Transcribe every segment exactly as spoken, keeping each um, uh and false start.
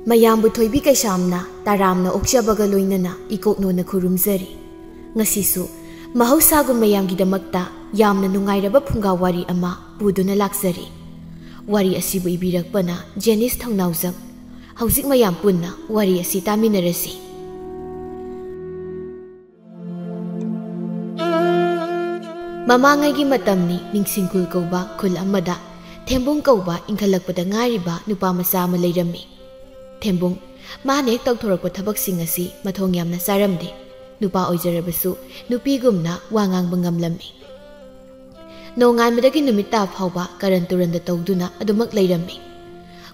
ꯃꯌꯥꯝꯕꯨ ꯊꯣꯏꯕꯤ ꯀꯩꯁꯥꯝꯅ ꯇꯔꯥꯝꯅ ꯑꯣꯛꯆꯕꯒ ꯂꯣꯏꯅꯅ ꯏꯀꯣꯛꯅꯣꯅ ꯈꯨꯔꯨꯝꯖꯔꯤ꯫ ꯉꯁꯤꯁꯨ ꯃꯍꯧꯁꯥꯒꯨꯝ ꯃꯌꯥꯝꯒꯤꯗꯃꯛꯇ ꯌꯥꯝꯅ ꯅꯨꯡꯉꯥꯏꯔꯕ ꯐꯨꯡꯒꯥ ꯋꯥꯔꯤ ꯑꯃ ꯄꯨꯗꯨꯅ ꯂꯥꯛꯆꯔꯤ꯫ ꯋꯥꯔꯤ ꯑꯁꯤꯕꯨ ꯏꯕꯤꯔꯛꯄꯅ ꯖꯦꯅꯤꯁ ꯊꯧꯅꯥꯎꯖꯝ꯫ ꯍꯧꯖꯤꯛ ꯃꯌꯥꯝ ꯄꯨꯟꯅ ꯋꯥꯔꯤ ꯑꯁꯤ ꯇꯥꯃꯤꯟꯅꯔꯁꯤ꯫ ꯃꯃꯥꯡꯉꯩꯒꯤ ꯃꯇꯝꯅꯤ, ꯅꯤꯡꯁꯤꯡꯈꯨꯜ ꯀꯧꯕ ꯈꯨꯜ ꯑꯃꯗ ꯊꯦꯝꯕꯨꯡ ꯀꯧꯕ ꯏꯟꯈꯠꯂꯛꯄꯗ ꯉꯥꯏꯔꯤꯕ ꯅꯨꯄꯥ ꯃꯆꯥ ꯑꯃ ꯂꯩꯔꯝꯃꯤ꯫ ꯊꯦꯝꯕꯨꯡ, ꯃꯥꯅ ꯍꯦꯛ ꯇꯧꯊꯣꯔꯛꯄ ꯊꯕꯛꯁꯤꯡ ꯑꯁꯤ ꯃꯊꯣꯡ ꯌꯥꯝꯅ ꯆꯥꯔꯝꯗꯦ꯫ ꯅꯨꯄꯥ ꯑꯣꯏꯖꯔꯕꯁꯨ ꯅꯨꯄꯤꯒꯨꯝꯅ ꯋꯥ ꯉꯥꯡꯕ ꯉꯝꯂꯝꯃꯤ꯫ ꯅꯣꯡꯉꯥꯟꯕꯗꯒꯤ ꯅꯨꯃꯤꯠ ꯇꯥ ꯐꯥꯎꯕ ꯀꯔꯟ ꯇꯨꯔꯟꯗ ꯇꯧꯗꯨꯅ ꯑꯗꯨꯃꯛ ꯂꯩꯔꯝꯃꯤ꯫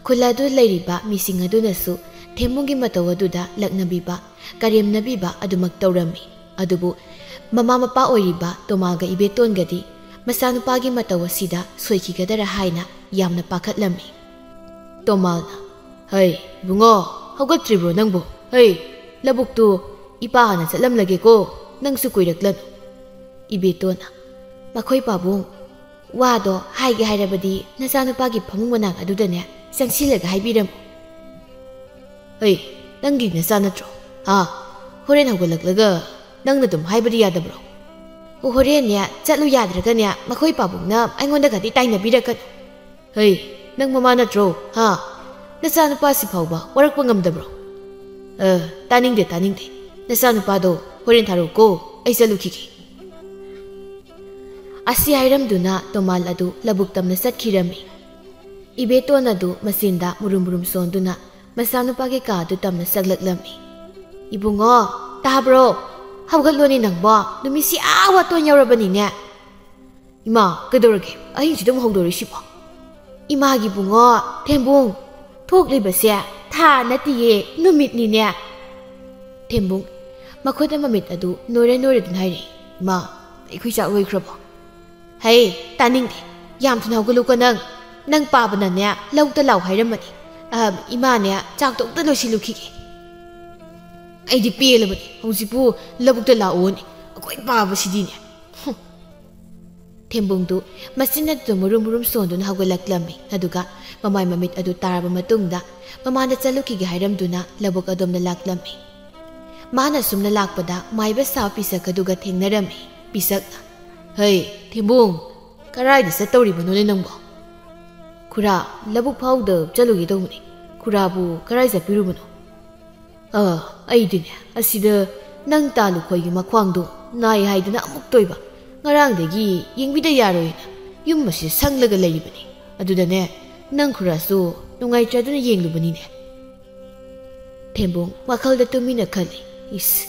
ꯈꯨꯜ ꯑꯗꯨ ꯂꯩꯔꯤꯕ ꯃꯤꯁꯤꯡ ꯑꯗꯨꯅꯁꯨ ꯊꯦꯝꯕꯨꯡꯒꯤ ꯃꯇꯧ ꯑꯗꯨꯗ ꯂꯛꯅꯕꯤꯕ, ꯀꯔꯦꯝꯅꯕꯤꯕ ꯑꯗꯨꯃꯛ ꯇꯧꯔꯝꯃꯤ꯫ ꯑꯗꯨꯕꯨ ꯃꯃꯥ ꯃꯄꯥ ꯑꯣꯏꯔꯤꯕ ꯇꯣꯃꯥꯒ ꯏꯕꯦꯇꯣꯟꯒꯗꯤ ꯃꯆꯥꯅꯨꯄꯥꯒꯤ ꯃꯇꯧ ꯑꯁꯤꯗ ꯁꯣꯏꯈꯤꯒꯗꯔꯥ ꯍꯥꯏꯅ ꯌꯥꯝꯅ ꯄꯥꯈꯠꯂꯝꯃꯤ꯫ ꯇꯣꯃꯥꯜꯅ, "ꯍꯩ, ꯏꯕꯨꯡꯉꯣ, ꯍꯧꯒꯠꯇ꯭ꯔꯤꯕ꯭ꯔꯣ ꯅꯪꯕꯨ? ꯍꯩ, ꯂꯧꯕꯨꯛꯇꯨ ꯏꯄꯥ ꯍꯥꯟꯅ ꯆꯠꯂꯝꯂꯒꯦꯀꯣ, ꯅꯪꯁꯨ ꯀꯨꯏꯔꯛꯂꯅꯨ꯫" ꯏꯕꯦꯇꯣꯟꯅ, "ꯃꯈꯣꯏ ꯄꯥꯕꯨꯡ, ꯋꯥꯗꯣ ꯍꯥꯏꯒꯦ ꯍꯥꯏꯔꯕꯗꯤ ꯅꯆꯥꯅꯨꯄꯥꯒꯤ ꯐꯃꯨꯡ ꯃꯅꯥꯛ ꯑꯗꯨꯗꯅꯦ ꯆꯪꯁꯤꯜꯂꯒ ꯍꯥꯏꯕꯤꯔꯝꯃꯨ꯫" "ꯍꯩ, ꯅꯪꯒꯤ ꯅꯆꯥ ꯅꯠꯇ꯭ꯔꯣ? ꯍꯥ? ꯍꯣꯔꯦꯟ ꯍꯧꯒꯠꯂꯛꯂꯒ ꯅꯪꯅ ꯑꯗꯨꯝ ꯍꯥꯏꯕꯗꯤ ꯌꯥꯗꯕ꯭ꯔꯣ?" "ꯑꯣ, ꯍꯣꯔꯦꯟꯅꯦ ꯆꯠꯂꯨ ꯌꯥꯗ꯭ꯔꯒꯅꯦ ꯃꯈꯣꯏ ꯄꯥꯕꯨꯡꯅ ꯑꯩꯉꯣꯟꯗꯒꯗꯤ ꯇꯥꯏꯅꯕꯤꯔꯛꯀꯅꯨ꯫" "ꯍꯩ, ꯅꯪ ꯃꯃꯥ ꯅꯠꯇ꯭ꯔꯣ? ꯍꯥ? ꯅꯆꯥꯅꯨꯄꯥꯁꯤ ꯐꯥꯎꯕ ꯋꯥꯔꯛꯄ ꯉꯝꯗꯕ꯭ꯔꯣ?" "ꯑ, ꯇꯥꯅꯤꯡꯗꯦ, ꯇꯥꯅꯤꯡꯗꯦ꯫ ꯅꯆꯥꯅꯨꯄꯥꯗꯣ ꯍꯣꯔꯦꯟ ꯊꯥꯔꯛꯎꯀꯣ, ꯑꯩ ꯆꯠꯂꯨꯈꯤꯒꯦ꯫" ꯑꯁꯤ ꯍꯥꯏꯔꯝꯗꯨꯅ ꯇꯣꯃꯥꯜ ꯑꯗꯨ ꯂꯧꯕꯨꯛ ꯇꯝꯅ ꯆꯠꯈꯤꯔꯝꯃꯤ꯫ ꯏꯕꯦꯇꯣꯟ ꯑꯗꯨ ꯃꯆꯤꯟꯗ ꯃꯨꯔꯨꯝ ꯃꯨꯔꯨꯝ ꯁꯣꯟꯗꯨꯅ ꯃꯆꯥꯅꯨꯄꯥꯒꯤ ꯀꯥ ꯑꯗꯨ ꯇꯝꯅ ꯆꯪꯂꯛꯂꯝꯃꯤ꯫ "ꯏꯕꯨꯡꯉꯣ, ꯇꯥꯕ꯭ꯔꯣ? ꯍꯧꯒꯠꯂꯣꯅꯦ ꯅꯪꯕꯣ, ꯅꯨꯃꯤꯠꯁꯤ ꯑꯥ ꯋꯥꯇꯣꯟ ꯌꯧꯔꯕꯅꯤꯅꯦ꯫" "ꯏꯃꯥ, ꯀꯩꯗꯧꯔꯒꯦ? ꯑꯍꯤꯡꯁꯤꯗ ꯑꯃꯨꯛ ꯍꯧꯗꯣꯔꯛꯏꯁꯤꯕꯣ?" "ꯏꯃꯥꯒꯤ ꯕꯨꯡꯉꯣ, ꯊꯦꯝꯕꯨꯡ, ꯊꯣꯛꯂꯤꯕꯁꯦ ꯊꯥ ꯅꯠꯇꯤꯌꯦ, ꯅꯨꯃꯤꯠꯅꯤꯅꯦ꯫" ꯊꯦꯝꯕꯨꯡ ꯃꯈꯨꯠ ꯑꯃ ꯃꯤꯠ ꯑꯗꯨ ꯅꯣꯏꯔ ꯅꯣꯏꯔꯗꯨꯅ ꯍꯥꯏꯔꯛꯏ, "ꯏꯃꯥ, ꯑꯩꯈꯣꯏ ꯆꯥꯛ ꯂꯣꯏꯈ꯭ꯔꯕꯣ?" "ꯍꯩ, ꯇꯥꯅꯤꯡꯗꯦ꯫ ꯌꯥꯝ ꯊꯨꯅ ꯍꯧꯒꯠꯂꯨꯀꯣ ꯅꯪ꯫ ꯅꯪ ꯄꯥꯕꯅꯅꯦ ꯂꯧꯗ ꯂꯥꯛꯑꯣ ꯍꯥꯏꯔꯝꯕꯅꯤ꯫ ꯑꯍꯝ, ꯏꯃꯥꯅꯦ ꯆꯥꯛꯇꯣ ꯑꯝꯇ ꯂꯣꯏꯁꯤꯜꯂꯨꯈꯤꯒꯦ꯫" "ꯑꯩꯗꯤ ꯄꯦꯜꯂꯕꯅꯤ꯫ ꯍꯧꯖꯤꯛꯄꯨ ꯂꯧꯕꯨꯛꯇ ꯂꯥꯛꯑꯣꯅꯦ꯫ ꯑꯩꯈꯣꯏ ꯄꯥꯕꯁꯤꯗꯤꯅꯦ꯫" ꯍꯨꯝ꯫ ꯊꯦꯝꯕꯨꯡꯗꯨ ꯃꯆꯤꯟ ꯑꯗꯨ ꯃꯨꯔꯨꯝ ꯃꯨꯔꯨꯝ ꯁꯣꯟꯗꯨꯅ ꯍꯧꯒꯠꯂꯛꯂꯝꯃꯤ, ꯑꯗꯨꯒ ꯃꯃꯥꯏ ꯃꯃꯤꯠ ꯑꯗꯨ ꯇꯥꯔꯕ ꯃꯇꯨꯡꯗ ꯃꯃꯥꯟꯗ ꯆꯠꯂꯨꯈꯤꯒꯦ ꯍꯥꯏꯔꯝꯗꯨꯅ ꯂꯧꯕꯨꯛ ꯑꯗꯣꯝꯗ ꯂꯥꯛꯂꯝꯃꯤ꯫ ꯃꯥꯅ ꯁꯨꯝꯅ ꯂꯥꯛꯄꯗ ꯃꯥꯏꯕ ꯁꯥꯕ ꯄꯤꯁꯛ ꯑꯗꯨꯒ ꯊꯦꯡꯅꯔꯝꯃꯤ꯫ ꯄꯤꯁꯛꯅ, "ꯍꯩ, ꯊꯦꯝꯕꯨꯡ, ꯀꯔꯥꯏꯗ ꯆꯠꯇꯧꯔꯤꯕꯅꯣꯅꯦ ꯅꯪꯕꯣ?" "ꯈꯨꯔꯥ, ꯂꯧꯕꯨꯛ ꯐꯥꯎꯗ ꯆꯠꯂꯨꯒꯦ ꯇꯧꯕꯅꯤ꯫ ꯈꯨꯔꯥꯕꯨ ꯀꯔꯥꯏ ꯆꯠꯄꯤꯔꯨꯕꯅꯣ?" "ꯑ, ꯑꯩꯗꯤꯅꯦ, ꯑꯁꯤꯗ ꯅꯪ ꯇꯥꯂꯨꯈꯣꯏꯒꯤ ꯃꯈ꯭ꯋꯥꯡꯗꯣ ꯅꯥꯏ ꯍꯥꯏꯗꯅ ꯑꯃꯨꯛ ꯇꯣꯏꯕ꯫ ꯉꯔꯥꯡꯗꯒꯤ ꯌꯦꯡꯕꯤꯗ ꯌꯥꯔꯣꯏꯅ ꯌꯨꯝ ꯑꯁꯤꯗ ꯁꯪꯂꯒ ꯂꯩꯔꯤꯕꯅꯤ꯫ ꯑꯗꯨꯗꯅꯦ, ꯅꯪ ꯈꯨꯔꯥꯁꯨ ꯅꯨꯡꯉꯥꯏꯇ꯭ꯔꯗꯨꯅ ꯌꯦꯡꯂꯨꯕꯅꯤꯅꯦ꯫" ꯊꯦꯝꯕꯨꯡ ꯋꯥꯈꯜꯗ ꯇꯨꯃꯤꯟꯅ ꯈꯜꯂꯤ, "ꯏꯁ,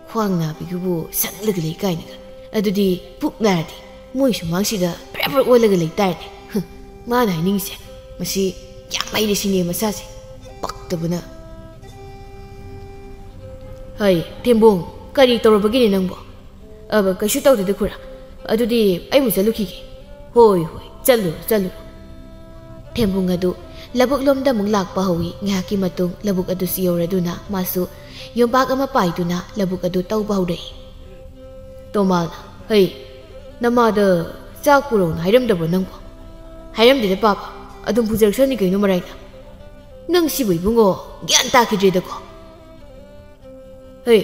ꯈ꯭ꯋꯥꯡ ꯅꯥꯕꯤꯒꯕꯨ ꯁꯪꯂꯒ ꯂꯩ ꯀꯥꯏꯅꯒ꯫ ꯑꯗꯨꯗꯤ ꯄꯨꯛ ꯅꯥꯔꯗꯤ ꯃꯣꯏ ꯁꯨꯃꯥꯡꯁꯤꯗ ꯕ꯭ꯔꯦ ꯕ꯭ꯔꯦ ꯑꯣꯜꯂꯒ ꯂꯩ ꯇꯥꯔꯅꯦ꯫ ꯍꯨꯝ, ꯃꯥꯅ ꯍꯥꯏꯅꯤꯡꯉꯤꯁꯦ꯫ ꯃꯁꯤ ꯌꯥꯝ ꯍꯩꯔꯦ ꯁꯤꯅꯦ ꯃꯁꯥꯁꯦ꯫ ꯄꯛꯇꯕꯅ꯫" "ꯍꯩ, ꯊꯦꯝꯕꯨꯡ, ꯀꯔꯤ ꯇꯧꯔꯕꯒꯤꯅꯦ ꯅꯪꯕꯣ?" "ꯑꯕ, ꯀꯩꯁꯨ ꯇꯧꯗꯦꯗ ꯈꯨꯔꯥ꯫ ꯑꯗꯨꯗꯤ ꯑꯩꯕꯨ ꯆꯠꯂꯨꯈꯤꯒꯦ꯫" "ꯍꯣꯏ, ꯍꯣꯏ, ꯆꯠꯂꯨꯔꯣ, ꯆꯠꯂꯨꯔꯣ꯫" ꯊꯦꯝꯕꯨꯡ ꯑꯗꯨ ꯂꯧꯕꯨꯛꯂꯣꯝꯗ ꯑꯃꯨꯛ ꯂꯥꯛꯄ ꯍꯧꯏ꯫ ꯉꯥꯏꯍꯥꯛꯀꯤ ꯃꯇꯨꯡ ꯂꯧꯕꯨꯛ ꯑꯗꯨꯁꯨ ꯌꯧꯔꯗꯨꯅ ꯃꯥꯁꯨ ꯌꯣꯝꯄꯥꯛ ꯑꯃ ꯄꯥꯏꯗꯨꯅ ꯂꯧꯕꯨꯛ ꯑꯗꯨ ꯇꯧꯕ ꯍꯧꯔꯛꯏ꯫ ꯇꯣꯃꯥꯜꯅ, "ꯍꯩ, ꯅꯃꯥꯗ ꯆꯥꯛ ꯄꯨꯔꯛꯎꯅ ꯍꯥꯏꯔꯝꯗꯕ꯭ꯔꯣ ꯅꯪꯕꯣ?" "ꯍꯥꯏꯔꯝꯗꯦꯗ ꯄꯥꯕ, ꯑꯗꯨꯝ ꯄꯨꯖꯔꯛꯁꯅꯤ ꯀꯩꯅꯣ ꯃꯔꯥꯏꯅ꯫ ꯅꯪ ꯁꯤꯕꯨ ꯏꯕꯨꯡꯉꯣ ꯒ꯭ꯌꯥꯟ ꯇꯥꯈꯤꯗ꯭ꯔꯦꯗꯀꯣ꯫ ꯍꯩ,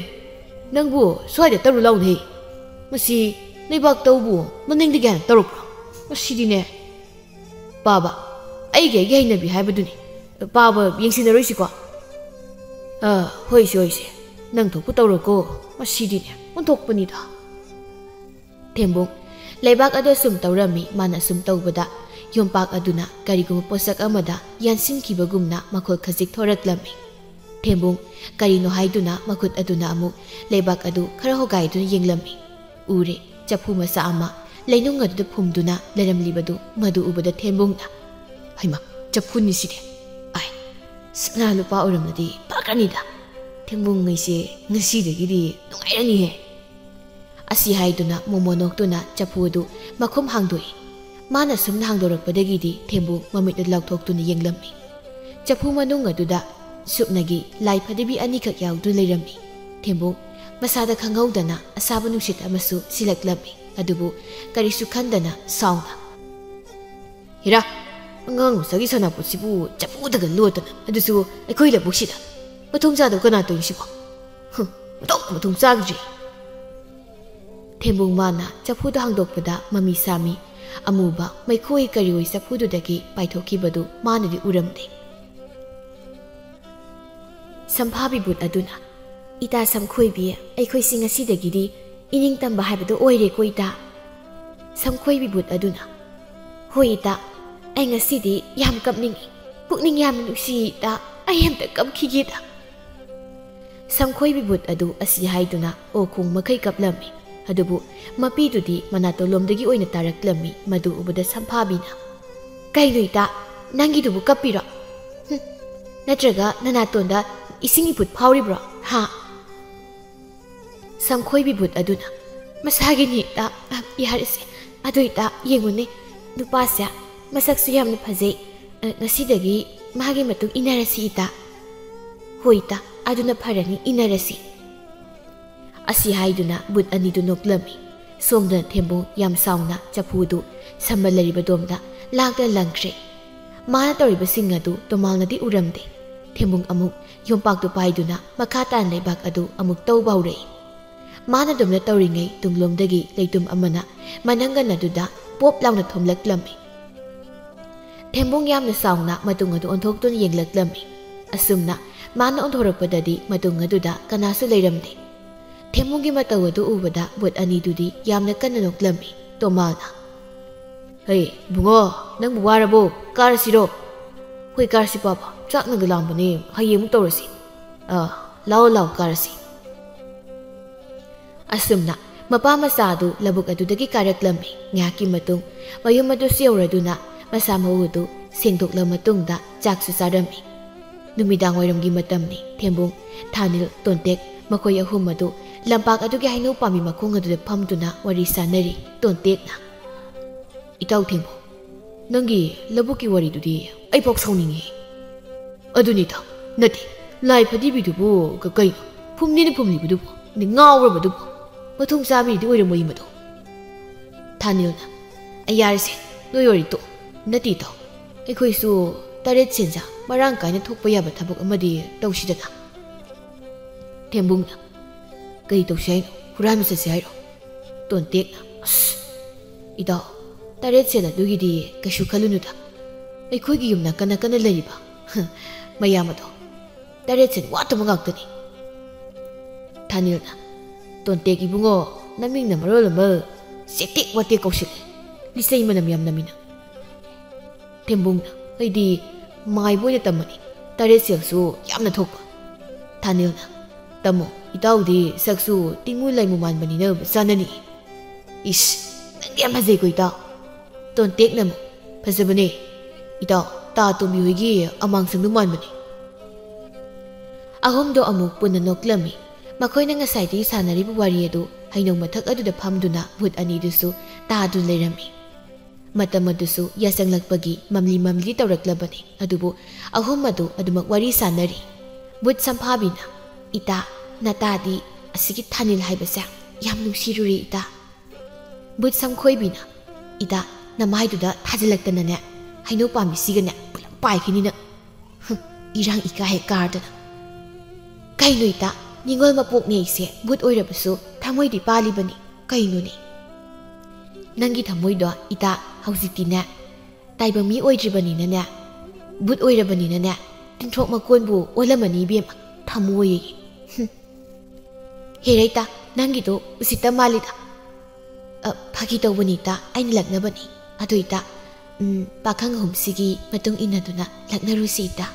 ꯅꯪꯕꯨ ꯁ꯭ꯋꯥꯏꯗ ꯇꯧꯔꯨ ꯂꯥꯎꯅꯦ꯫ ꯃꯁꯤ ꯂꯩꯕꯥꯛ ꯇꯧꯕꯨ ꯃꯅꯤꯡꯗꯒꯤ ꯍꯥꯟꯅ ꯇꯧꯔꯛꯄ꯭ꯔꯣ? ꯃꯁꯤꯗꯤꯅꯦ꯫" "ꯄꯥꯕ, ꯑꯩꯒꯤ ꯑꯩꯒꯤ ꯍꯩꯅꯕꯤ ꯍꯥꯏꯕꯗꯨꯅꯤ꯫ ꯄꯥꯕ, ꯌꯦꯡꯁꯤꯟꯅꯔꯣꯏꯁꯤꯀꯣ?" "ꯑ, ꯍꯣꯏꯁꯦ, ꯍꯣꯏꯁꯦ꯫ ꯅꯪ ꯊꯣꯛꯄ ꯇꯧꯔꯣꯀꯣ꯫ ꯃꯁꯤꯗꯤꯅꯦ, ꯑꯣꯟꯊꯣꯛꯄꯅꯤꯗ꯫" ꯊꯦꯝꯕꯨꯡ ꯂꯩꯕꯥꯛ ꯑꯗꯨ ꯁꯨꯝ ꯇꯧꯔꯝꯃꯤ꯫ ꯃꯥꯅ ꯁꯨꯝ ꯇꯧꯕꯗ ꯌꯣꯝꯄꯥꯛ ꯑꯗꯨꯅ ꯀꯔꯤꯒꯨꯝꯕ ꯄꯣꯠꯁꯛ ꯑꯃꯗ ꯌꯥꯟꯁꯤꯟꯈꯤꯕꯒꯨꯝꯅ ꯃꯈꯣꯜ ꯈꯖꯤꯛ ꯊꯣꯔꯛꯂꯝꯃꯤ꯫ ꯊꯦꯝꯕꯨꯡ ꯀꯔꯤꯅꯣ ꯍꯥꯏꯗꯨꯅ ꯃꯈꯨꯠ ꯑꯗꯨꯅ ꯑꯃꯨꯛ ꯂꯩꯕꯥꯛ ꯑꯗꯨ ꯈꯔ ꯍꯣꯒꯥꯏꯗꯨꯅ ꯌꯦꯡꯂꯝꯃꯤ꯫ ꯎꯔꯦ, ꯆꯐꯨ ꯃꯆꯥ ꯑꯃ ꯂꯩꯅꯨꯡ ꯑꯗꯨꯗ ꯐꯨꯝꯗꯨꯅ ꯂꯩꯔꯝꯂꯤꯕꯗꯨ ꯃꯗꯨ ꯎꯕꯗ ꯊꯦꯝꯕꯨꯡꯅ, "ꯍꯩꯃꯥ, ꯆꯐꯨꯅꯤ ꯁꯤꯗꯤ꯫ ꯑꯥꯏ, ꯁꯅꯥ ꯂꯨꯄꯥ ꯑꯣꯏꯔꯝꯂꯗꯤ ꯐꯒꯅꯤꯗ꯫ ꯊꯦꯝꯕꯨꯡ ꯑꯩꯁꯦ ꯉꯁꯤꯗꯒꯤꯗꯤ ꯅꯨꯡꯉꯥꯏꯔꯅꯤꯍꯦ꯫" ꯑꯁꯤ ꯍꯥꯏꯗꯨꯅ ꯃꯣꯃꯣ ꯅꯣꯛꯇꯨꯅ ꯆꯐꯨ ꯑꯗꯨ ꯃꯈꯨꯝ ꯍꯥꯡꯗꯣꯛꯏ꯫ ꯃꯥꯅ ꯁꯨꯝꯅ ꯍꯥꯡꯗꯣꯔꯛꯄꯗꯒꯤꯗꯤ ꯊꯦꯝꯕꯨꯡ ꯃꯃꯤꯠ ꯑꯗꯨ ꯂꯥꯎꯊꯣꯛꯇꯨꯅ ꯌꯦꯡꯂꯝꯃꯤ꯫ ꯆꯐꯨ ꯃꯅꯨꯡ ꯑꯗꯨꯗ ꯁꯨꯞꯅꯒꯤ ꯂꯥꯏ ꯐꯗꯤꯕꯤ ꯑꯅꯤꯈꯛ ꯌꯥꯎꯗꯨꯅ ꯂꯩꯔꯝꯃꯤ꯫ ꯊꯦꯝꯕꯨꯡ ꯃꯁꯥꯗ ꯈꯪꯍꯧꯗꯅ ꯑꯁꯥꯕ ꯅꯨꯡꯁꯤꯠ ꯑꯃꯁꯨ ꯁꯤꯜꯂꯛꯂꯝꯃꯤ꯫ ꯑꯗꯨꯕꯨ ꯀꯔꯤꯁꯨ ꯈꯟꯗꯅ ꯁꯥꯎꯅ, "ꯍꯤꯔꯥ, ꯑꯉꯥꯡ ꯃꯆꯥꯒꯤ ꯁꯥꯟꯅꯄꯣꯠꯁꯤꯕꯨ ꯆꯐꯨꯗꯒ ꯂꯣꯠꯇꯅ, ꯑꯗꯨꯁꯨ ꯑꯩꯈꯣꯏ ꯂꯧꯕꯨꯛꯁꯤꯗ꯫ ꯃꯊꯣꯡ ꯆꯥꯗꯕ ꯀꯅꯥ ꯇꯧꯔꯤꯁꯤꯕꯣ? ꯍꯨꯝ, ꯃꯊꯣꯡ ꯃꯊꯣꯡ ꯆꯥꯗ꯭ꯔꯤ!" ꯊꯦꯝꯕꯨꯡ ꯃꯥꯅ ꯆꯐꯨꯗꯣ ꯍꯥꯡꯗꯣꯛꯄꯗ ꯃꯃꯤ ꯁꯥꯃꯤ ꯑꯃꯨꯕ ꯃꯩꯈꯨꯒꯤ ꯀꯔꯤꯑꯣꯏ ꯆꯐꯨꯗꯨꯗꯒꯤ ꯄꯥꯏꯊꯣꯛꯈꯤꯕꯗꯨ ꯃꯥꯅꯗꯤ ꯎꯔꯝꯗꯦ꯫ ꯁꯝꯐꯥꯕꯤ ꯕꯨꯠ ꯑꯗꯨꯅ, "ꯏꯇꯥ ꯁꯝꯈꯣꯏꯕꯤ, ꯑꯩꯈꯣꯏꯁꯤ ꯉꯁꯤꯗꯒꯤꯗꯤ ꯏꯅꯤꯡꯇꯝꯕ ꯍꯥꯏꯕꯗꯣ ꯑꯣꯏꯔꯦꯀꯣ ꯏꯇꯥ?" ꯁꯝꯈꯣꯏꯕꯤ ꯕꯨꯠ ꯑꯗꯨꯅ, "ꯍꯣꯏ ꯏꯇꯥ, ꯑꯩ ꯉꯁꯤꯗꯤ ꯌꯥꯝ ꯀꯞꯅꯤꯡꯏ, ꯄꯨꯛꯅꯤꯡ ꯌꯥꯝꯅ ꯅꯨꯡꯁꯤꯌꯦ ꯏꯇꯥ, ꯑꯩ ꯑꯝꯇ ꯀꯞꯈꯤꯒꯦꯗ꯫" ꯁꯝꯈꯣꯏꯕꯤ ꯕꯨꯠ ꯑꯗꯨ ꯑꯁꯤ ꯍꯥꯏꯗꯨꯅ ꯑꯣꯈꯣꯡ ꯃꯈꯩ ꯀꯞꯂꯝꯃꯤ꯫ ꯑꯗꯨꯕꯨ ꯃꯄꯤꯗꯨꯗꯤ ꯃꯅꯥꯇꯣꯟꯂꯣꯝꯗꯒꯤ ꯑꯣꯏꯅ ꯇꯥꯔꯛꯂꯝꯃꯤ꯫ ꯃꯗꯨ ꯎꯕꯗ ꯁꯝꯐꯥꯕꯤꯅ, "ꯀꯩꯅꯣ ꯏꯇꯥ, ꯅꯪꯒꯤꯗꯨꯕꯨ ꯀꯞꯄꯤꯔꯣ? ꯍꯨꯝ, ꯅꯠꯇ꯭ꯔꯒ ꯅꯅꯥꯇꯣꯟꯗ ꯏꯁꯤꯡ ꯏꯐꯨꯠ ꯐꯥꯎꯔꯤꯕ꯭ꯔꯣ? ꯍꯥ?" ꯁꯝꯈꯣꯏꯕꯤ ꯕꯨꯠ ꯑꯗꯨꯅ, "ꯃꯁꯥꯒꯤꯅꯤ ꯏꯇꯥ, ꯌꯥꯔꯦꯁꯦ꯫ ꯑꯗꯨ ꯏꯇꯥ, ꯌꯦꯡꯉꯨꯅꯦ, ꯅꯨꯄꯥꯁꯦ ꯃꯁꯛꯁꯨ ꯌꯥꯝꯅ ꯐꯖꯩ꯫ ꯑ, ꯉꯁꯤꯗꯒꯤ ꯃꯥꯒꯤ ꯃꯇꯨꯡ ꯏꯟꯅꯔꯁꯤ ꯏꯇꯥ꯫" "ꯍꯣꯏ ꯏꯇꯥ, ꯑꯗꯨꯅ ꯐꯔꯅꯤ, ꯏꯟꯅꯔꯁꯤ꯫" ꯑꯁꯤ ꯍꯥꯏꯗꯨꯅ ꯕꯨꯠ ꯑꯅꯤꯗꯨ ꯅꯣꯛꯂꯝꯃꯤ꯫ ꯁꯣꯝꯗꯅ ꯊꯦꯝꯕꯨꯡ ꯌꯥꯝ ꯁꯥꯎꯅ ꯆꯐꯨꯗꯨ ꯁꯝꯕꯜꯂꯔꯤꯕ ꯗꯣꯝꯗ ꯂꯥꯛꯇ ꯂꯪꯈ꯭ꯔꯦ꯫ ꯃꯥꯅ ꯇꯧꯔꯤꯕꯁꯤꯡ ꯑꯗꯨ ꯇꯣꯃꯥꯜꯅꯗꯤ ꯎꯔꯝꯗꯦ꯫ ꯊꯦꯝꯕꯨꯡ ꯑꯃꯨꯛ ꯌꯣꯝꯄꯥꯛꯇꯨ ꯄꯥꯏꯗꯨꯅ ꯃꯈꯥ ꯇꯥꯅ ꯂꯩꯕꯥꯛ ꯑꯗꯨ ꯑꯃꯨꯛ ꯇꯧꯕ ꯍꯧꯔꯛꯏ꯫ ꯃꯥꯅ ꯑꯗꯨꯝꯅ ꯇꯧꯔꯤꯉꯩ ꯇꯨꯡꯂꯣꯝꯗꯒꯤ ꯂꯩꯇꯨꯝ ꯑꯃꯅ ꯃꯅꯪꯒꯟ ꯑꯗꯨꯗ ꯄꯣꯞ ꯂꯥꯎꯅ ꯊꯣꯝꯂꯛꯂꯝꯃꯤ꯫ ꯊꯦꯝꯕꯨꯡ ꯌꯥꯝꯅ ꯁꯥꯎꯅ ꯃꯇꯨꯡ ꯑꯗꯨ ꯑꯣꯟꯊꯣꯛꯇꯨꯅ ꯌꯦꯡꯂꯛꯂꯝꯃꯤ꯫ ꯑꯁꯨꯝꯅ ꯃꯥꯅ ꯑꯣꯟꯊꯣꯔꯛꯄꯗꯗꯤ ꯃꯇꯨꯡ ꯑꯗꯨꯗ ꯀꯅꯥꯁꯨ ꯂꯩꯔꯝꯗꯦ꯫ ꯊꯦꯝꯕꯨꯡꯒꯤ ꯃꯇꯧ ꯑꯗꯨ ꯎꯕꯗ ꯕꯨꯠ ꯑꯅꯤꯗꯨꯗꯤ ꯌꯥꯝꯅ ꯀꯟꯅ ꯅꯣꯛꯂꯝꯃꯤ꯫ ꯇꯣꯃꯥꯜꯅ, "ꯍꯩ, ꯏꯕꯨꯡꯉꯣ, ꯅꯪꯕꯨ ꯋꯥꯔꯕꯣ? ꯀꯥꯔꯁꯤꯔꯣ?" "ꯍꯣꯏ, ꯀꯥꯔꯁꯤ ꯄꯥꯕ, ꯆꯥꯛꯅꯒ ꯂꯥꯝꯕꯅꯦ, ꯍꯌꯦꯡ ꯑꯃꯨꯛ ꯇꯧꯔꯁꯤ꯫ ꯑꯥ, ꯂꯥꯛꯑꯣ ꯂꯥꯛꯑꯣ, ꯀꯥꯔꯁꯤ꯫" ꯑꯁꯨꯝꯅ ꯃꯄꯥ ꯃꯆꯥ ꯑꯗꯨ ꯂꯧꯕꯨꯛ ꯑꯗꯨꯗꯒꯤ ꯀꯥꯔꯛꯂꯝꯃꯤ꯫ ꯉꯥꯏꯍꯥꯛꯀꯤ ꯃꯇꯨꯡ ꯃꯌꯨꯝ ꯑꯗꯨꯁꯨ ꯌꯧꯔꯗꯨꯅ ꯃꯁꯥ ꯃꯎ ꯑꯗꯨ ꯁꯦꯡꯗꯣꯛꯂ ꯃꯇꯨꯡꯗ ꯆꯥꯛꯁꯨ ꯆꯥꯔꯝꯃꯤ꯫ ꯅꯨꯃꯤꯗꯥꯡ ꯋꯥꯏꯔꯝꯒꯤ ꯃꯇꯝꯅꯤ꯫ ꯊꯦꯝꯕꯨꯡ, ꯊꯥꯅꯤꯜ, ꯇꯣꯟꯇꯦꯛ ꯃꯈꯣꯏ ꯑꯍꯨꯝ ꯑꯗꯨ ꯂꯝꯄꯥꯛ ꯑꯗꯨꯒꯤ ꯍꯩꯅꯧ ꯄꯥꯝꯕꯤ ꯃꯈꯣꯡ ꯑꯗꯨꯗ ꯐꯝꯗꯨꯅ ꯋꯥꯔꯤ ꯁꯥꯅꯔꯤ꯫ ꯇꯣꯟꯇꯦꯛꯅ, "ꯏꯇꯥꯎ ꯊꯦꯝꯕꯨꯡ, ꯅꯪꯒꯤ ꯂꯧꯕꯨꯛꯀꯤ ꯋꯥꯔꯤꯗꯨꯗꯤ ꯑꯩꯐꯥꯎ ꯁꯥꯎꯅꯤꯡꯉꯤ꯫" "ꯑꯗꯨꯅꯤꯗ, ꯅꯠꯇꯦ, ꯂꯥꯏ ꯐꯗꯤꯕꯤꯗꯨꯕꯨ ꯀ-, ꯀꯩꯅꯣ, ꯐꯨꯝꯗꯤꯅ ꯐꯨꯝꯂꯤꯕꯗꯨꯕꯨ, ꯅ-, ꯉꯥꯎꯔꯕꯗꯨꯕꯨ? ꯃꯊꯣꯡ ꯆꯥꯕꯤꯗꯤ ꯑꯣꯏꯔꯝꯃꯣꯏ ꯃꯗꯨ꯫ ꯊꯥꯅꯤꯜꯅ, "ꯑꯩ ꯌꯥꯔꯦꯁꯦ, ꯅꯣꯏ ꯋꯥꯔꯤ ꯇꯣꯛ, ꯅꯠꯇꯦ ꯏꯇꯥꯎ꯫ ꯑꯩꯈꯣꯏꯁꯨ ꯇꯔꯦꯠ ꯁꯦꯟꯖꯥ ꯃꯔꯥꯡ ꯀꯥꯏꯅ ꯊꯣꯛꯄ ꯌꯥꯕ ꯊꯕꯛ ꯑꯃꯗꯤ ꯇꯧꯁꯤꯗꯅ"꯫ ꯊꯦꯝꯕꯨꯡꯅ, "ꯀꯔꯤ ꯇꯧꯁꯤ ꯍꯥꯏꯅꯣ? ꯍꯨꯔꯥꯟꯕ ꯆꯠꯁꯤ ꯍꯥꯏꯔꯣ?" ꯇꯣꯟꯇꯦꯛꯅ, "ꯑꯁ, ꯏꯇꯥꯎ, ꯇꯔꯦꯠ ꯁꯦꯟ ꯑꯗꯨꯒꯤꯗꯤ ꯀꯩꯁꯨ ꯈꯜꯂꯨꯅꯨꯗ꯫ ꯑꯩꯈꯣꯏꯒꯤ ꯌꯨꯝ ꯅꯥꯀꯟ ꯅꯥꯀꯟꯅ ꯂꯩꯔꯤꯕ ꯃꯌꯥꯝ ꯑꯗꯣ ꯇꯔꯦꯠ ꯁꯦꯟ ꯋꯥꯠꯇꯕ ꯉꯥꯛꯇꯅꯤ"꯫ ꯊꯥꯅꯤꯜꯅ, "ꯇꯣꯟꯇꯦꯛ ꯏꯕꯨꯡꯉꯣ, ꯅꯃꯤꯡꯅ ꯃꯔꯣꯜ ꯑꯃ ꯆꯦꯇꯦꯛ ꯋꯥꯇꯦꯛ ꯀꯧꯁꯤꯜꯂꯦ꯫ ꯂꯤꯆꯩ ꯃꯅꯝ ꯌꯥꯝ ꯅꯝꯃꯤꯅ"꯫ ꯊꯦꯝꯕꯨꯡꯅ, "ꯑꯩꯗꯤ ꯃꯥꯏꯕ ꯑꯣꯏꯅ ꯇꯝꯃꯅꯤ, ꯇꯔꯦꯠ ꯁꯦꯜꯁꯨ ꯌꯥꯝꯅ ꯊꯣꯛꯄ"꯫ ꯊꯥꯅꯤꯜꯅ, "ꯇꯝꯃꯣ, ꯏꯇꯥꯎꯗꯤ ꯁꯛꯁꯨ ꯇꯤꯡꯃꯨ ꯂꯥꯏꯃꯨ ꯃꯥꯟꯕꯅꯤꯅ ꯆꯥꯅꯅꯤ"꯫ "ꯏꯁ, ꯅꯪꯗꯤ ꯌꯥꯝ ꯐꯖꯩꯀꯣ ꯏꯇꯥꯎ"꯫ ꯇꯣꯟꯇꯦꯛꯅ ꯑꯃꯨꯛ, "ꯐꯖꯕꯅꯦ ꯏꯇꯥꯎ, ꯇꯥ ꯇꯣꯝꯕꯤ ꯍꯣꯏꯒꯤ ꯑꯃꯥꯡꯁꯪꯗꯨ ꯃꯥꯟꯕꯅꯦ"꯫ ꯑꯍꯨꯝꯗꯣ ꯑꯃꯨꯛ ꯄꯨꯟꯅ ꯅꯣꯛꯂꯝꯃꯤ꯫ ꯃꯈꯣꯏꯅ ꯉꯁꯥꯏꯗꯒꯤ ꯁꯥꯟꯅꯔꯤꯕ ꯋꯥꯔꯤ ꯑꯗꯨ ꯍꯩꯅꯧ ꯃꯊꯛ ꯑꯗꯨꯗ ꯐꯝꯗꯨꯅ ꯚꯨꯠ ꯑꯅꯤꯗꯨꯁꯨ ꯇꯥꯗꯨꯅ ꯂꯩꯔꯝꯃꯤ꯫ ꯃꯇꯝ ꯑꯗꯨꯁꯨ ꯌꯥꯆꯪꯂꯛꯄꯒꯤ ꯃꯝꯂꯤ ꯃꯝꯂꯤ ꯇꯧꯔꯛꯂꯕꯅꯤ꯫ ꯑꯗꯨꯕꯨ ꯑꯍꯨꯝ ꯑꯗꯨ ꯑꯗꯨꯃꯛ ꯋꯥꯔꯤ ꯁꯥꯟꯅꯔꯤ꯫ ꯚꯨꯠ ꯁꯝꯐꯥꯕꯤꯅ, "ꯏꯇꯥ, ꯅꯇꯥꯗꯤ ꯑꯁꯤꯒꯤ ꯊꯥꯅꯤꯜ ꯍꯥꯏꯕꯁꯦ ꯌꯥꯝ ꯅꯨꯡꯁꯤꯔꯨꯔꯦ ꯏꯇꯥ"꯫ ꯚꯨꯠ ꯁꯝꯈꯣꯏꯕꯤꯅ, "ꯏꯇꯥ, ꯅꯃꯥꯏꯗꯨꯗ ꯊꯥꯖꯤꯜꯂꯛꯇꯅꯅꯦ, ꯍꯩꯅꯧ ꯄꯥꯝꯕꯤꯁꯤꯒꯅꯦ ꯄꯨꯂꯞ ꯄꯥꯏꯈꯤꯅꯤ ꯅꯪ꯫ ꯍꯨꯝ, ꯏꯔꯥꯡ ꯏꯀꯥꯏ ꯍꯦꯛ ꯀꯥꯔꯗꯅ"꯫ "ꯀꯩꯅꯣ ꯏꯇꯥ, ꯅꯤꯡꯉꯣꯜ ꯃꯄꯣꯛꯅꯦ ꯑꯩꯁꯦ, ꯚꯨꯠ ꯑꯣꯏꯔꯕꯁꯨ ꯊꯃꯣꯏꯗꯤ ꯄꯥꯜꯂꯤꯕꯅꯤ꯫ ꯀꯩꯅꯣꯅꯦ? ꯅꯪꯒꯤ ꯊꯃꯣꯏꯗꯣ ꯏꯇꯥ ꯍꯧꯖꯤꯛꯇꯤꯅꯦ, ꯇꯥꯏꯕꯪ ꯃꯤ ꯑꯣꯏꯗ꯭ꯔꯤꯕꯅꯤꯅꯅꯦ, ꯚꯨꯠ ꯑꯣꯏꯔꯕꯅꯤꯅꯅꯦ, ꯇꯤꯟꯊ꯭ꯔꯣꯛ ꯃꯀꯣꯟꯕꯨ ꯑꯣꯜꯂꯝꯃꯅꯤ ꯏꯕꯦꯝꯃ, ꯊꯃꯣꯏ"꯫ "ꯍꯨꯝ, ꯍꯦꯔꯩꯇ, ꯅꯪꯒꯤꯗꯣ ꯎꯁꯤꯠꯇ ꯃꯥꯜꯂꯤꯗ"꯫ "ꯑ, ꯐꯥꯒꯤ ꯇꯧꯕꯅꯤꯇ, ꯑꯩꯅ ꯂꯛꯅꯕꯅꯤ꯫ ꯑꯗꯨ ꯏꯇꯥ, ꯎꯝ, ꯄꯥꯈꯪ ꯑꯍꯨꯝꯁꯤꯒꯤ ꯃꯇꯨꯡ ꯏꯟꯅꯗꯨꯅ ꯂꯛꯅꯔꯨꯁꯤ ꯏꯇꯥ"꯫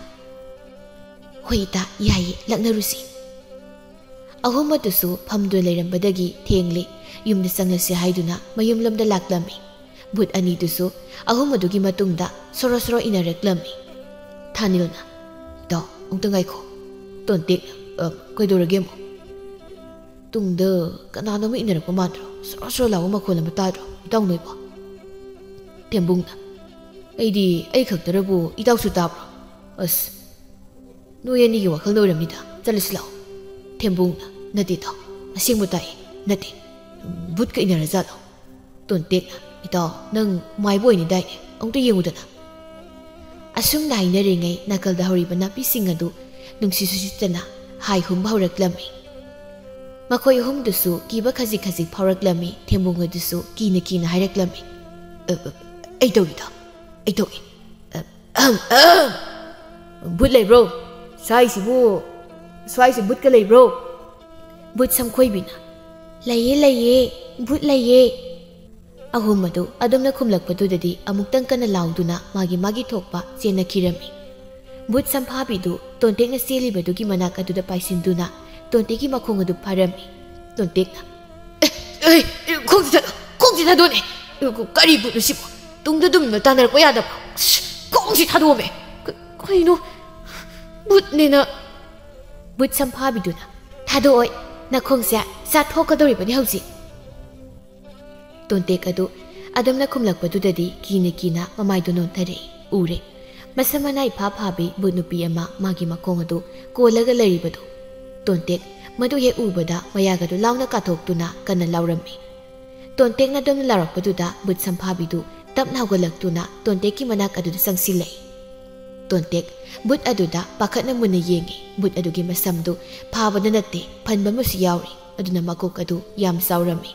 "ꯍꯣꯏ ꯏꯇꯥ, ꯌꯥꯏꯌꯦ, ꯂꯛꯅꯔꯨꯁꯤ"꯫ ꯑꯍꯨꯝ ꯑꯗꯨꯁꯨ ꯐꯝꯗꯨꯅ ꯂꯩꯔꯝꯕꯗꯒꯤ ꯊꯦꯡꯂꯦ꯫ ꯌꯨꯝꯗ ꯆꯪꯂꯁꯤ ꯍꯥꯏꯗꯨꯅ ꯃꯌꯨꯝꯂꯣꯝꯗ ꯂꯥꯛꯂꯝꯃꯤ꯫ ꯚꯨꯠ ꯑꯅꯤꯗꯨꯁꯨ ꯑꯍꯨꯝ ꯑꯗꯨꯒꯤ ꯃꯇꯨꯡꯗ ꯁꯣꯔꯣ ꯁꯣꯔꯣ ꯏꯟꯅꯔꯛꯂꯝꯃꯤ꯫ ꯊꯥꯅꯤꯜꯅ, "ꯏꯇꯥꯎ, ꯑꯃꯨꯛꯇ ꯉꯥꯏꯈꯣ"꯫ ꯇꯣꯟꯇꯦꯛꯅ, "ꯑ, ꯀꯩꯗꯧꯔꯒꯦ ꯑꯃꯨꯛ? ꯇꯨꯡꯗ ꯀꯅꯥꯅꯣꯝꯃ ꯏꯟꯅꯔꯛꯄ ꯃꯥꯟꯗ꯭ꯔꯣ? ꯁꯣꯔꯣ ꯁꯣꯔꯣ ꯂꯥꯎꯕ ꯃꯈꯣꯜ ꯑꯃ ꯇꯥꯗ꯭ꯔꯣ, ꯏꯇꯥꯎ ꯅꯣꯏꯕꯣ?" ꯊꯦꯝꯕꯨꯡꯅ, "ꯑꯩꯗꯤ ꯑꯩ ꯈꯛꯇꯔꯕꯨ ꯏꯇꯥꯎꯁꯨ ꯇꯥꯕ꯭ꯔꯣ? ꯑꯁ, ꯅꯣꯏ ꯑꯅꯤꯒꯤ ꯋꯥꯈꯜꯅ ꯑꯣꯏꯔꯝꯅꯤꯗ꯫ ꯆꯠꯂꯁꯤ ꯂꯥꯛꯑꯣ"꯫ ꯊꯦꯝꯕꯨꯡꯅ, "ꯅꯠꯇꯦ ꯏꯇꯥꯎ, ꯑꯁꯦꯡꯕ ꯇꯥꯏꯌꯦ, ꯅꯠꯇꯦ꯫ ꯚꯨꯠꯀ ꯏꯟꯅꯔꯖꯥꯠꯂꯣ?" ꯇꯣꯟꯇꯦꯛꯅ, "ꯏꯇꯥꯎ, ꯅꯪ ꯃꯥꯏꯕ ꯑꯣꯏꯅꯤꯗꯥꯏꯅꯦ? ꯑꯃꯨꯛꯇ ꯌꯦꯡꯉꯨꯗꯅ"꯫ ꯑꯁꯨꯝꯅ ꯍꯥꯏꯅꯔꯤꯉꯩ ꯅꯥꯀꯜꯗ ꯍꯧꯔꯤꯕ ꯅꯥꯄꯤꯁꯤꯡ ꯑꯗꯨ ꯅꯨꯡꯁꯤꯠ ꯁꯨꯁꯤꯠꯇꯅ ꯍꯥꯏ ꯍꯨꯝꯕ ꯍꯧꯔꯛꯂꯝꯃꯤ꯫ ꯃꯈꯣꯏ ꯑꯍꯨꯝꯗꯨꯁꯨ ꯀꯤꯕ ꯈꯖꯤꯛ ꯈꯖꯤꯛ ꯐꯥꯎꯔꯛꯂꯝꯃꯤ꯫ ꯊꯦꯝꯕꯨꯡ ꯑꯗꯨꯁꯨ ꯀꯤꯅ ꯀꯤꯅ ꯍꯥꯏꯔꯛꯂꯝꯃꯤ, "ꯑ, ꯑ, ꯑꯩ ꯇꯧꯏꯗ, ꯑꯩ ꯇꯧꯏ꯫ ꯑ, ꯑꯍꯝ, ꯑꯍꯝ꯫ ꯚꯨꯠ ꯂꯩꯕ꯭ꯔꯣ? ꯁ꯭ꯋꯥꯏꯁꯤꯕꯨ, ꯁ꯭ꯋꯥꯏꯁꯤ ꯚꯨꯠꯀ ꯂꯩꯕ꯭ꯔꯣ?" ꯚꯨꯠ ꯁꯝꯈꯣꯏꯕꯤꯅ, "ꯂꯩꯌꯦ, ꯂꯩꯌꯦ, ꯚꯨꯠ ꯂꯩꯌꯦ"꯫ ꯑꯍꯨꯝ ꯑꯗꯨ ꯑꯗꯨꯝꯅ ꯈꯨꯝꯂꯛꯄꯗꯨꯗꯗꯤ ꯑꯃꯨꯛꯇꯪ ꯀꯟꯅ ꯂꯥꯎꯗꯨꯅ ꯃꯥꯒꯤ ꯃꯥꯒꯤ ꯊꯣꯛꯄ ꯆꯦꯟꯅꯈꯤꯔꯝꯃꯤ꯫ ꯚꯨꯠ ꯁꯝꯐꯥꯕꯤꯗꯨ ꯇꯣꯟꯇꯦꯛꯅ ꯆꯦꯜꯂꯤꯕꯗꯨꯒꯤ ꯃꯅꯥꯛ ꯑꯗꯨꯗ ꯄꯥꯏꯁꯤꯟꯗꯨꯅ ꯇꯣꯟꯇꯦꯛꯀꯤ ꯃꯈꯣꯡ ꯑꯗꯨ ꯐꯥꯔꯝꯃꯤ꯫ ꯇꯣꯟꯇꯦꯛꯅ, "ꯑꯦ, ꯑꯦ, ꯈꯣꯡꯁꯤ ꯊꯥꯗꯣꯛ, ꯈꯣꯡꯁꯤ ꯊꯥꯗꯣꯛꯑꯣꯅꯦ꯫ ꯀꯔꯤ ꯚꯨꯠꯅꯣ ꯁꯤꯕꯨ? ꯇꯨꯡꯗ ꯑꯗꯨꯝꯅ ꯇꯥꯟꯅꯔꯛꯄ ꯌꯥꯗꯕ꯭ꯔꯣ? ꯈꯣꯡꯁꯤ ꯊꯥꯗꯣꯛꯑꯣꯃꯦ꯫ ꯀ-, ꯀꯩꯅꯣ? ꯚꯨꯠꯅꯦꯅ"꯫ ꯚꯨꯠ ꯁꯝꯐꯥꯕꯤꯗꯨꯅ, "ꯊꯥꯗꯣꯛꯑꯣꯏ, ꯅꯈꯣꯡꯁꯦ ꯆꯥꯊꯣꯛꯀꯗꯧꯔꯤꯕꯅꯤ ꯍꯧꯖꯤꯛ"꯫ ꯇꯣꯟꯇꯦꯛ ꯑꯗꯨ ꯑꯗꯨꯝꯅ ꯈꯨꯝꯂꯛꯄꯗꯨꯗꯗꯤ ꯀꯤꯅ ꯀꯤꯅ ꯃꯃꯥꯏꯗꯨ ꯅꯣꯟꯊꯔꯛꯏ꯫ ꯎꯔꯦ, ꯃꯁꯝ ꯃꯅꯥ ꯏꯐꯥ ꯐꯥꯕꯤ ꯚꯨꯠ ꯅꯨꯄꯤ ꯑꯃ ꯃꯥꯒꯤ ꯃꯈꯣꯡ ꯑꯗꯨ ꯀꯣꯜꯂꯒ ꯂꯩꯔꯤꯕꯗꯨ꯫ ꯇꯣꯟꯇꯦꯛ ꯃꯗꯨ ꯍꯦꯛ ꯎꯕꯗ ꯃꯌꯥꯒꯗꯨ ꯂꯥꯎꯅ ꯀꯥꯊꯣꯛꯇꯨꯅ ꯀꯟꯅ ꯂꯥꯎꯔꯝꯃꯤ꯫ ꯇꯣꯟꯇꯦꯛꯅ ꯑꯗꯨꯝꯅ ꯂꯥꯎꯔꯛꯄꯗꯨꯗ ꯚꯨꯠ ꯁꯝꯐꯥꯕꯤꯗꯨ ꯇꯞꯅ ꯍꯧꯒꯠꯂꯛꯇꯨꯅ ꯇꯣꯟꯇꯦꯛꯀꯤ ꯃꯅꯥꯛ ꯑꯗꯨꯗ ꯆꯪꯁꯤꯜꯂꯛꯏ꯫ ꯇꯣꯟꯇꯦꯛ ꯚꯨꯠ ꯑꯗꯨꯗ ꯄꯥꯈꯠꯅ ꯃꯨꯟꯅ ꯌꯦꯡꯉꯤ꯫ ꯚꯨꯠ ꯑꯗꯨꯒꯤ ꯃꯁꯝꯗꯨ ꯐꯥꯕꯗ ꯅꯠꯇꯦ, ꯐꯟꯕ ꯑꯃꯁꯨ ꯌꯥꯎꯔꯤ꯫ ꯑꯗꯨꯅ ꯃꯀꯣꯛ ꯑꯗꯨ ꯌꯥꯝ ꯆꯥꯎꯔꯝꯃꯤ꯫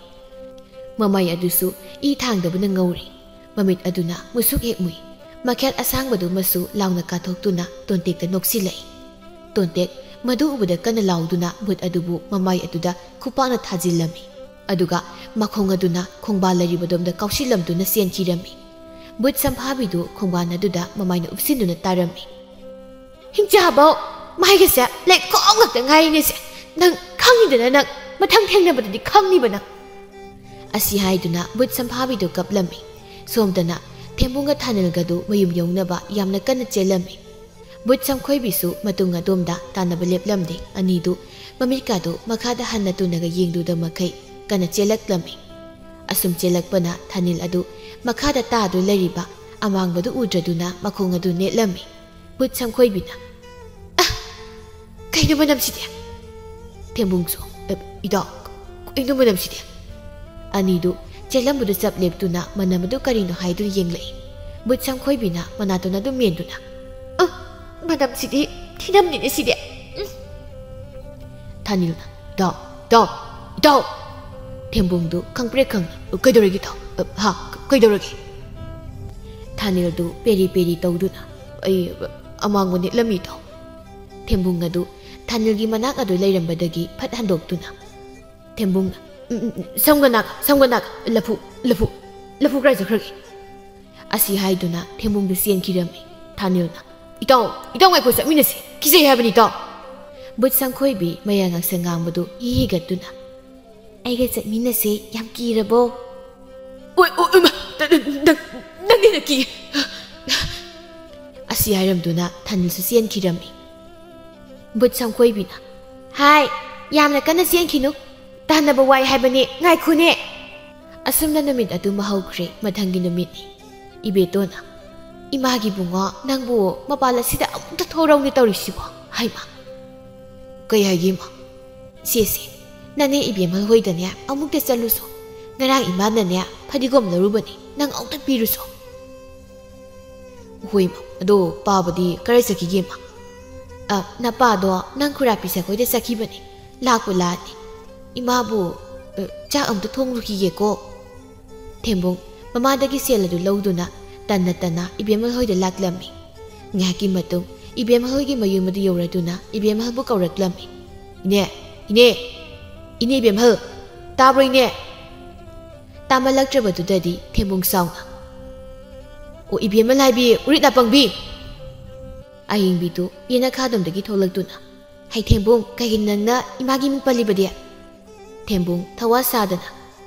ꯃꯃꯩ ꯑꯗꯨꯁꯨ ꯏ ꯊꯥꯡꯗꯕꯅ ꯉꯧꯔꯤ꯫ ꯃꯃꯤꯠ ꯑꯗꯨꯅ ꯃꯨꯁꯨꯛ ꯍꯦꯛ ꯃꯨꯏ꯫ ꯃꯈꯦꯜ ꯑꯁꯥꯡꯕꯗꯨꯃꯁꯨ ꯂꯥꯎꯅ ꯀꯥꯊꯣꯛꯇꯨꯅ ꯇꯣꯟꯇꯦꯛꯇ ꯅꯣꯛꯁꯤꯜꯂꯛꯏ꯫ ꯇꯣꯟꯇꯦꯛ ꯃꯗꯨ ꯎꯕꯗ ꯀꯟꯅ ꯂꯥꯎꯗꯨꯅ ꯚꯨꯠ ꯑꯗꯨꯕꯨ ꯃꯃꯥꯏ ꯑꯗꯨꯗ ꯈꯨꯄꯥꯛꯅ ꯊꯥꯖꯤꯜꯂꯝꯃꯤ꯫ ꯑꯗꯨꯒ ꯃꯈꯣꯡ ꯑꯗꯨꯅ ꯈꯣꯡꯕꯥꯜ ꯂꯩꯔꯤꯕꯗꯣꯝꯗ ꯀꯥꯎꯁꯤꯜꯂꯝꯗꯨꯅ ꯆꯦꯟꯈꯤꯔꯝꯃꯤ꯫ ꯚꯨꯠ ꯁꯝꯐꯥꯕꯤꯗꯨ ꯈꯣꯡꯕꯥꯜ ꯑꯗꯨꯗ ꯃꯃꯥꯏꯅ ꯎꯞꯁꯤꯟꯗꯨꯅ ꯇꯥꯔꯝꯃꯤ꯫ "ꯍꯤꯡꯆꯥꯕꯧ, ꯃꯥꯏꯒꯁꯦ ꯂꯩꯈꯣꯝ ꯉꯥꯛꯇ ꯉꯥꯏꯔꯤꯅꯦꯁꯦ꯫ ꯅꯪ ꯈꯪꯉꯤꯗꯅ, ꯅꯪ ꯃꯊꯪ ꯊꯦꯡꯅꯕꯗꯗꯤ ꯈꯪꯅꯤꯕ ꯅꯪ"꯫ ꯑꯁꯤ ꯍꯥꯏꯗꯨꯅ ꯚꯨꯠ ꯁꯝꯐꯥꯕꯤꯗꯨ ꯀꯞꯂꯝꯃꯤ꯫ ꯁꯣꯝꯗꯅ ꯊꯦꯝꯕꯨꯡꯒ ꯊꯥꯅꯤꯜꯒꯗꯨ ꯃꯌꯨꯝ ꯌꯧꯅꯕ ꯌꯥꯝꯅ ꯀꯟꯅ ꯆꯦꯜꯂꯝꯃꯤ꯫ ꯚꯨꯠ ꯁꯝꯈꯣꯏꯕꯤꯁꯨ ꯃꯇꯨꯡ ꯑꯗꯣꯝꯗ ꯇꯥꯟꯅꯕ ꯂꯦꯞꯂꯝꯗꯦ꯫ ꯑꯅꯤꯗꯨ ꯃꯃꯤꯠꯀꯥꯗꯨ ꯃꯈꯥꯗ ꯍꯟꯅ ꯇꯨꯅꯒ ꯌꯦꯡꯗꯨꯗ ꯃꯈꯩ ꯀꯟꯅ ꯆꯦꯜꯂꯛꯂꯝꯃꯤ꯫ ꯑꯁꯨꯝ ꯆꯦꯜꯂꯛꯄꯅ ꯊꯥꯅꯤꯜ ꯑꯗꯨ ꯃꯈꯥꯗ ꯇꯥꯗꯨ ꯂꯩꯔꯤꯕ ꯑꯃꯥꯡꯕꯗꯨ ꯎꯗ꯭ꯔꯗꯨꯅ ꯃꯈꯣꯡ ꯑꯗꯨ ꯅꯦꯠꯂꯝꯃꯤ꯫ ꯚꯨꯠ ꯁꯝꯈꯣꯏꯕꯤꯅ, "ꯑ! ꯀꯩꯅꯣ ꯃꯅꯝꯁꯤꯗꯤ?" ꯊꯦꯝꯕꯨꯡꯁꯨ, "ꯑ, ꯏꯇꯥꯎ, ꯀꯩꯅꯣ ꯃꯅꯝꯁꯤꯗꯤ?" ꯑꯅꯤꯗꯨ ꯆꯦꯜꯂꯝꯕꯗꯨ ꯆꯞ ꯂꯦꯞꯇꯨꯅ ꯃꯅꯝ ꯑꯗꯨ ꯀꯔꯤꯅꯣ ꯍꯥꯏꯗꯨꯅ ꯌꯦꯡꯂꯛꯏ꯫ ꯕꯨꯠ ꯁꯝꯈꯣꯏꯕꯤꯅ ꯃꯅꯥꯇꯣꯟ ꯑꯗꯨ ꯃꯦꯟꯗꯨꯅ, "ꯑ, ꯃꯅꯝꯁꯤꯗꯤ ꯊꯤꯅꯝꯅꯤꯅꯦ ꯁꯤꯗꯤ꯫ ꯎꯝ!" ꯊꯥꯅꯤꯜꯅ, "ꯏꯇꯥꯎ, ꯏꯇꯥꯎ, ꯏꯇꯥꯎ!" ꯊꯦꯝꯕꯨꯡꯗꯨ ꯈꯪꯄ꯭ꯔꯦꯛ ꯈꯪꯅ, "ꯀꯩꯗꯧꯔꯒꯦ ꯏꯇꯥꯎ? ꯑ, ꯍꯥ? ꯀꯩꯗꯧꯔꯒꯦ?" ꯊꯥꯅꯤꯜꯗꯨ ꯄꯦꯔꯤ ꯄꯦꯔꯤ ꯇꯧꯗꯨꯅ, "ꯑꯩ ꯑꯃꯥꯡꯕ ꯅꯦꯠꯂꯝꯃꯤ ꯏꯇꯥꯎ꯫" ꯊꯦꯝꯕꯨꯡ ꯑꯗꯨ ꯊꯥꯅꯤꯜꯒꯤ ꯃꯅꯥꯛ ꯑꯗꯨ ꯂꯩꯔꯝꯕꯗꯒꯤ ꯐꯠ ꯍꯟꯗꯣꯛꯇꯨꯅ, ꯊꯦꯝꯕꯨꯡꯅ, "ꯎꯝ, ꯎꯝ, ꯎꯝ, ꯁꯝꯒ ꯅꯥꯒ, ꯁꯝꯒ ꯅꯥꯒ, ꯂꯐꯨ, ꯂꯐꯨ, ꯂꯐꯨ ꯀꯔꯥꯏ ꯆꯠꯈ꯭ꯔꯒꯦ?" ꯑꯁꯤ ꯍꯥꯏꯗꯨꯅ ꯊꯦꯝꯕꯨꯡꯗꯨ ꯆꯦꯟꯈꯤꯔꯝꯃꯤ꯫ ꯊꯥꯅꯤꯜꯅ, "ꯏꯇꯥꯎ, ꯏꯇꯥꯎ ꯉꯥꯏꯈꯣ, ꯆꯠꯃꯤꯟꯅꯁꯤ, ꯀꯤꯖꯩ ꯍꯥꯏꯕꯅꯤ ꯏꯇꯥꯎ!" ꯕꯨꯠ ꯁꯝꯈꯣꯏꯕꯤ ꯃꯌꯥ ꯉꯥꯡꯁꯪ ꯉꯥꯡꯕꯗꯨ ꯍꯤ ꯍꯤꯒꯠꯇꯨꯅ, "ꯑꯩꯒ ꯆꯠꯃꯤꯟꯅꯁꯦ, ꯌꯥꯝ ꯀꯤꯔꯕꯣ?" "ꯑꯣꯏ, ꯑꯣꯏ, ꯑꯣꯏꯃ, ꯅ-, ꯅ-, ꯅꯪ, ꯅꯪ ꯍꯦꯟꯅ ꯀꯤ!" ꯑꯁꯤ ꯍꯥꯏꯔꯝꯗꯨꯅ ꯊꯥꯅꯤꯜꯁꯨ ꯆꯦꯟꯈꯤꯔꯝꯃꯤ꯫ ꯕꯨꯠ ꯁꯝꯈꯣꯏꯕꯤꯅ, "ꯍꯥꯏ, ꯌꯥꯝꯅ ꯀꯟꯅ ꯆꯦꯟꯈꯤꯅꯨ, ꯇꯥꯟꯅꯕ ꯋꯥꯏ ꯍꯥꯏꯕꯅꯦ, ꯉꯥꯏꯈꯣꯅꯦ!" ꯑꯁꯨꯝꯅ ꯅꯨꯃꯤꯠ ꯑꯗꯨꯃ ꯍꯧꯈ꯭ꯔꯦ꯫ ꯃꯊꯪꯒꯤ ꯅꯨꯃꯤꯠꯅꯤ꯫ ꯏꯕꯦꯇꯣꯟꯅ, "ꯏꯃꯥꯒꯤ ꯕꯨꯡꯉꯣ, ꯅꯪꯕꯨ ꯃꯄꯥꯟ ꯑꯁꯤꯗ ꯑꯃꯨꯛꯇ ꯊꯣꯛꯔꯧꯅꯦ ꯇꯧꯔꯤꯁꯤꯕꯣ?" ꯍꯥꯏꯃ, "ꯀꯩ ꯍꯥꯏꯒꯦ ꯏꯃꯥ?" "ꯁꯦ, ꯁꯦ, ꯅꯅꯦ ꯏꯕꯦꯝꯍꯜ ꯍꯣꯏꯗꯅꯦ ꯑꯃꯨꯛꯇ ꯆꯠꯂꯨꯁꯣ꯫ ꯉꯔꯥꯡ ꯏꯃꯥꯅꯅꯦ ꯐꯗꯤꯒꯣꯝ ꯂꯧꯔꯨꯕꯅꯦ, ꯅꯪ ꯑꯃꯨꯛꯇ ꯄꯤꯔꯨꯁꯣ꯫" "ꯍꯣꯏ ꯏꯃꯥ, ꯑꯗꯣ ꯄꯥꯕꯗꯤ ꯀꯔꯥꯏ ꯆꯠꯈꯤꯒꯦ ꯏꯃꯥ?" "ꯑ, ꯅꯄꯥꯗꯣ ꯅꯪ ꯈꯨꯔꯥ ꯄꯤꯁꯛ ꯍꯣꯏꯗ ꯆꯠꯈꯤꯕꯅꯦ, ꯂꯥꯛꯄꯨ ꯂꯥꯛꯑꯅꯤ꯫ ꯏꯃꯥꯕꯨ, ꯑ, ꯆꯥꯛ ꯑꯃꯨꯛꯇ ꯊꯣꯡꯂꯨꯈꯤꯒꯦꯀꯣ꯫" ꯊꯦꯝꯕꯨꯡ ꯃꯃꯥꯗꯒꯤ ꯁꯦꯜ ꯑꯗꯨ ꯂꯧꯗꯨꯅ ꯇꯟꯅ ꯇꯟꯅ ꯏꯕꯦꯝꯍꯜ ꯍꯣꯏꯗ ꯂꯥꯛꯂꯝꯃꯤ꯫ ꯉꯥꯏꯍꯥꯛꯀꯤ ꯃꯇꯨꯡ ꯏꯕꯦꯝꯍꯜ ꯍꯣꯏꯒꯤ ꯃꯌꯨꯝ ꯑꯗꯨ ꯌꯧꯔꯗꯨꯅ ꯏꯕꯦꯝꯍꯜꯕꯨ ꯀꯧꯔꯛꯂꯝꯃꯤ꯫ "ꯏꯅꯦ, ꯏꯅꯦ, ꯏꯅꯦ ꯏꯕꯦꯝꯍꯜ, ꯇꯥꯕ꯭ꯔꯣ ꯏꯅꯦ?" ꯇꯥꯃꯜꯂꯛꯇ꯭ꯔꯕꯗꯨꯗꯗꯤ ꯊꯦꯝꯕꯨꯡ ꯁꯥꯎꯅ, "ꯑꯣ ꯏꯕꯦꯝꯍꯜ ꯍꯥꯏꯕꯤ, ꯎꯔꯤꯠ ꯅꯥꯄꯪꯕꯤ!" ꯑꯌꯤꯡꯕꯤꯗꯨ ꯌꯦꯅꯈꯥꯗꯣꯝꯗꯒꯤ ꯊꯣꯛꯂꯛꯇꯨꯅ, "ꯍꯩ ꯊꯦꯝꯕꯨꯡ, ꯀꯩꯒꯤꯅꯣ ꯅꯪꯅ ꯏꯃꯥꯒꯤ ꯃꯤꯡ ꯄꯜꯂꯤꯕꯗꯤ?" ꯊꯦꯝꯕꯨꯡ ꯊꯋꯥ ꯁꯥꯗꯅ,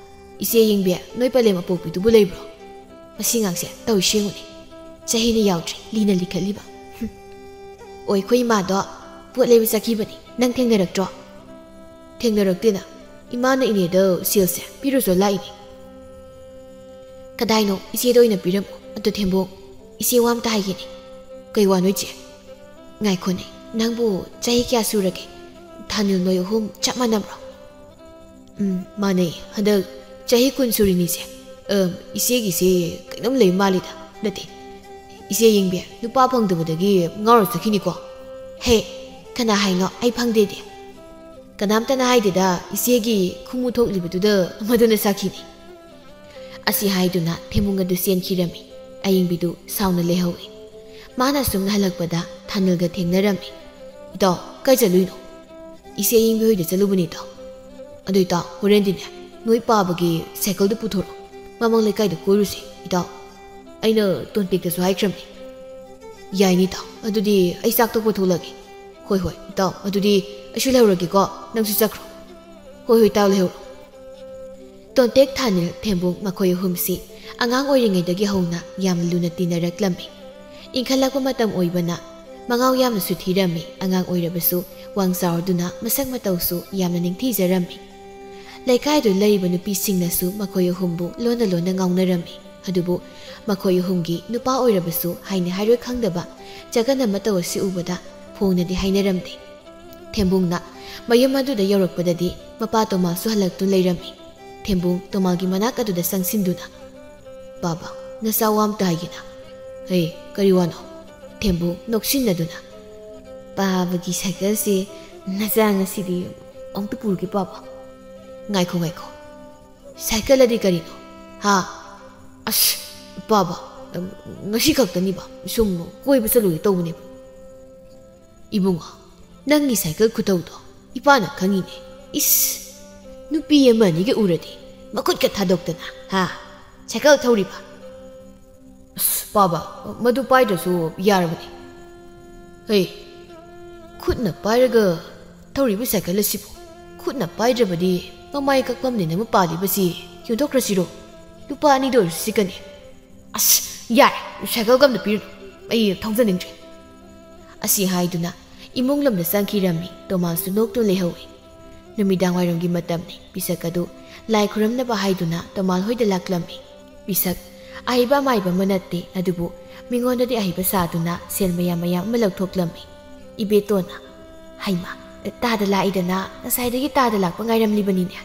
"ꯏꯆꯦ ꯌꯦꯡꯕꯤ, ꯅꯣꯏ ꯄꯂꯦꯝ ꯑꯄꯣꯛꯄꯤꯗꯨꯕꯨ ꯂꯩꯕ꯭ꯔꯣ? ꯃꯁꯤ ꯉꯥꯡꯁꯦ ꯇꯧꯏ ꯁꯦꯡꯉꯨꯅꯦ꯫ ꯆꯍꯤꯅ ꯌꯥꯎꯗ꯭ꯔꯤ, ꯂꯤꯅ ꯂꯤꯈꯠꯂꯤꯕ꯫ ꯍꯨꯝ꯫ ꯑꯣ, ꯑꯩꯈꯣꯏ ꯏꯃꯥꯗꯣ ꯄꯣꯠ ꯂꯩꯕ ꯆꯠꯈꯤꯕꯅꯤ꯫ ꯅꯪ ꯊꯦꯡꯅꯔꯛꯇ꯭ꯔꯣ?" "ꯊꯦꯡꯅꯔꯛꯇꯦꯅ꯫ ꯏꯃꯥꯅ ꯏꯅꯦꯗ ꯁꯦꯜꯁꯦ ꯄꯤꯔꯨꯆꯣ ꯂꯥꯛꯏꯅꯤ꯫" "ꯀꯗꯥꯏꯅꯣ? ꯏꯆꯦꯗ ꯑꯣꯏꯅ ꯄꯤꯔꯝꯃꯣ꯫ ꯑꯗꯣ ꯊꯦꯝꯕꯨꯡ, ꯏꯆꯦ ꯋꯥ ꯑꯝꯇ ꯍꯥꯏꯒꯦꯅꯦ꯫" "ꯀꯩ ꯋꯥꯅꯣ ꯏꯆꯦ?" "ꯉꯥꯏꯈꯣꯅꯦ, ꯅꯪꯕꯨ ꯆꯍꯤ ꯀꯌꯥ ꯁꯨꯔꯒꯦ? ꯊꯥꯅꯤꯜ ꯅꯣꯏ ꯑꯍꯨꯝ ꯆꯞ ꯃꯥꯟꯅꯕ꯭ꯔꯣ?" "ꯎꯝ, ꯃꯥꯟꯅꯩ꯫ ꯍꯟꯗꯛ ꯆꯍꯤ ꯀꯨꯟ ꯁꯨꯔꯤꯅꯤꯁꯦ꯫ ꯑꯝ, ꯏꯆꯦꯒꯤꯁꯦ ꯀꯩꯅꯣꯝ ꯂꯩ ꯃꯥꯜꯂꯤꯗ꯫ ꯅꯠꯇꯦ, ꯏꯆꯦ ꯌꯦꯡꯕꯤ, ꯅꯨꯄꯥ ꯐꯪꯗꯕꯗꯒꯤ ꯉꯥꯎꯔ ꯆꯠꯈꯤꯅꯤꯀꯣ꯫ ꯍꯦ, ꯀꯅꯥ ꯍꯥꯏꯅꯣ ꯑꯩ ꯐꯪꯗꯦꯗꯤ? ꯀꯅꯥꯝꯇꯅ ꯍꯥꯏꯗꯦꯗ, ꯏꯆꯦꯒꯤ ꯈꯨꯃꯨ ꯊꯣꯛꯂꯤꯕꯗꯨꯗ ꯃꯗꯨꯅ ꯁꯥꯈꯤꯅꯤ꯫ ꯑꯁꯤ ꯍꯥꯏꯗꯨꯅ ꯊꯦꯝꯕꯨꯡ ꯑꯗꯨ ꯆꯦꯟꯈꯤꯔꯝꯃꯤ꯫ ꯑꯌꯦꯡꯕꯤꯗꯨ ꯁꯥꯎꯅ ꯂꯩꯍꯧꯏ꯫ ꯃꯥꯅ ꯑꯁꯨꯝꯅ ꯍꯜꯂꯛꯄꯗ ꯊꯥꯅꯤꯜꯒ ꯊꯦꯡꯅꯔꯝꯃꯤ꯫ "ꯏꯇꯥꯎ, ꯀꯥꯏ ꯆꯠꯂꯨꯏꯅꯣ?" "ꯏꯆꯦ ꯑꯌꯦꯡꯕꯤ ꯍꯣꯏꯗ ꯆꯠꯂꯨꯕꯅꯤ, ꯏꯇꯥꯎ꯫ ꯑꯗꯨ ꯏꯇꯥꯎ, ꯍꯣꯔꯦꯟꯗꯤꯅꯦ, ꯅꯣꯏ ꯄꯥꯕꯒꯤ ꯁꯥꯏꯀꯜꯗꯨ ꯄꯨꯊꯣꯔꯛꯑꯣ꯫ ꯃꯃꯥꯡ ꯂꯩꯀꯥꯏꯗ ꯀꯣꯏꯔꯨꯁꯦ, ꯏꯇꯥꯎ꯫ ꯑꯩꯅ ꯇꯣꯟꯇꯦꯛꯇꯁꯨ ꯍꯥꯏꯈ꯭ꯔꯕꯅꯤ꯫" "ꯌꯥꯏꯅꯤ, ꯏꯇꯥꯎ꯫ ꯑꯗꯨꯗꯤ ꯑꯩ ꯆꯥꯛ ꯇꯣꯛꯄ ꯊꯣꯛꯂꯒꯦ꯫" "ꯍꯣꯏ, ꯍꯣꯏ, ꯏꯇꯥꯎ꯫ ꯑꯗꯨꯗꯤ ꯑꯩꯁꯨ ꯂꯩꯍꯧꯔꯒꯦꯀꯣ꯫ ꯅꯪꯁꯨ ꯆꯠꯈ꯭ꯔꯣ꯫" "ꯍꯣꯏ, ꯍꯣꯏ, ꯏꯇꯥꯎ, ꯂꯩꯍꯧꯔꯣ꯫" ꯇꯣꯟꯇꯦꯛ, ꯊꯥꯅꯤꯜ, ꯊꯦꯝꯕꯨꯡ ꯃꯈꯣꯏ ꯑꯍꯨꯝꯁꯤ ꯑꯉꯥꯡ ꯑꯣꯏꯔꯤꯉꯩꯗꯒꯤ ꯍꯧꯅ ꯌꯥꯝꯅ ꯂꯨꯅ ꯇꯤꯟꯅꯔꯛꯂꯝꯃꯤ꯫ ꯏꯟꯈꯠꯂꯛꯄ ꯃꯇꯝ ꯑꯣꯏꯕꯅ ꯃꯉꯥꯎ ꯌꯥꯝꯅꯁꯨ ꯊꯤꯔꯝꯃꯤ꯫ ꯑꯉꯥꯡ ꯑꯣꯏꯔꯕꯁꯨ ꯋꯥꯡ ꯆꯥꯎꯔꯗꯨꯅ ꯃꯁꯛ ꯃꯇꯧꯁꯨ ꯌꯥꯝꯅ ꯅꯤꯡꯊꯤꯖꯔꯝꯃꯤ꯫ ꯂꯩꯀꯥꯏꯗꯨ ꯂꯩꯔꯤꯕ ꯅꯨꯄꯤꯁꯤꯡꯅꯁꯨ ꯃꯈꯣꯏ ꯑꯍꯨꯝꯕꯨ ꯂꯣꯟꯅ ꯂꯣꯟꯅ ꯉꯥꯎꯅꯔꯝꯃꯤ꯫ ꯑꯗꯨꯕꯨ ꯃꯈꯣꯏ ꯑꯍꯨꯝꯒꯤ ꯅꯨꯄꯥ ꯑꯣꯏꯔꯕꯁꯨ ꯍꯥꯏꯅꯤ ꯍꯥꯏꯔꯣꯏ ꯈꯪꯗꯕ ꯆꯒꯟ ꯑꯃ ꯇꯧ ꯑꯁꯤ ꯎꯕꯗ ꯐꯣꯡꯅꯗꯤ ꯍꯥꯏꯅꯔꯝꯗꯦ꯫ ꯊꯦꯝꯕꯨꯡꯅ ꯃꯌꯨꯝ ꯑꯗꯨꯗ ꯌꯧꯔꯛꯄꯗꯗꯤ ꯃꯄꯥ ꯇꯣꯃꯥꯁꯨ ꯍꯜꯂꯛꯇꯨꯅ ꯂꯩꯔꯝꯃꯤ꯫ ꯊꯦꯝꯕꯨꯡ ꯇꯣꯃꯥꯒꯤ ꯃꯅꯥꯛ ꯑꯗꯨꯗ ꯆꯪꯁꯤꯟꯗꯨꯅ, "ꯕꯥꯕꯥ, ꯅꯆꯥ ꯋꯥ ꯑꯝꯇ ꯍꯥꯏꯒꯦꯅ꯫" "ꯍꯦ, ꯀꯔꯤ ꯋꯥꯅꯣ?" ꯊꯦꯝꯕꯨꯡ ꯅꯣꯛꯁꯤꯟꯅꯗꯨꯅ, "ꯄꯥꯕꯒꯤ ꯁꯥꯏꯀꯜꯁꯦ ꯅꯆꯥ ꯉꯁꯤꯗꯤ ꯑꯃꯨꯛꯇ ꯄꯨꯔꯒꯦ, ꯄꯥꯕ꯫" "ꯉꯥꯏꯈꯣ, ꯉꯥꯏꯈꯣ꯫ ꯁꯥꯏꯀꯜ ꯑꯗꯤ ꯀꯔꯤꯅꯣ? ꯍꯥ? ꯑꯁ, ꯄꯥꯕ, ꯉꯁꯤ ꯈꯛꯇꯅꯤꯕ, ꯁꯨꯝ ꯀꯣꯏꯕ ꯆꯠꯂꯨꯒꯦ ꯇꯧꯕꯅꯦꯕ꯫" "ꯏꯕꯨꯡꯉꯣ, ꯅꯪꯒꯤ ꯁꯥꯏꯀꯜ ꯈꯨꯊꯧꯗꯣ ꯏꯄꯥꯅ ꯈꯪꯉꯤꯅꯦ꯫ ꯏꯁ, ꯅꯨꯄꯤ ꯑꯃ ꯑꯅꯤꯒ ꯎꯔꯗꯤ ꯃꯈꯨꯠꯀ ꯊꯥꯗꯣꯛꯇꯅ, ꯍꯥ? ꯁꯥꯏꯀꯜ ꯊꯧꯔꯤꯕ?" "ꯑꯁ, ꯄꯥꯕ, ꯃꯗꯨ ꯄꯥꯏꯗ꯭ꯔꯁꯨ ꯌꯥꯔꯕꯅꯤ꯫" "ꯍꯩ, ꯈꯨꯠꯅ ꯄꯥꯏꯔꯒ ꯊꯧꯔꯤꯕ ꯁꯥꯏꯀꯜ ꯑꯁꯤꯕꯨ ꯈꯨꯠꯅ ꯄꯥꯏꯗ꯭ꯔꯕꯗꯤ ꯃꯃꯥꯏ ꯀꯛꯐꯝꯅꯦꯅ ꯑꯃ ꯄꯥꯜꯂꯤꯕꯁꯤ ꯌꯣꯟꯊꯣꯛꯈ꯭ꯔꯁꯤꯔꯣ? ꯂꯨꯄꯥ ꯑꯅꯤꯗ ꯑꯣꯏꯔꯁꯨ ꯁꯤꯠꯀꯅꯤ꯫" "ꯑꯁ, ꯌꯥꯔꯦ, ꯁꯥꯏꯀꯜꯒ ꯑꯝꯇ ꯄꯤꯔꯨꯅꯨ, ꯑꯩ ꯊꯧꯖꯅꯤꯡꯗ꯭ꯔꯦ꯫" ꯑꯁꯤ ꯍꯥꯏꯗꯨꯅ ꯏꯃꯨꯡ ꯂꯣꯝꯗ ꯆꯪꯈꯤꯔꯝꯃꯤ꯫ ꯇꯣꯃꯥꯁꯁꯨ ꯅꯣꯛꯇꯨꯅ ꯂꯩꯍꯧꯏ꯫ ꯅꯨꯃꯤꯗꯥꯡ ꯋꯥꯏꯔꯝꯒꯤ ꯃꯇꯝꯅꯤ꯫ ꯄꯤꯁꯛ ꯑꯗꯨ ꯂꯥꯏ ꯈꯨꯔꯝꯅꯕ ꯍꯥꯏꯗꯨꯅ ꯇꯣꯃꯥꯜ ꯍꯣꯏꯗ ꯂꯥꯛꯂꯝꯃꯤ꯫ ꯄꯤꯁꯛ ꯑꯍꯩꯕ ꯑꯃꯥꯏꯕ ꯑꯃ ꯅꯠꯇꯦ, ꯑꯗꯨꯕꯨ ꯃꯤꯉꯣꯟꯗꯗꯤ ꯑꯍꯩꯕ ꯁꯥꯗꯨꯅ ꯁꯦꯜ ꯃꯌꯥꯝ ꯃꯌꯥꯝ ꯑꯃ ꯂꯧꯊꯣꯛꯂꯝꯃꯤ꯫ ꯏꯕꯦꯇꯣꯟꯅ, "ꯍꯩꯃꯥ, ꯇꯥꯗ ꯂꯥꯛꯏꯗꯅ, ꯉꯁꯥꯏꯗꯒꯤ ꯇꯥꯗ ꯂꯥꯛꯄ ꯉꯥꯏꯔꯝꯂꯤꯕꯅꯤꯅꯦ꯫"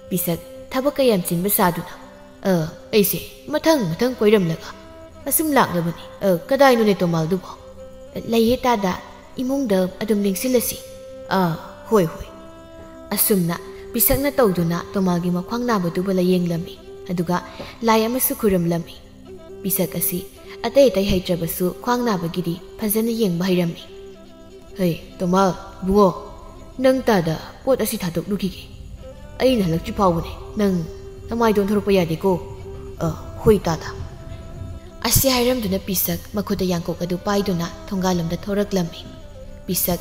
ꯄꯤꯁꯛ ꯊꯕꯛꯀ ꯌꯥꯝ ꯆꯤꯟꯕ ꯁꯥꯗꯨꯅ꯫ "ꯑ, ꯑꯩꯁꯦ ꯃꯊꯪ ꯃꯊꯪ ꯀꯣꯏꯔꯝꯂꯒ ꯑꯁꯨꯝ ꯂꯥꯛꯂꯕꯅꯤ꯫ ꯑ, ꯀꯗꯥꯏꯅꯣꯅꯦ ꯇꯣꯃꯥꯜꯗꯨꯕꯣ?" "ꯂꯩꯌꯦ ꯇꯥꯗ, ꯏꯃꯨꯡꯗ ꯑꯗꯨꯝ ꯂꯦꯡꯁꯤꯜꯂꯁꯤ꯫" "ꯑ, ꯍꯣꯏ, ꯍꯣꯏ꯫" ꯑꯁꯨꯝꯅ ꯄꯤꯁꯛꯅ ꯇꯧꯗꯨꯅ ꯇꯣꯃꯥꯜꯒꯤ ꯃꯈ꯭ꯋꯥꯡ ꯅꯥꯕꯗꯨꯕꯨ ꯂꯥꯌꯦꯡꯂꯝꯃꯤ, ꯑꯗꯨꯒ ꯂꯥꯏ ꯑꯃꯁꯨ ꯈꯨꯔꯨꯝꯂꯝꯃꯤ꯫ ꯄꯤꯁꯛ ꯑꯁꯤ ꯑꯇꯩ ꯑꯇꯩ ꯍꯩꯇ꯭ꯔꯕꯁꯨ ꯈ꯭ꯋꯥꯡ ꯅꯥꯕꯒꯤꯗꯤ ꯐꯖꯅ ꯌꯦꯡꯕ ꯍꯩꯔꯝꯃꯤ꯫ "ꯍꯩ, ꯇꯣꯃꯥꯜ, ꯏꯕꯨꯡꯉꯣ, ꯅꯪ ꯇꯥꯗ ꯄꯣꯠ ꯑꯁꯤ ꯊꯥꯗꯣꯛꯂꯨꯈꯤꯒꯦ꯫ ꯑꯩꯅ ꯍꯜꯂꯛꯇ꯭ꯔꯤ ꯐꯥꯎꯕꯅꯦ ꯅꯪ ꯅꯃꯥꯏꯗꯣ ꯑꯣꯟꯊꯣꯔꯛꯄ ꯌꯥꯗꯦꯀꯣ꯫" "ꯑ, ꯍꯣꯏ ꯇꯥꯗ꯫" ꯑꯁꯤ ꯍꯥꯏꯔꯝꯗꯨꯅ ꯄꯤꯁꯛ ꯃꯈꯨꯠꯇ ꯌꯥꯡꯀꯣꯛ ꯑꯗꯨ ꯄꯥꯏꯗꯨꯅ ꯊꯣꯡꯒꯥꯜꯂꯣꯝꯗ ꯊꯣꯔꯛꯂꯝꯃꯤ꯫ ꯄꯤꯁꯛ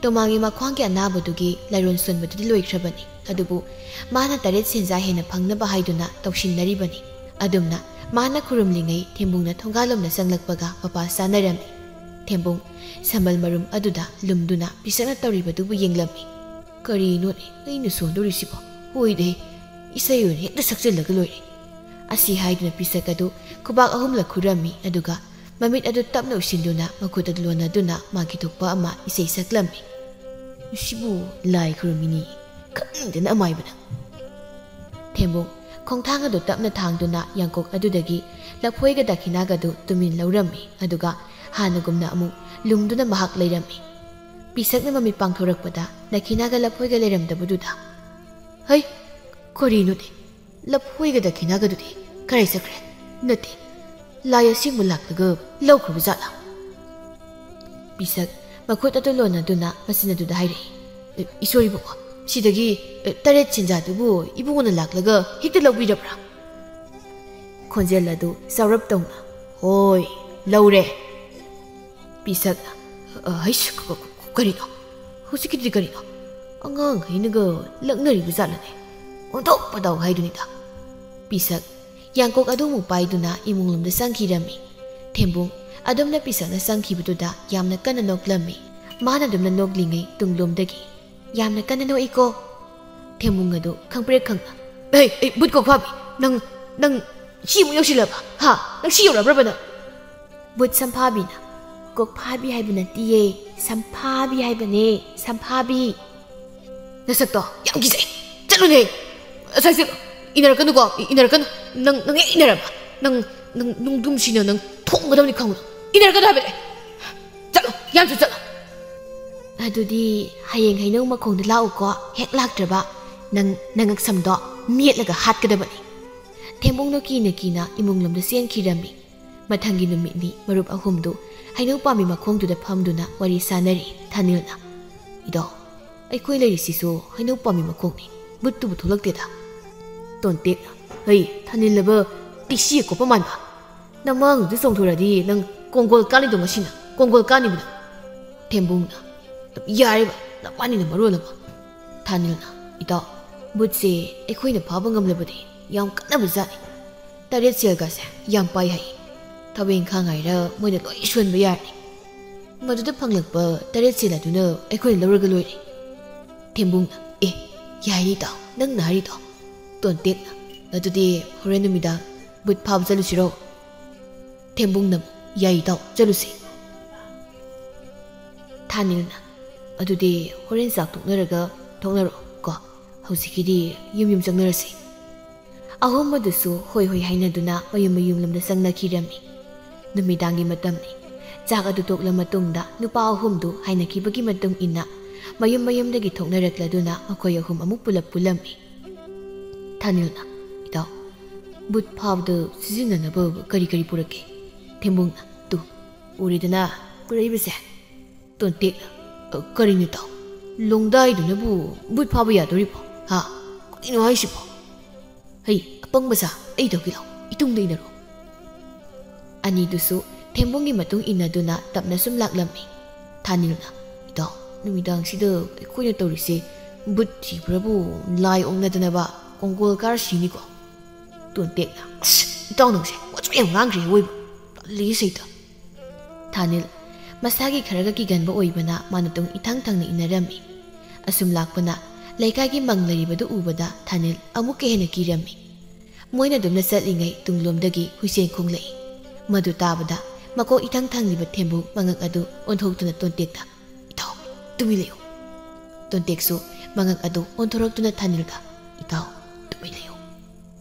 ꯇꯣꯃꯥꯜꯒꯤ ꯃꯈ꯭ꯋꯥꯡꯒꯤ ꯑꯅꯥꯕꯗꯨꯒꯤ ꯂꯥꯏꯔꯣꯟ ꯁꯣꯟꯕꯗꯨꯗꯤ ꯂꯣꯏꯈ꯭ꯔꯕꯅꯤ꯫ ꯑꯗꯨꯕꯨ ꯃꯥꯅ ꯇꯔꯦꯠ ꯁꯦꯟꯖꯥ ꯍꯦꯟꯅ ꯐꯪꯅꯕ ꯍꯥꯏꯗꯨꯅ ꯇꯧꯁꯤꯟꯅꯔꯤꯕꯅꯤ꯫ ꯑꯗꯨꯝꯅ ꯃꯥꯅ ꯈꯨꯔꯨꯝꯂꯤꯉꯩ ꯊꯦꯝꯕꯨꯡꯅ ꯊꯣꯡꯒꯥꯜꯂꯣꯝꯗ ꯆꯪꯂꯛꯄꯒ ꯃꯄꯥ ꯆꯥꯅꯔꯝꯃꯤ꯫ ꯊꯦꯝꯕꯨꯡ ꯁꯝꯕꯜ ꯃꯔꯨꯝ ꯑꯗꯨꯗ ꯂꯨꯝꯗꯨꯅ ꯄꯤꯁꯛꯅ ꯇꯧꯔꯤꯕꯗꯨꯕꯨ ꯌꯦꯡꯂꯝꯃꯤ꯫ "ꯀꯔꯤꯅꯣꯅꯦ ꯑꯩꯅ ꯁꯣꯟꯗꯣꯔꯤꯁꯤꯕꯣ? ꯍꯣꯏꯗꯦ, ꯏꯁꯩ ꯑꯣꯏꯅ ꯍꯦꯛꯇ ꯁꯛꯆꯤꯜꯂꯒ ꯂꯣꯏꯔꯦ꯫" ꯑꯁꯤ ꯍꯥꯏꯗꯨꯅ ꯄꯤꯁꯛ ꯑꯗꯨ ꯈꯨꯕꯥꯛ ꯑꯍꯨꯝꯂꯛ ꯈꯨꯔꯝꯃꯤ, ꯑꯗꯨꯒ ꯃꯃꯤꯠ ꯑꯗꯨ ꯇꯞꯅ ꯎꯏꯁꯤꯟꯗꯨꯅ ꯃꯈꯨꯠ ꯑꯗꯨ ꯂꯣꯟꯅꯗꯨꯅ ꯃꯥꯒꯤ ꯊꯣꯛꯄ ꯑꯃ ꯏꯁꯩ ꯁꯛꯂꯝꯃꯤ꯫ "ꯃꯁꯤꯕꯨ ꯂꯥꯏ ꯈꯨꯔꯨꯝꯃꯤꯅꯤ, ꯈꯪꯗꯅ ꯑꯃꯥꯏꯕꯅ꯫" ꯊꯦꯝꯕꯨꯡ ꯈꯣꯡꯊꯥꯡ ꯑꯗꯨ ꯇꯞꯅ ꯊꯥꯡꯗꯨꯅ ꯌꯥꯡꯀꯣꯛ ꯑꯗꯨꯗꯒꯤ ꯂꯐꯣꯏꯒ ꯗꯈꯤꯅꯥꯒꯗꯨ ꯇꯨꯃꯤꯟ ꯂꯧꯔꯝꯃꯤ, ꯑꯗꯨꯒ ꯍꯥꯟꯅꯒꯨꯝꯅ ꯑꯃꯨꯛ ꯂꯨꯝꯗꯨꯅ ꯃꯍꯥꯛ ꯂꯩꯔꯝꯃꯤ꯫ ꯄꯤꯁꯛꯅ ꯃꯃꯤꯠ ꯄꯥꯡꯊꯣꯔꯛꯄꯗ ꯗꯈꯤꯅꯥꯒ ꯂꯐꯣꯏꯒ ꯂꯩꯔꯝꯗꯕꯗꯨꯗ, "ꯍꯩ, ꯀꯔꯤꯅꯣꯅꯦ? ꯂꯐꯣꯏꯒ ꯗꯈꯤꯅꯥꯒꯗꯨꯗꯤ ꯀꯔꯥꯏ ꯆꯠꯈ꯭ꯔꯦ? ꯅꯠꯇꯦ, ꯂꯥꯏ ꯑꯁꯦꯡꯕ ꯂꯥꯛꯂꯒ ꯂꯧꯈ꯭ꯔꯕ ꯖꯥꯠꯂꯥ?" ꯄꯤꯁꯛ ꯃꯈꯨꯠ ꯑꯗꯨ ꯂꯣꯟꯅꯗꯨꯅ ꯃꯆꯤꯟ ꯑꯗꯨꯗ ꯍꯥꯏꯔꯛꯏ, "ꯏꯁꯣꯔ ꯏꯕꯨꯡꯉꯣ, ꯁꯤꯗꯒꯤ, ꯑꯦ, ꯇꯔꯦꯠ ꯁꯦꯟꯖꯥꯗꯨꯕꯨ ꯏꯕꯨꯡꯉꯣꯅ ꯂꯥꯛꯂꯒ ꯍꯦꯛꯇ ꯂꯧꯕꯤꯔꯕ꯭ꯔꯥ?" ꯈꯣꯟꯖꯦꯜ ꯑꯗꯨ ꯆꯥꯎꯔꯞ ꯇꯧꯅ, "ꯍꯣꯏ, ꯂꯧꯔꯦ꯫" ꯄꯤꯁꯛꯅ, "ꯑ, ꯍꯩꯁ, ꯀ-, ꯀ-, ꯀ-, ꯀꯔꯤꯅꯣ? ꯍꯧꯖꯤꯛꯀꯤꯗꯨꯗꯤ ꯀꯔꯤꯅꯣ? ꯑꯉꯥꯡꯈꯩꯅꯒ ꯂꯛꯅꯔꯤꯕ ꯖꯥꯠꯂꯅꯦ? ꯑꯣꯟꯊꯣꯛ ꯄꯗꯧ ꯍꯥꯏꯗꯨꯅꯤꯗ꯫" ꯄꯤꯁꯛ ꯌꯥꯡꯀꯣꯛ ꯑꯗꯨ ꯑꯃꯨꯛ ꯄꯥꯏꯗꯨꯅ ꯏꯃꯨꯡꯂꯣꯝꯗ ꯆꯪꯈꯤꯔꯝꯃꯤ꯫ ꯊꯦꯝꯕꯨꯡ ꯑꯗꯨꯝꯅ ꯄꯤꯁꯛꯅ ꯆꯪꯈꯤꯕꯗꯨꯗ ꯌꯥꯝꯅ ꯀꯟꯅ ꯅꯣꯛꯂꯝꯃꯤ꯫ ꯃꯥꯅ ꯑꯗꯨꯝꯅ ꯅꯣꯛꯂꯤꯉꯩ ꯇꯨꯡꯂꯣꯝꯗꯒꯤ, "ꯌꯥꯝꯅ ꯀꯟꯅ ꯅꯣꯛꯏꯀꯣ?" ꯊꯦꯝꯕꯨꯡ ꯑꯗꯨ ꯈꯪꯄ꯭ꯔꯦꯛ ꯈꯪꯅ, "ꯍꯩ, ꯑꯩ ꯕꯨꯠ ꯀꯣꯛꯐꯥꯕꯤ, ꯅꯪ, ꯅꯪ ꯁꯤ ꯑꯃꯨꯛ ꯌꯧꯁꯤꯜꯂꯕ? ꯍꯥ? ꯅꯪ ꯁꯤ ꯌꯧꯔꯛꯑꯕ꯭ꯔꯕ ꯅꯪ?" ꯕꯨꯠ ꯁꯝꯐꯥꯕꯤꯅ, "ꯀꯣꯛꯐꯥꯕꯤ ꯍꯥꯏꯕ ꯅꯠꯇꯤꯌꯦ, ꯁꯝꯐꯥꯕꯤ ꯍꯥꯏꯕꯅꯦ, ꯁꯝꯐꯥꯕꯤ꯫" "ꯅꯁꯛꯇꯣ ꯌꯥꯝ ꯀꯤꯖꯩ꯫ ꯆꯠꯂꯨꯅꯦ꯫ ꯑꯁ꯭ꯋꯥꯏ ꯆꯠꯂꯨ꯫ ꯏꯟꯅꯔꯛꯀꯅꯨꯀꯣ, ꯏ-, ꯏꯟꯅꯔꯛꯀꯅꯨ꯫ ꯅꯪ, ꯅꯪ ꯍꯦꯛ ꯏꯟꯅꯔꯕ, ꯅꯪ, ꯅꯪ ꯅꯨꯡꯗꯨꯝꯁꯤꯅ ꯅꯪ ꯊꯣꯡꯒꯗꯕꯅꯤ ꯈꯪꯉꯨ꯫ ꯏꯟꯅꯔꯛꯀꯅꯨ ꯍꯥꯏꯕꯅꯦ꯫ ꯆꯠꯂꯣ, ꯌꯥꯝꯁꯨ ꯆꯠꯂꯣ꯫ ꯑꯗꯨꯗꯤ ꯍꯌꯦꯡ ꯍꯩꯅꯧ ꯃꯈꯣꯡꯗ ꯂꯥꯛꯎꯀꯣ꯫ ꯍꯦꯛ ꯂꯥꯛꯇ꯭ꯔꯕ ꯅꯪ ꯅꯉꯛꯁꯝꯗꯣ ꯃꯦꯠꯂꯒ ꯍꯥꯠꯀꯗꯕꯅꯤ꯫ ꯊꯦꯝꯕꯨꯡꯗꯣ ꯀꯤꯅ ꯀꯤꯅ ꯏꯃꯨꯡ ꯂꯣꯝꯗ ꯆꯦꯟꯈꯤꯔꯝꯃꯤ꯫ ꯃꯊꯪꯒꯤ ꯅꯨꯃꯤꯠꯅꯤ ꯃꯔꯨꯞ ꯑꯍꯨꯝꯗꯨ ꯍꯩꯅꯧ ꯄꯥꯝꯕꯤ ꯃꯈꯣꯡꯗꯨꯗ ꯐꯝꯗꯨꯅ ꯋꯥꯔꯤ ꯁꯥꯟꯅꯔꯤ꯫ ꯊꯥꯅꯤꯜꯅ, "ꯏꯗꯣ, ꯑꯩꯈꯣꯏ ꯂꯩꯔꯤꯁꯤꯁꯨ ꯍꯩꯅꯧ ꯄꯥꯝꯕꯤ ꯃꯈꯣꯡꯅꯤ, ꯕꯨꯠꯇꯨꯕꯨ ꯊꯣꯛꯂꯛꯇꯦꯗ꯫" ꯇꯣꯟꯇꯦꯛꯅ, "ꯍꯩ, ꯊꯥꯅꯤꯜꯂꯕ ꯇꯤꯁꯤ ꯑꯀꯣꯞꯄ ꯃꯥꯟꯕ꯫ ꯅꯃꯥꯡꯗꯨꯗ ꯆꯣꯡꯊꯣꯔꯛꯑꯗꯤ ꯅꯪ ꯀꯣꯡꯒꯣꯜ ꯀꯥꯅꯤꯗꯣ ꯉꯁꯤꯅ, ꯀꯣꯡꯒꯣꯜ ꯀꯥꯅꯤꯕꯅ꯫" ꯊꯦꯝꯕꯨꯡꯅ, "ꯌꯥꯔꯦꯕ, ꯅꯕꯥꯅꯤꯅ ꯃꯔꯣꯜ ꯑꯃ꯫" ꯊꯥꯅꯤꯜꯅ, "ꯏꯇꯥꯎ, ꯕꯨꯠꯁꯦ ꯑꯩꯈꯣꯏꯅ ꯐꯥꯕ ꯉꯝꯂꯕꯗꯤ ꯌꯥꯝ ꯀꯥꯟꯅꯕ ꯖꯥꯠꯅꯤ꯫ ꯇꯔꯦꯠ ꯁꯦꯜꯒꯁꯦ ꯌꯥꯝ ꯄꯥꯏ ꯍꯥꯏ꯫ ꯊꯕꯛ ꯏꯪꯈꯥꯡ ꯍꯥꯏꯔ ꯃꯣꯏꯅ ꯂꯣꯏ ꯁꯣꯟꯕ ꯌꯥꯔꯅꯤ꯫ ꯃꯗꯨꯗ ꯐꯪꯂꯛꯄ ꯇꯔꯦꯠ ꯁꯦꯜ ꯑꯗꯨꯅ ꯑꯩꯈꯣꯏꯅ ꯂꯧꯔꯒ ꯂꯣꯏꯔꯦ꯫" ꯊꯦꯝꯕꯨꯡꯅ, "ꯑꯦ, ꯌꯥꯏꯅꯦ ꯏꯇꯥꯎ, ꯅꯪꯅ ꯍꯥꯏꯔꯤꯗꯣ꯫" ꯇꯣꯟꯇꯦꯛꯅ, "ꯑꯗꯨꯗꯤ ꯍꯣꯔꯦꯟ ꯅꯨꯃꯤꯗꯥꯡ ꯕꯨꯠ ꯐꯥꯕ ꯆꯠꯂꯨꯁꯤꯔꯣ?" ꯊꯦꯝꯕꯨꯡꯅ, "ꯌꯥꯏ ꯏꯇꯥꯎ, ꯆꯠꯂꯨꯁꯤ꯫" ꯊꯥꯅꯤꯜꯅ, "ꯑꯗꯨꯗꯤ ꯍꯣꯔꯦꯟ ꯆꯥꯛ ꯇꯣꯛꯅꯔꯒ ꯊꯣꯛꯅꯔꯛꯑꯣ ꯀꯣ, ꯍꯧꯖꯤꯛꯀꯤꯗꯤ ꯌꯨꯝ ꯌꯨꯝ ꯆꯪꯅꯔꯁꯤ꯫" ꯑꯍꯨꯝ ꯑꯗꯨꯁꯨ ꯍꯣꯏ ꯍꯣꯏ ꯍꯥꯏꯅꯗꯨꯅ ꯃꯌꯨꯝ ꯃꯌꯨꯝ ꯂꯣꯝꯗ ꯆꯪꯅꯈꯤꯔꯝꯃꯤ꯫ ꯅꯨꯃꯤꯗꯥꯡꯒꯤ ꯃꯇꯝꯅꯤ꯫ ꯆꯥꯛ ꯑꯗꯨ ꯇꯣꯛꯂ ꯃꯇꯨꯡꯗ ꯅꯨꯄꯥ ꯑꯍꯨꯝꯗꯨ ꯍꯥꯏꯅꯈꯤꯕꯒꯤ ꯃꯇꯨꯡ ꯏꯟꯅ ꯃꯌꯨꯝ ꯃꯌꯨꯝꯗꯒꯤ ꯊꯣꯛꯅꯔꯛꯂꯗꯨꯅ ꯃꯈꯣꯏ ꯑꯍꯨꯝ ꯑꯃꯨꯛ ꯄꯨꯂꯞ ꯄꯨꯜꯂꯝꯃꯤ꯫ ꯊꯥꯅꯤꯜꯅ, "ꯏꯇꯥꯎ, ꯕꯨꯠ ꯐꯥꯕꯗ ꯁꯤꯖꯤꯟꯅꯅꯕ ꯀꯔꯤ ꯀꯔꯤ ꯄꯨꯔꯛꯀꯦ?" ꯊꯦꯝꯕꯨꯡꯅ, "ꯇꯨ, ꯎꯔꯦꯗꯅ ꯄꯨꯔꯛꯏꯕꯁꯦ꯫" ꯇꯣꯟꯇꯦꯛꯅ, "ꯑ, ꯀꯔꯤꯅꯣ ꯏꯇꯥꯎ? ꯂꯣꯡꯗꯥꯏꯗꯨꯅꯕꯨ ꯕꯨꯠ ꯐꯥꯕ ꯌꯥꯗꯣꯔꯤꯕꯣ? ꯍꯥ? ꯀꯔꯤꯅꯣ ꯍꯥꯏꯁꯤꯕꯣ? ꯍꯩ, ꯑꯄꯪꯕ ꯁꯥ, ꯑꯩ ꯇꯧꯒꯦ ꯂꯥꯎ, ꯏꯇꯨꯡꯗ ꯏꯟꯅꯔꯣ꯫" ꯑꯅꯤꯗꯨꯁꯨ ꯊꯦꯝꯕꯨꯡꯒꯤ ꯃꯇꯨꯡ ꯏꯟꯅꯗꯨꯅ ꯇꯞꯅ ꯁꯨꯝ ꯂꯥꯛꯂꯝꯃꯤ꯫ ꯊꯥꯅꯤꯜꯅ, "ꯏꯇꯥꯎ, ꯅꯨꯃꯤꯗꯥꯡꯁꯤꯗ ꯑꯩꯈꯣꯏꯅ ꯇꯧꯔꯤꯁꯦ ꯕꯨꯠ ꯊꯤꯕ꯭ꯔꯕꯨ ꯂꯥꯏ ꯑꯣꯛꯅꯗꯅꯕ ꯀꯣꯡꯒꯣꯜ ꯀꯥꯔ ꯁꯤꯅꯤꯀꯣ꯫" ꯇꯣꯟꯇꯦꯛꯅ, "ꯑꯁ, ꯏꯇꯥꯎ ꯅꯪꯁꯦ ꯋꯥꯆꯣꯏ ꯌꯥꯝ ꯉꯥꯡꯈ꯭ꯔꯦ ꯑꯋꯣꯏꯕ꯫ ꯇꯜꯂꯤ ꯁꯩꯇ꯫" ꯊꯥꯅꯤꯜ ꯃꯁꯥꯒꯤ ꯈꯔꯒ ꯀꯤꯒꯟꯕ ꯑꯣꯏꯕꯅ ꯃꯥ ꯅꯇꯨꯡ ꯏꯊꯪ ꯊꯪꯅ ꯏꯟꯅꯔꯝꯃꯤ꯫ ꯑꯁꯨꯝ ꯂꯥꯛꯄꯅ ꯂꯩꯀꯥꯏꯒꯤ ꯃꯪ ꯂꯩꯔꯤꯕꯗꯨ ꯎꯕꯗ ꯊꯥꯅꯤꯜ ꯑꯃꯨꯛꯀ ꯍꯦꯟꯅ ꯀꯤꯔꯝꯃꯤ꯫ ꯃꯣꯏꯅ ꯑꯗꯨꯝꯅ ꯆꯠꯂꯤꯉꯩ ꯇꯨꯡꯂꯣꯝꯗꯒꯤ ꯍꯨꯏꯆꯦꯟ ꯈꯣꯡꯂꯛꯏ꯫ ꯃꯗꯨ ꯇꯥꯕꯗ ꯃꯀꯣꯛ ꯏꯊꯪ ꯊꯪꯂꯤꯕ ꯊꯦꯝꯕꯨ ꯃꯉꯛ ꯑꯗꯨ ꯑꯣꯟꯊꯣꯛꯇꯨꯅ ꯇꯣꯟꯇꯦꯛꯇ, "ꯏꯇꯥꯎ, ꯇꯨꯃꯤꯟ ꯂꯩꯌꯨ꯫" ꯇꯣꯟꯇꯦꯛꯁꯨ ꯃꯉꯛ ꯑꯗꯨ ꯑꯣꯟꯊꯣꯔꯛꯇꯨꯅ ꯊꯥꯅꯤꯜꯒ, "ꯏꯇꯥꯎ, ꯇꯨꯃꯤꯟ ꯂꯩꯌꯨ꯫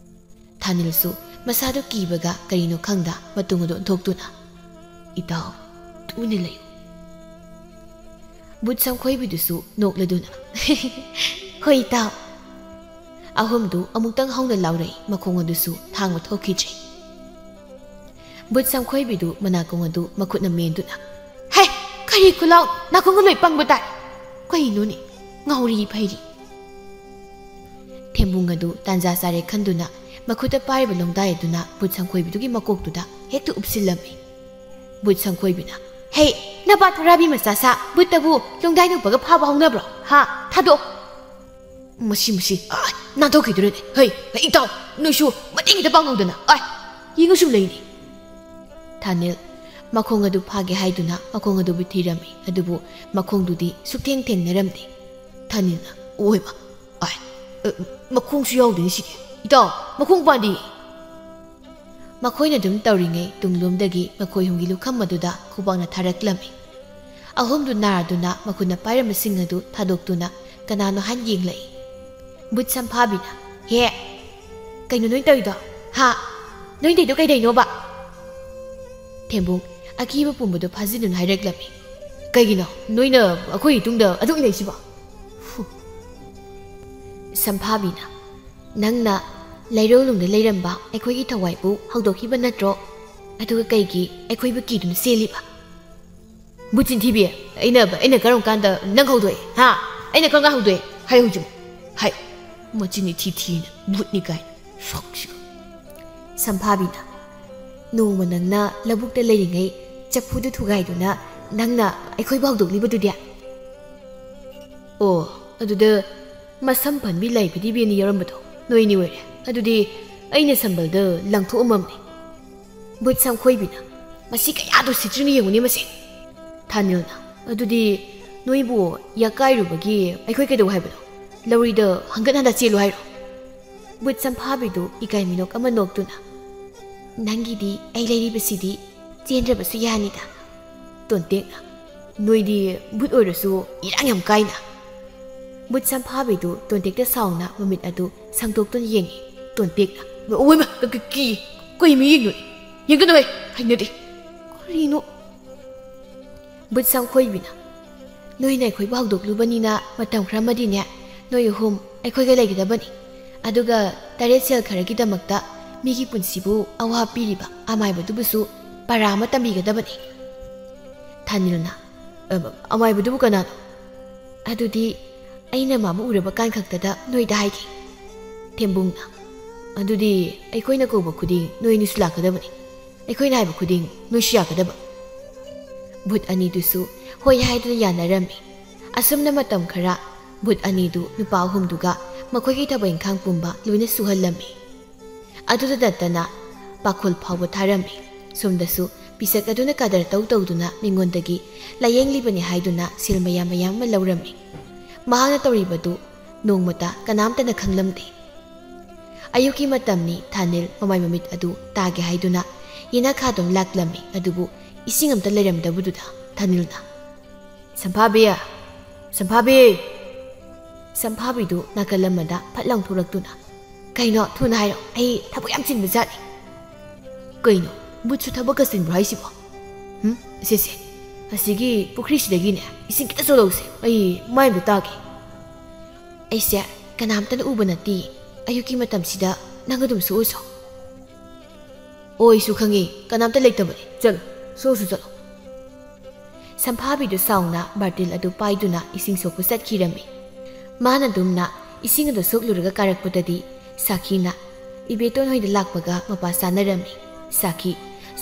ꯊꯥꯅꯤꯜꯁꯨ ꯃꯁꯥꯗꯨ ꯀꯤꯕꯒ ꯀꯔꯤꯅꯣ ꯈꯪꯗ ꯃꯇꯨꯡ ꯑꯗꯨ ꯑꯣꯟꯊꯣꯛꯇꯨꯅ, "ꯏꯇꯥꯎ, ꯇꯨꯃꯤꯟꯅ ꯂꯩꯌꯨ"꯫ ꯕꯨꯠ ꯁꯝꯈꯣꯏꯕꯤꯗꯨꯁꯨ ꯅꯣꯛꯂꯗꯨꯅ, "ꯍꯣꯏ ꯏꯇꯥꯎ"꯫ ꯑꯍꯨꯝꯗꯨ ꯑꯃꯨꯛꯇꯪ ꯍꯧꯅ ꯂꯥꯎꯔꯛꯏ, ꯃꯈꯣꯡ ꯑꯗꯨꯁꯨ ꯊꯥꯡꯕ ꯊꯣꯛꯈꯤꯗ꯭ꯔꯦ꯫ ꯕꯨꯠ ꯁꯝꯈꯣꯏꯕꯤꯗꯨ ꯃꯅꯥꯀꯣꯡ ꯑꯗꯨ ꯃꯈꯨꯠꯅ ꯃꯦꯟꯗꯨꯅ, "ꯍꯦ, ꯀꯔꯤ ꯈꯨꯂꯥꯎ, ꯅꯥꯀꯣꯡꯒ ꯂꯣꯏ ꯄꯪꯕ ꯇꯥꯏ꯫ ꯀꯩꯅꯣꯅꯦ, ꯉꯥꯎꯔꯤ ꯐꯩꯔꯤ"꯫ ꯊꯦꯝꯕꯨꯡ ꯑꯗꯨ ꯇꯥꯟꯖꯥ ꯆꯥꯔꯦ ꯈꯟꯗꯨꯅ ꯃꯈꯨꯠꯇ ꯄꯥꯏꯔꯤꯕ ꯂꯣꯡꯗꯥꯏ ꯑꯗꯨꯅ ꯕꯨꯠ ꯁꯝꯈꯣꯏꯕꯤꯗꯨꯒꯤ ꯃꯀꯣꯛꯇꯨꯗ ꯍꯦꯛꯇ ꯎꯞꯁꯤꯜꯂꯝꯃꯤ꯫ ꯕꯨꯠ ꯁꯝꯈꯣꯏꯕꯤꯅ, "ꯍꯦ, ꯅꯄꯥ ꯊꯣꯔꯥꯕꯤ ꯃꯆꯥ ꯁꯥ, ꯕꯨꯠꯇꯕꯨ ꯂꯣꯡꯗꯥꯏ ꯅꯨꯞꯄꯒ ꯐꯥꯕ ꯍꯧꯅꯕ꯭ꯔꯣ? ꯍꯥ? ꯊꯥꯗꯣꯛ"꯫ "ꯃꯁꯤ, ꯃꯁꯤ, ꯑꯥꯏ, ꯅꯥꯟꯊꯣꯛꯈꯤꯗꯣꯔꯦꯅꯦ꯫ ꯍꯩ, ꯍꯩ, ꯏꯇꯥꯎ, ꯅꯣꯏꯁꯨ ꯃꯇꯦꯡ ꯈꯤꯇ ꯄꯥꯡꯍꯧꯗꯅ꯫ ꯑꯥꯏ, ꯌꯦꯡꯉꯨ ꯁꯨꯝ ꯂꯩꯅꯤ"꯫ ꯊꯥꯅꯤꯜ ꯃꯈꯣꯡ ꯑꯗꯨ ꯐꯥꯒꯦ ꯍꯥꯏꯗꯨꯅ ꯃꯈꯣꯡ ꯑꯗꯨꯕꯨ ꯊꯤꯔꯝꯃꯤ, ꯑꯗꯨꯕꯨ ꯃꯈꯣꯡꯗꯨꯗꯤ ꯁꯨꯛꯊꯦꯡ ꯊꯦꯡꯅꯔꯝꯗꯦ꯫ ꯊꯥꯅꯤꯜꯅ, "ꯑꯣꯏꯃ, ꯑꯥꯏ, ꯑ, ꯃꯈꯣꯡꯁꯨ ꯌꯥꯎꯗꯦꯅꯦ ꯁꯤꯗꯤ꯫ ꯏꯇꯥꯎ, ꯃꯈꯣꯡ ꯄꯥꯟꯗꯤ"꯫ ꯃꯈꯣꯏꯅ ꯑꯗꯨꯝ ꯇꯧꯔꯤꯉꯩ ꯇꯨꯡꯂꯣꯝꯗꯒꯤ ꯃꯈꯣꯏ ꯑꯍꯨꯝꯒꯤ ꯂꯨꯈꯝ ꯑꯗꯨꯗ ꯈꯨꯕꯥꯛꯅ ꯊꯥꯔꯛꯂꯝꯃꯤ꯫ ꯑꯍꯨꯝꯗꯨ ꯅꯥꯔꯗꯨꯅ ꯃꯈꯨꯠꯅ ꯄꯥꯏꯔꯝꯕꯁꯤꯡ ꯑꯗꯨ ꯊꯥꯗꯣꯛꯇꯨꯅ ꯀꯅꯥꯅꯣ ꯍꯥꯏꯅ ꯌꯦꯡꯂꯛꯏ꯫ ꯕꯨꯠ ꯁꯝꯐꯥꯕꯤꯅ, "ꯍꯦ, ꯀꯩꯅꯣ ꯅꯣꯏ ꯇꯧꯔꯤꯗꯣ? ꯍꯥ? ꯅꯣꯏ ꯇꯧꯔꯤꯗꯣ ꯀꯩꯗꯩꯅꯣꯕ?" ꯊꯦꯝꯕꯨꯡ ꯑꯀꯤꯕ ꯄꯨꯝꯕꯗꯨ ꯐꯥꯖꯤꯟꯗꯨꯅ ꯍꯥꯏꯔꯛꯂꯝꯃꯤ꯫ "ꯀꯩꯒꯤꯅꯣ ꯅꯣꯏꯅ ꯑꯩꯈꯣꯏ ꯏꯇꯨꯡꯗ ꯑꯗꯨꯛ ꯏꯟꯅꯩꯁꯤꯕꯣ?" ꯍꯨ꯫ ꯁꯝꯐꯥꯕꯤꯅ, "ꯅꯪꯅ ꯂꯩꯔꯧꯅꯨꯡꯗ ꯂꯩꯔꯝꯕ ꯑꯩꯈꯣꯏꯒꯤ ꯊꯋꯥꯏꯕꯨ ꯍꯧꯗꯣꯛꯈꯤꯕ ꯅꯠꯇ꯭ꯔꯣ? ꯑꯗꯨꯒ ꯀꯩꯒꯤ ꯑꯩꯈꯣꯏꯕꯨ ꯀꯤꯗꯨꯅ ꯆꯦꯜꯂꯤꯕ?" "ꯕꯨꯠ ꯆꯤꯟꯊꯤꯕꯤ, ꯑꯩꯅ, ꯑꯩꯅ ꯀꯔꯝ ꯀꯥꯟꯗ ꯅꯪ ꯍꯧꯗꯣꯛꯑꯦ? ꯍꯥ? ꯑꯩꯅ ꯀꯔꯝ ꯀꯥꯟꯗ ꯍꯧꯗꯣꯛꯑꯦ? ꯍꯥꯏꯌꯨ ꯍꯧꯖꯤꯛ꯫ ꯍꯥꯏ, ꯃꯆꯤꯟ ꯏꯊꯤ ꯊꯤꯅ ꯕꯨꯠꯅꯤ ꯀꯥꯏꯅ꯫ ꯁꯛꯁꯤꯒ"꯫ ꯁꯝꯐꯥꯕꯤꯅ, "ꯅꯣꯡꯃ ꯅꯪꯅ ꯂꯧꯕꯨꯛꯇ ꯂꯩꯔꯤꯉꯩ ꯆꯐꯨꯗꯨ ꯊꯨꯒꯥꯏꯗꯨꯅ ꯅꯪꯅ ꯑꯩꯈꯣꯏꯕꯨ ꯍꯧꯗꯣꯛꯂꯤꯕꯗꯨꯗꯤ?" "ꯑꯣ, ꯑꯗꯨꯗ ꯃꯁꯝ ꯄꯟꯕꯤ ꯂꯥꯏ ꯐꯗꯤꯕꯤ ꯑꯅꯤ ꯌꯥꯎꯔꯝꯕꯗꯣ ꯅꯣꯏꯅꯤ ꯑꯣꯏꯔꯦ꯫ ꯑꯗꯨꯗꯤ ꯑꯩꯅ ꯁꯝꯕꯜꯗ ꯂꯪꯊꯣꯛꯑꯝꯃꯕꯅꯤ"꯫ ꯕꯨꯠ ꯁꯝꯈꯣꯏꯕꯤꯅ, "ꯃꯁꯤ ꯀꯌꯥꯗꯣ ꯁꯤꯠꯇ꯭ꯔꯤꯅ ꯌꯦꯡꯉꯨꯅꯦ ꯃꯁꯦ"꯫ ꯊꯥꯅꯤꯜꯅ, "ꯑꯗꯨꯗꯤ ꯅꯣꯏꯕꯨ ꯌꯥꯀꯥꯏꯔꯨꯕꯒꯤ ꯑꯩꯈꯣꯏ ꯀꯩꯗꯧ ꯍꯥꯏꯕꯅꯣ? ꯂꯧꯔꯤꯗ ꯍꯪꯒꯠ ꯍꯟꯗ ꯆꯦꯜꯂꯨ ꯍꯥꯏꯔꯣ?" ꯕꯨꯠ ꯁꯝꯐꯥꯕꯤꯗꯨ ꯏꯀꯥꯏ ꯃꯤꯅꯣꯛ ꯑꯃ ꯅꯣꯛꯇꯨꯅ, "ꯅꯪꯒꯤꯗꯤ ꯑꯩ ꯂꯩꯔꯤꯕꯁꯤꯗꯤ ꯆꯦꯟꯗ꯭ꯔꯕꯁꯨ ꯌꯥꯅꯤꯗ"꯫ ꯇꯣꯟꯇꯦꯛꯅ, "ꯅꯣꯏꯗꯤ ꯕꯨꯠ ꯑꯣꯏꯔꯁꯨ ꯏꯔꯥꯡ ꯌꯥꯝ ꯀꯥꯏꯅ"꯫ ꯕꯨꯠ ꯁꯝꯐꯥꯕꯤꯗꯨ ꯇꯣꯟꯇꯦꯛꯇ ꯁꯥꯎꯅ ꯃꯃꯤꯠ ꯑꯗꯨ ꯁꯪꯗꯣꯛꯇꯨꯅ ꯌꯦꯡꯉꯤ꯫ ꯇꯣꯟꯇꯦꯛꯅ, ꯑꯣꯏꯃ, ꯀ- ꯀ- ꯀꯤ ꯀꯩ ꯃꯤ ꯌꯦꯡꯅꯣ? ꯌꯦꯡꯒꯅꯨꯍꯦ, ꯍꯩꯅꯗꯦ꯫ ꯀꯔꯤꯅꯣ? ꯕꯨꯠ ꯁꯝꯈꯣꯏꯕꯤꯅ, "ꯅꯣꯏꯅ ꯑꯩꯈꯣꯏꯕꯨ ꯍꯧꯗꯣꯛꯂꯨꯕꯅꯤꯅ ꯃꯇꯝ ꯈꯔ ꯑꯃꯗꯤꯅꯦ, ꯅꯣꯏ ꯑꯍꯨꯝ ꯑꯩꯈꯣꯏꯒ ꯂꯩꯒꯗꯕꯅꯤ꯫ ꯑꯗꯨꯒ ꯇꯔꯦꯠ ꯁꯦꯜ ꯈꯔꯒꯤꯗꯃꯛꯇ ꯃꯤꯒꯤ ꯄꯨꯟꯁꯤꯕꯨ ꯑꯋꯥ ꯄꯤꯔꯤꯕ ꯑꯃꯥꯏꯕꯗꯨꯕꯨꯁꯨ ꯄꯔꯥ ꯑꯃ ꯇꯝꯕꯤꯒꯗꯕꯅꯤ꯫" ꯊꯥꯅꯤꯜꯅ, "ꯑ, ꯑꯃꯥꯏꯕꯗꯨꯕꯨ ꯀꯅꯥꯅꯣ?" "ꯑꯗꯨꯗꯤ ꯑꯩꯅ ꯃꯥꯕꯨ ꯎꯔꯕ ꯀꯥꯟ ꯈꯛꯇꯗ ꯅꯣꯏꯗ ꯍꯥꯏꯒꯦ꯫" ꯊꯦꯝꯕꯨꯡꯅ, "ꯑꯗꯨꯗꯤ ꯑꯩꯈꯣꯏꯅ ꯀꯧꯕ ꯈꯨꯗꯤꯡ ꯅꯣꯏ ꯑꯅꯤꯁꯨ ꯂꯥꯛꯀꯗꯕꯅꯤ꯫ ꯑꯩꯈꯣꯏꯅ ꯍꯥꯏꯕ ꯈꯨꯗꯤꯡ ꯅꯣꯏꯁꯨ ꯌꯥꯒꯗꯕ꯫" ꯕꯨꯠ ꯑꯅꯤꯗꯨꯁꯨ ꯍꯣꯏ ꯍꯥꯏꯗꯨꯅ ꯌꯥꯅꯔꯝꯃꯤ꯫ ꯑꯁꯨꯝꯅ ꯃꯇꯝ ꯈꯔ ꯕꯨꯠ ꯑꯅꯤꯗꯨ ꯅꯨꯄꯥ ꯑꯍꯨꯝꯗꯨꯒ ꯃꯈꯣꯏꯒꯤ ꯊꯕꯛ ꯏꯪꯈꯥꯡ ꯄꯨꯝꯕ ꯂꯣꯏꯅ ꯁꯨꯍꯜꯂꯝꯃꯤ꯫ ꯑꯗꯨꯗ ꯅꯠꯇꯅ ꯄꯥꯈꯣꯜ ꯐꯥꯎꯕ ꯊꯥꯔꯝꯃꯤ꯫ ꯁꯣꯝꯗꯁꯨ ꯄꯤꯁꯛ ꯑꯗꯨꯅ ꯀꯗꯔ ꯇꯧ ꯇꯧꯗꯨꯅ ꯃꯤꯉꯣꯟꯗꯒꯤ ꯂꯥꯌꯦꯡꯂꯤꯕꯅꯤ ꯍꯥꯏꯗꯨꯅ ꯁꯦꯜ ꯃꯌꯥꯝ ꯃꯌꯥꯝ ꯑꯃ ꯂꯧꯔꯝꯃꯤ꯫ ꯃꯍꯥꯛꯅ ꯇꯧꯔꯤꯕꯗꯨ ꯅꯣꯡꯃꯇ ꯀꯅꯥꯝꯇꯅ ꯈꯪꯂꯝꯗꯦ꯫ ꯑꯌꯨꯛꯀꯤ ꯃꯇꯝꯅꯤ꯫ ꯊꯥꯅꯤꯜ ꯃꯃꯥꯏ ꯃꯃꯤꯠ ꯑꯗꯨ ꯇꯥꯒꯦ ꯍꯥꯏꯗꯨꯅ ꯌꯦꯅꯈꯥꯗꯨꯅ ꯂꯥꯛꯂꯝꯃꯤ, ꯑꯗꯨꯕꯨ ꯏꯁꯤꯡ ꯑꯝꯇ ꯂꯩꯔꯝꯗꯕꯗꯨꯗ ꯊꯥꯅꯤꯜꯅ, "ꯁꯝꯐꯥꯕꯤ! ꯁꯝꯐꯥꯕꯤ!" ꯁꯝꯐꯥꯕꯤꯗꯨ ꯅꯥꯀꯜ ꯑꯃꯗ ꯐꯠ ꯂꯥꯎ ꯊꯣꯛꯂꯛꯇꯨꯅ, "ꯀꯩꯅꯣ? ꯊꯨꯅ ꯍꯥꯏꯔꯣ, ꯑꯩ ꯊꯕꯛ ꯌꯥꯝ ꯆꯤꯟꯕ ꯖꯥꯠꯅꯤ꯫" "ꯀꯩꯅꯣ? ꯕꯨꯠꯁꯨ ꯊꯕꯛꯀ ꯆꯤꯟꯕ꯭ꯔꯣ ꯍꯥꯏꯁꯤꯕꯣ? ꯎꯝ? ꯁꯦ, ꯁꯦ, ꯑꯁꯤꯒꯤ ꯄꯨꯈ꯭ꯔꯤꯁꯤꯗꯒꯤꯅꯦ ꯏꯁꯤꯡ ꯈꯤꯇ ꯆꯣꯠꯂꯧꯁꯦ, ꯑꯩ ꯃꯥꯏ ꯑꯝꯇ ꯇꯥꯒꯦ꯫" "ꯑꯩꯁꯦ ꯀꯅꯥꯝꯇꯅ ꯎꯕ ꯅꯠꯇꯦ꯫ ꯑꯌꯨꯛꯀꯤ ꯃꯇꯝꯁꯤꯗ ꯅꯪ ꯑꯗꯨꯝ ꯁꯣꯛꯎꯁꯣ꯫" "ꯑꯣ, ꯑꯩꯁꯨ ꯈꯪꯉꯤ, ꯀꯅꯥꯝꯇ ꯂꯩꯇꯕꯅꯤ꯫ ꯆꯠꯂꯣ, ꯁꯣꯛꯎꯁꯨ ꯆꯠꯂꯣ꯫" ꯁꯝꯐꯥꯕꯤꯗꯨ ꯁꯥꯎꯅ ꯕꯥꯔꯇꯤꯜ ꯑꯗꯨ ꯄꯥꯏꯗꯨꯅ ꯏꯁꯤꯡ ꯁꯣꯛꯄ ꯆꯠꯈꯤꯔꯝꯃꯤ꯫ ꯃꯥꯅ ꯑꯗꯨꯝꯅ ꯏꯁꯤꯡ ꯑꯗꯨ ꯁꯣꯛꯂꯨꯔꯒ ꯀꯥꯔꯛꯄꯗꯗꯤ ꯁꯥꯈꯤꯅ ꯏꯕꯦꯇꯣꯟ ꯍꯣꯏꯗ ꯂꯥꯛꯄꯒ ꯃꯄꯥ ꯆꯥꯅꯔꯝꯃꯤ꯫ ꯁꯥꯈꯤ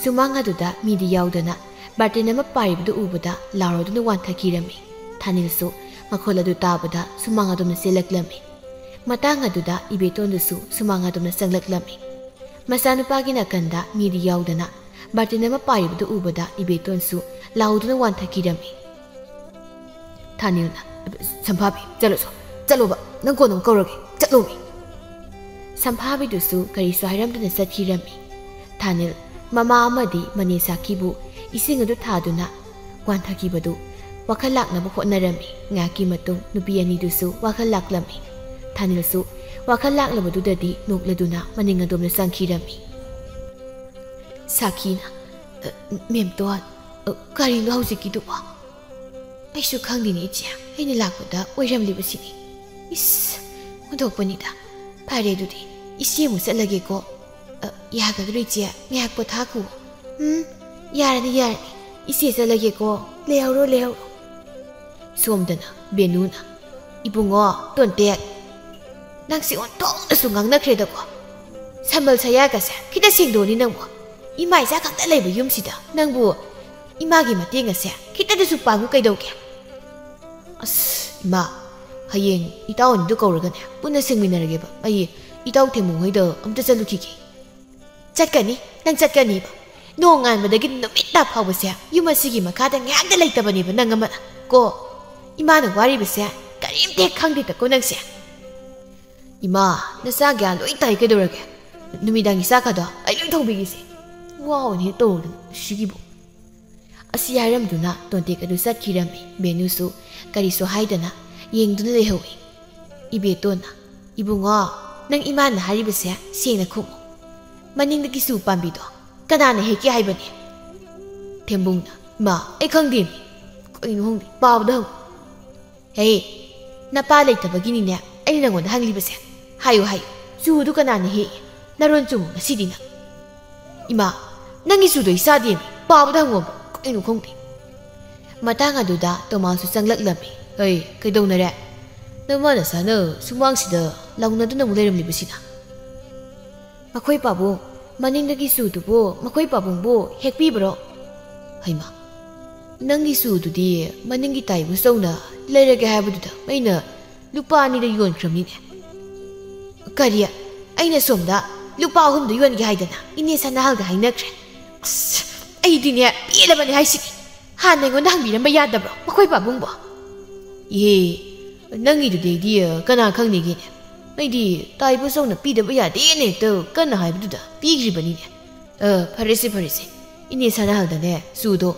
ꯁꯨꯃꯥꯡ ꯑꯗꯨꯗ ꯃꯤꯗꯤ ꯌꯥꯎꯗꯅ ꯕꯥꯔꯇꯤꯟ ꯑꯃ ꯄꯥꯏꯔꯤꯕꯗꯨ ꯎꯕꯗ ꯂꯥꯎꯔꯗꯨꯅ ꯋꯥꯟꯊꯈꯤꯔꯝꯃꯤ꯫ ꯊꯥꯅꯤꯜꯁꯨ ꯃꯈꯣꯜ ꯑꯗꯨ ꯇꯥꯕꯗ ꯁꯨꯃꯥꯡ ꯑꯗꯣꯝꯗ ꯆꯦꯜꯂꯛꯂꯝꯃꯤ꯫ ꯃꯇꯥꯡ ꯑꯗꯨꯗ ꯏꯕꯦꯇꯣꯟꯗꯨꯁꯨ ꯁꯨꯃꯥꯡ ꯑꯗꯣꯝꯗ ꯆꯪꯂꯛꯂꯝꯃꯤ꯫ ꯃꯆꯥꯅꯨꯄꯥꯒꯤ ꯅꯥꯀꯟꯗ ꯃꯤꯗꯤ ꯌꯥꯎꯗꯅ ꯕꯥꯔꯇꯤꯟ ꯑꯃ ꯄꯥꯏꯔꯤꯕꯗꯨ ꯎꯕꯗ ꯏꯕꯦꯇꯣꯟꯁꯨ ꯂꯥꯎꯗꯨꯅ ꯋꯥꯟꯊꯈꯤꯔꯝꯃꯤ꯫ ꯊꯥꯅꯤꯜꯅ, "ꯁꯝꯐꯥꯕꯤ, ꯆꯠꯂꯣ, ꯆꯠꯂꯣꯕ, ꯅꯪ ꯀꯣꯟꯅ ꯑꯃꯨꯛ ꯀꯧꯔꯒꯦ, ꯆꯠꯂꯣꯃꯤ꯫" ꯁꯝꯐꯥꯕꯤꯗꯨꯁꯨ ꯀꯔꯤꯁꯨ ꯍꯥꯏꯔꯝꯗꯅ ꯆꯠꯈꯤꯔꯝꯃꯤ꯫ ꯊꯥꯅꯤꯜ ꯃꯃꯥ ꯑꯃꯗꯤ ꯃꯅꯦ ꯁꯥꯈꯤꯕꯨ ꯏꯁꯤꯡ ꯑꯗꯨ ꯊꯥꯗꯨꯅ ꯋꯥꯟꯊꯈꯤꯕꯗꯨ ꯋꯥꯈꯜ ꯂꯥꯛꯅꯕ ꯍꯣꯠꯅꯔꯝꯃꯤ꯫ ꯉꯥꯏꯍꯥꯛꯀꯤ ꯃꯇꯨꯡ ꯅꯨꯄꯤ ꯑꯅꯤꯗꯨꯁꯨ ꯋꯥꯈꯜ ꯂꯥꯛꯂꯝꯃꯤ꯫ ꯊꯥꯅꯤꯜꯁꯨ ꯋꯥꯈꯜ ꯂꯥꯛꯂꯕꯗꯨꯗꯗꯤ ꯅꯣꯛꯂꯗꯨꯅ ꯃꯅꯤꯡ ꯑꯗꯣꯝꯗ ꯆꯪꯈꯤꯔꯝꯃꯤ꯫ ꯁꯥꯈꯤꯅ, "ꯑ, ꯃꯦꯝꯇꯣꯟ, ꯑ, ꯀꯔꯤꯅꯣ ꯍꯧꯖꯤꯛꯀꯤꯗꯨꯕꯣ?" "ꯑꯩꯁꯨ ꯈꯪꯗꯦꯅꯦ ꯏꯆꯦ, ꯑꯩꯅ ꯂꯥꯛꯄꯗ ꯑꯣꯏꯔꯝꯂꯤꯕꯁꯤꯅꯤ꯫ ꯏꯁ, ꯑꯣꯟꯊꯣꯛꯄꯅꯤꯗ꯫ ꯐꯔꯦ ꯑꯗꯨꯗꯤ, ꯏꯆꯦ ꯑꯃꯨꯛ ꯆꯠꯂꯒꯦꯀꯣ꯫ ꯑ, ꯌꯥꯒꯗ꯭ꯔꯣ ꯏꯆꯦ? ꯉꯥꯏꯍꯥꯛ ꯄꯣꯊꯥꯈꯣ꯫" "ꯎꯝ, ꯌꯥꯔꯅꯤ, ꯌꯥꯔꯅꯤ꯫ ꯏꯆꯦ ꯆꯠꯂꯒꯦꯀꯣ꯫ ꯂꯩꯍꯧꯔꯣ, ꯂꯩꯍꯧꯔꯣ꯫" ꯁꯣꯝꯗꯅ ꯕꯦꯅꯨꯅ, "ꯏꯕꯨꯡꯉꯣ, ꯇꯣꯟꯇꯦꯛ, ꯅꯪꯁꯦ ꯑꯣꯟꯊꯣꯛꯅꯁꯨ ꯉꯥꯡꯅꯈ꯭ꯔꯦꯗꯀꯣ꯫ ꯁꯝꯕꯜ ꯁꯌꯥꯒꯁꯦ ꯈꯤꯇ ꯁꯦꯡꯗꯣꯛꯑꯅꯤ ꯅꯪꯕꯨ꯫ ꯏꯃꯥ ꯏꯆꯥ ꯈꯛꯇ ꯂꯩꯕ ꯌꯨꯝꯁꯤꯗ ꯅꯪꯕꯨ ꯏꯃꯥꯒꯤ ꯃꯇꯦꯡ ꯑꯁꯦ ꯈꯤꯇꯗꯁꯨ ꯄꯥꯡꯉꯨ ꯀꯩꯗꯧꯒꯦ?" "ꯑꯁ, ꯏꯃꯥ, ꯍꯌꯦꯡ ꯏꯇꯥꯎ ꯑꯅꯤꯗꯨ ꯀꯧꯔꯒꯅꯦ ꯄꯨꯟꯅ ꯁꯦꯡꯃꯤꯟꯅꯔꯒꯦꯕ꯫ ꯑꯩ ꯏꯇꯥꯎ ꯊꯦꯝꯃꯨ ꯍꯣꯏꯗ ꯑꯝꯇ ꯆꯠꯂꯨꯈꯤꯒꯦ꯫" "ꯆꯠꯀꯅꯤ, ꯅꯪ ꯆꯠꯀꯅꯤꯕ꯫ ꯅꯣꯡꯉꯥꯟꯕꯗꯒꯤ ꯅꯨꯃꯤꯠ ꯇꯥ ꯐꯥꯎꯕꯁꯦ ꯌꯨꯝ ꯑꯁꯤꯒꯤ ꯃꯈꯥꯗ ꯉꯥꯏꯍꯥꯛꯇ ꯂꯩꯇꯕꯅꯦꯕ ꯅꯪ ꯑꯃꯅ ꯀꯣ꯫ ꯏꯃꯥꯅ ꯋꯥꯔꯤꯕꯁꯦ ꯀꯔꯤꯝꯇ ꯍꯦꯛ ꯈꯪꯗꯦꯗꯀꯣ ꯅꯪꯁꯦ꯫" "ꯏꯃꯥ, ꯅꯆꯥ ꯒ꯭ꯌꯥꯟ ꯂꯣꯏ ꯇꯥꯏ ꯀꯩꯗꯧꯔꯒꯦ? ꯅꯨꯃꯤꯗꯥꯡꯒꯤ ꯆꯥꯛꯀꯗꯣ ꯑꯩ ꯂꯣꯏ ꯊꯣꯡꯕꯤꯒꯦꯁꯦ꯫ ꯋꯥꯎꯅ ꯍꯦꯛ ꯇꯧꯔꯨꯗꯅ ꯁꯤꯒꯤꯕꯨ꯫" ꯑꯁꯤ ꯍꯥꯏꯔꯝꯗꯨꯅ ꯇꯣꯟꯇꯦꯛ ꯑꯗꯨ ꯆꯠꯈꯤꯔꯝꯃꯤ꯫ ꯕꯦꯅꯨꯁꯨ ꯀꯔꯤꯁꯨ ꯍꯥꯏꯗꯅ ꯌꯦꯡꯗꯨꯅ ꯂꯩꯍꯧꯏ꯫ ꯏꯕꯦꯇꯣꯟꯅ, "ꯏꯕꯨꯡꯉꯣ, ꯅꯪ ꯏꯃꯥꯅ ꯍꯥꯏꯔꯤꯕꯁꯦ ꯁꯦꯡꯅ ꯈꯨꯝꯃꯨ꯫ ꯃꯅꯤꯡꯗꯒꯤ ꯆꯨ ꯄꯥꯝꯕꯤꯗꯣ ꯀꯅꯥꯅ ꯍꯦꯛꯀꯦ ꯍꯥꯏꯕꯅꯦ?" ꯊꯦꯝꯕꯨꯡꯅ, "ꯏꯃꯥ, ꯑꯩ ꯈꯪꯗꯦꯃꯤ꯫ ꯀꯩꯅꯣ ꯈꯪꯗꯦ, ꯄꯥꯕꯗ ꯍꯪꯉꯨ꯫" "ꯍꯦ, ꯅꯄꯥ ꯂꯩꯇꯕꯒꯤꯅꯤꯅꯦ ꯑꯩꯅ ꯅꯪꯉꯣꯟꯗ ꯍꯪꯂꯤꯕꯁꯦ꯫ ꯍꯥꯏꯌꯨ, ꯍꯥꯏꯌꯨ, ꯆꯨꯗꯨ ꯀꯅꯥꯅ ꯍꯦꯛꯏ? ꯅꯔꯣꯟ ꯆꯨꯝꯃꯨ ꯉꯁꯤꯗꯤ ꯅꯪ꯫" "ꯏꯃꯥ, ꯅꯪꯒꯤ ꯆꯨꯗꯣ ꯑꯩ ꯆꯥꯗꯦꯃꯤ, ꯄꯥꯕꯗ ꯍꯪꯉꯣꯕ, ꯀꯩꯅꯣ ꯈꯪꯗꯦ꯫" ꯃꯇꯥꯡ ꯑꯗꯨꯗ ꯇꯣꯃꯥꯁꯁꯨ ꯆꯪꯂꯛꯂꯝꯃꯤ꯫ "ꯍꯩ, ꯀꯩꯗꯧꯅꯔꯦ? ꯅꯃꯥ ꯅꯆꯥꯅ ꯁꯨꯃꯥꯡꯁꯤꯗ ꯂꯥꯎꯅꯗꯨꯅ ꯑꯃꯨꯛ ꯂꯩꯔꯝꯂꯤꯕꯁꯤꯅ?" "ꯃꯈꯣꯏ ꯄꯥꯕꯨꯡ, ꯃꯅꯤꯡꯗꯒꯤ ꯆꯨꯗꯨꯕꯨ ꯃꯈꯣꯏ ꯄꯥꯕꯨꯡꯕꯨ ꯍꯦꯛꯄꯤꯕ꯭ꯔꯣ?" "ꯍꯩꯃꯥ, ꯅꯪꯒꯤ ꯆꯨꯗꯨꯗꯤ ꯃꯅꯤꯡꯒꯤ ꯇꯥꯏꯕ ꯆꯧꯅ ꯂꯩꯔꯒꯦ ꯍꯥꯏꯕꯗꯨꯗ ꯑꯩꯅ ꯂꯨꯄꯥ ꯑꯅꯤꯗ ꯌꯣꯟꯈ꯭ꯔꯕꯅꯤꯅꯦ꯫" "ꯀꯔꯤ? ꯑꯩꯅ ꯁꯣꯝꯗ ꯂꯨꯄꯥ ꯑꯍꯨꯝꯗ ꯌꯣꯟꯒꯦ ꯍꯥꯏꯗꯅ ꯏꯅꯦ ꯁꯅꯥꯍꯜꯒ ꯍꯥꯏꯅꯈ꯭ꯔꯦ꯫ ꯑꯁ, ꯑꯩꯗꯤꯅꯦ ꯄꯦꯜꯂꯕꯅꯦ ꯍꯥꯏꯁꯤꯅꯤ꯫ ꯍꯥꯟꯅ ꯑꯩꯉꯣꯟꯗ ꯍꯪꯕꯤꯔꯝꯕ ꯌꯥꯗꯕ꯭ꯔꯣ ꯃꯈꯣꯏ ꯄꯥꯕꯨꯡꯕꯣ?" "ꯏꯍꯦ, ꯅꯪꯒꯤꯗꯨꯗꯤ ꯑꯩꯗꯤ, ꯑ, ꯀꯅꯥ ꯈꯪꯅꯤꯒꯦꯅꯦ? ꯑꯩꯗꯤ ꯇꯥꯏꯕ ꯆꯧꯅ ꯄꯤꯗꯕ ꯌꯥꯗꯦꯅ ꯍꯦꯛꯇ ꯀꯟꯅ ꯍꯥꯏꯕꯗꯨꯗ ꯄꯤꯈ꯭ꯔꯤꯕꯅꯤꯅꯦ꯫ ꯑ, ꯐꯔꯦꯁꯦ, ꯐꯔꯦꯁꯦ꯫ ꯏꯅꯦ ꯁꯅꯥꯍꯜꯗꯅꯦ ꯆꯨꯗꯣ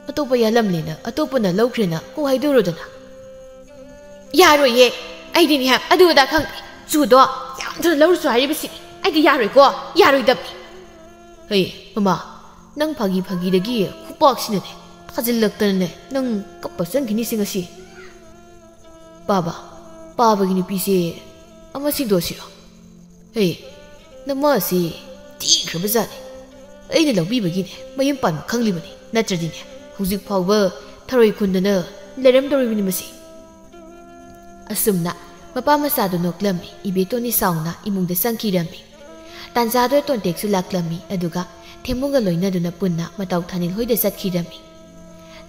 ꯑꯇꯣꯞꯄ ꯌꯥꯜꯂꯝꯂꯦꯅ, ꯑꯇꯣꯞꯄꯅ ꯂꯧꯈ꯭ꯔꯦꯅ ꯀꯣꯛ ꯍꯥꯏꯗꯣꯔꯣꯗꯅ꯫" "ꯌꯥꯔꯣꯏꯌꯦ, ꯑꯩꯗꯤꯅꯦ ꯑꯗꯨ ꯑꯗꯥ ꯈꯪꯗꯦ꯫ ꯆꯨꯗꯣ ꯌꯥꯝ ꯊꯨꯅ ꯂꯧꯔꯨꯁꯨ ꯍꯥꯏꯔꯤꯕꯁꯤꯅꯤ꯫ ꯑꯩꯗꯤ ꯌꯥꯔꯣꯏꯀꯣ, ꯌꯥꯔꯣꯏꯗꯕꯅꯤ꯫ ꯍꯩ, ꯃꯃꯥ, ꯅꯪ ꯐꯥꯒꯤ ꯐꯥꯒꯤꯗꯒꯤ ꯈꯨꯄꯥꯛꯁꯤꯅꯅꯦ ꯊꯥꯖꯤꯜꯂꯛꯇꯅꯅꯦ ꯅꯪ ꯀꯞꯄ ꯆꯪꯈꯤꯅꯤꯁꯦ ꯉꯁꯤ꯫ ꯄꯥꯕ, ꯄꯥꯕꯒꯤ ꯅꯨꯄꯤꯁꯦ ꯑꯃ ꯁꯤꯟꯗꯣꯛꯁꯤꯔꯣ? ꯍꯦ, ꯅꯃꯥꯁꯤ ꯊꯤꯈ꯭ꯔꯕꯖꯥꯠꯅꯤ꯫ ꯑꯩꯅ ꯂꯧꯕꯤꯕꯒꯤꯅꯦ ꯃꯌꯨꯝ ꯄꯥꯟꯕ ꯈꯪꯂꯤꯕꯅꯤ, ꯅꯠꯇ꯭ꯔꯗꯤꯅꯦ ꯍꯧꯖꯤꯛ ꯐꯥꯎꯕ ꯊꯔꯣꯏ ꯈꯨꯟꯗꯅ ꯂꯩꯔꯝꯗꯧꯔꯤꯕꯅꯤ ꯃꯁꯤ꯫ ꯑꯁꯨꯝꯅ ꯃꯄꯥ ꯃꯆꯥꯗꯨ ꯅꯣꯛꯂꯝꯃꯤ꯫ ꯏꯕꯦꯇꯣꯟꯅꯤ ꯁꯥꯎꯅ ꯏꯃꯨꯡꯗ ꯆꯪꯈꯤꯔꯝꯃꯤ꯫ ꯇꯥꯟꯖꯥꯗꯨꯗ ꯇꯣꯟꯇꯦꯛꯁꯨ ꯂꯥꯛꯂꯝꯃꯤ, ꯑꯗꯨꯒ ꯊꯦꯝꯕꯨꯡꯒ ꯂꯣꯏꯅꯗꯨꯅ ꯄꯨꯟꯅ ꯃꯇꯥꯎ ꯊꯥꯅꯤꯜ ꯍꯣꯏꯗ ꯆꯠꯈꯤꯔꯝꯃꯤ꯫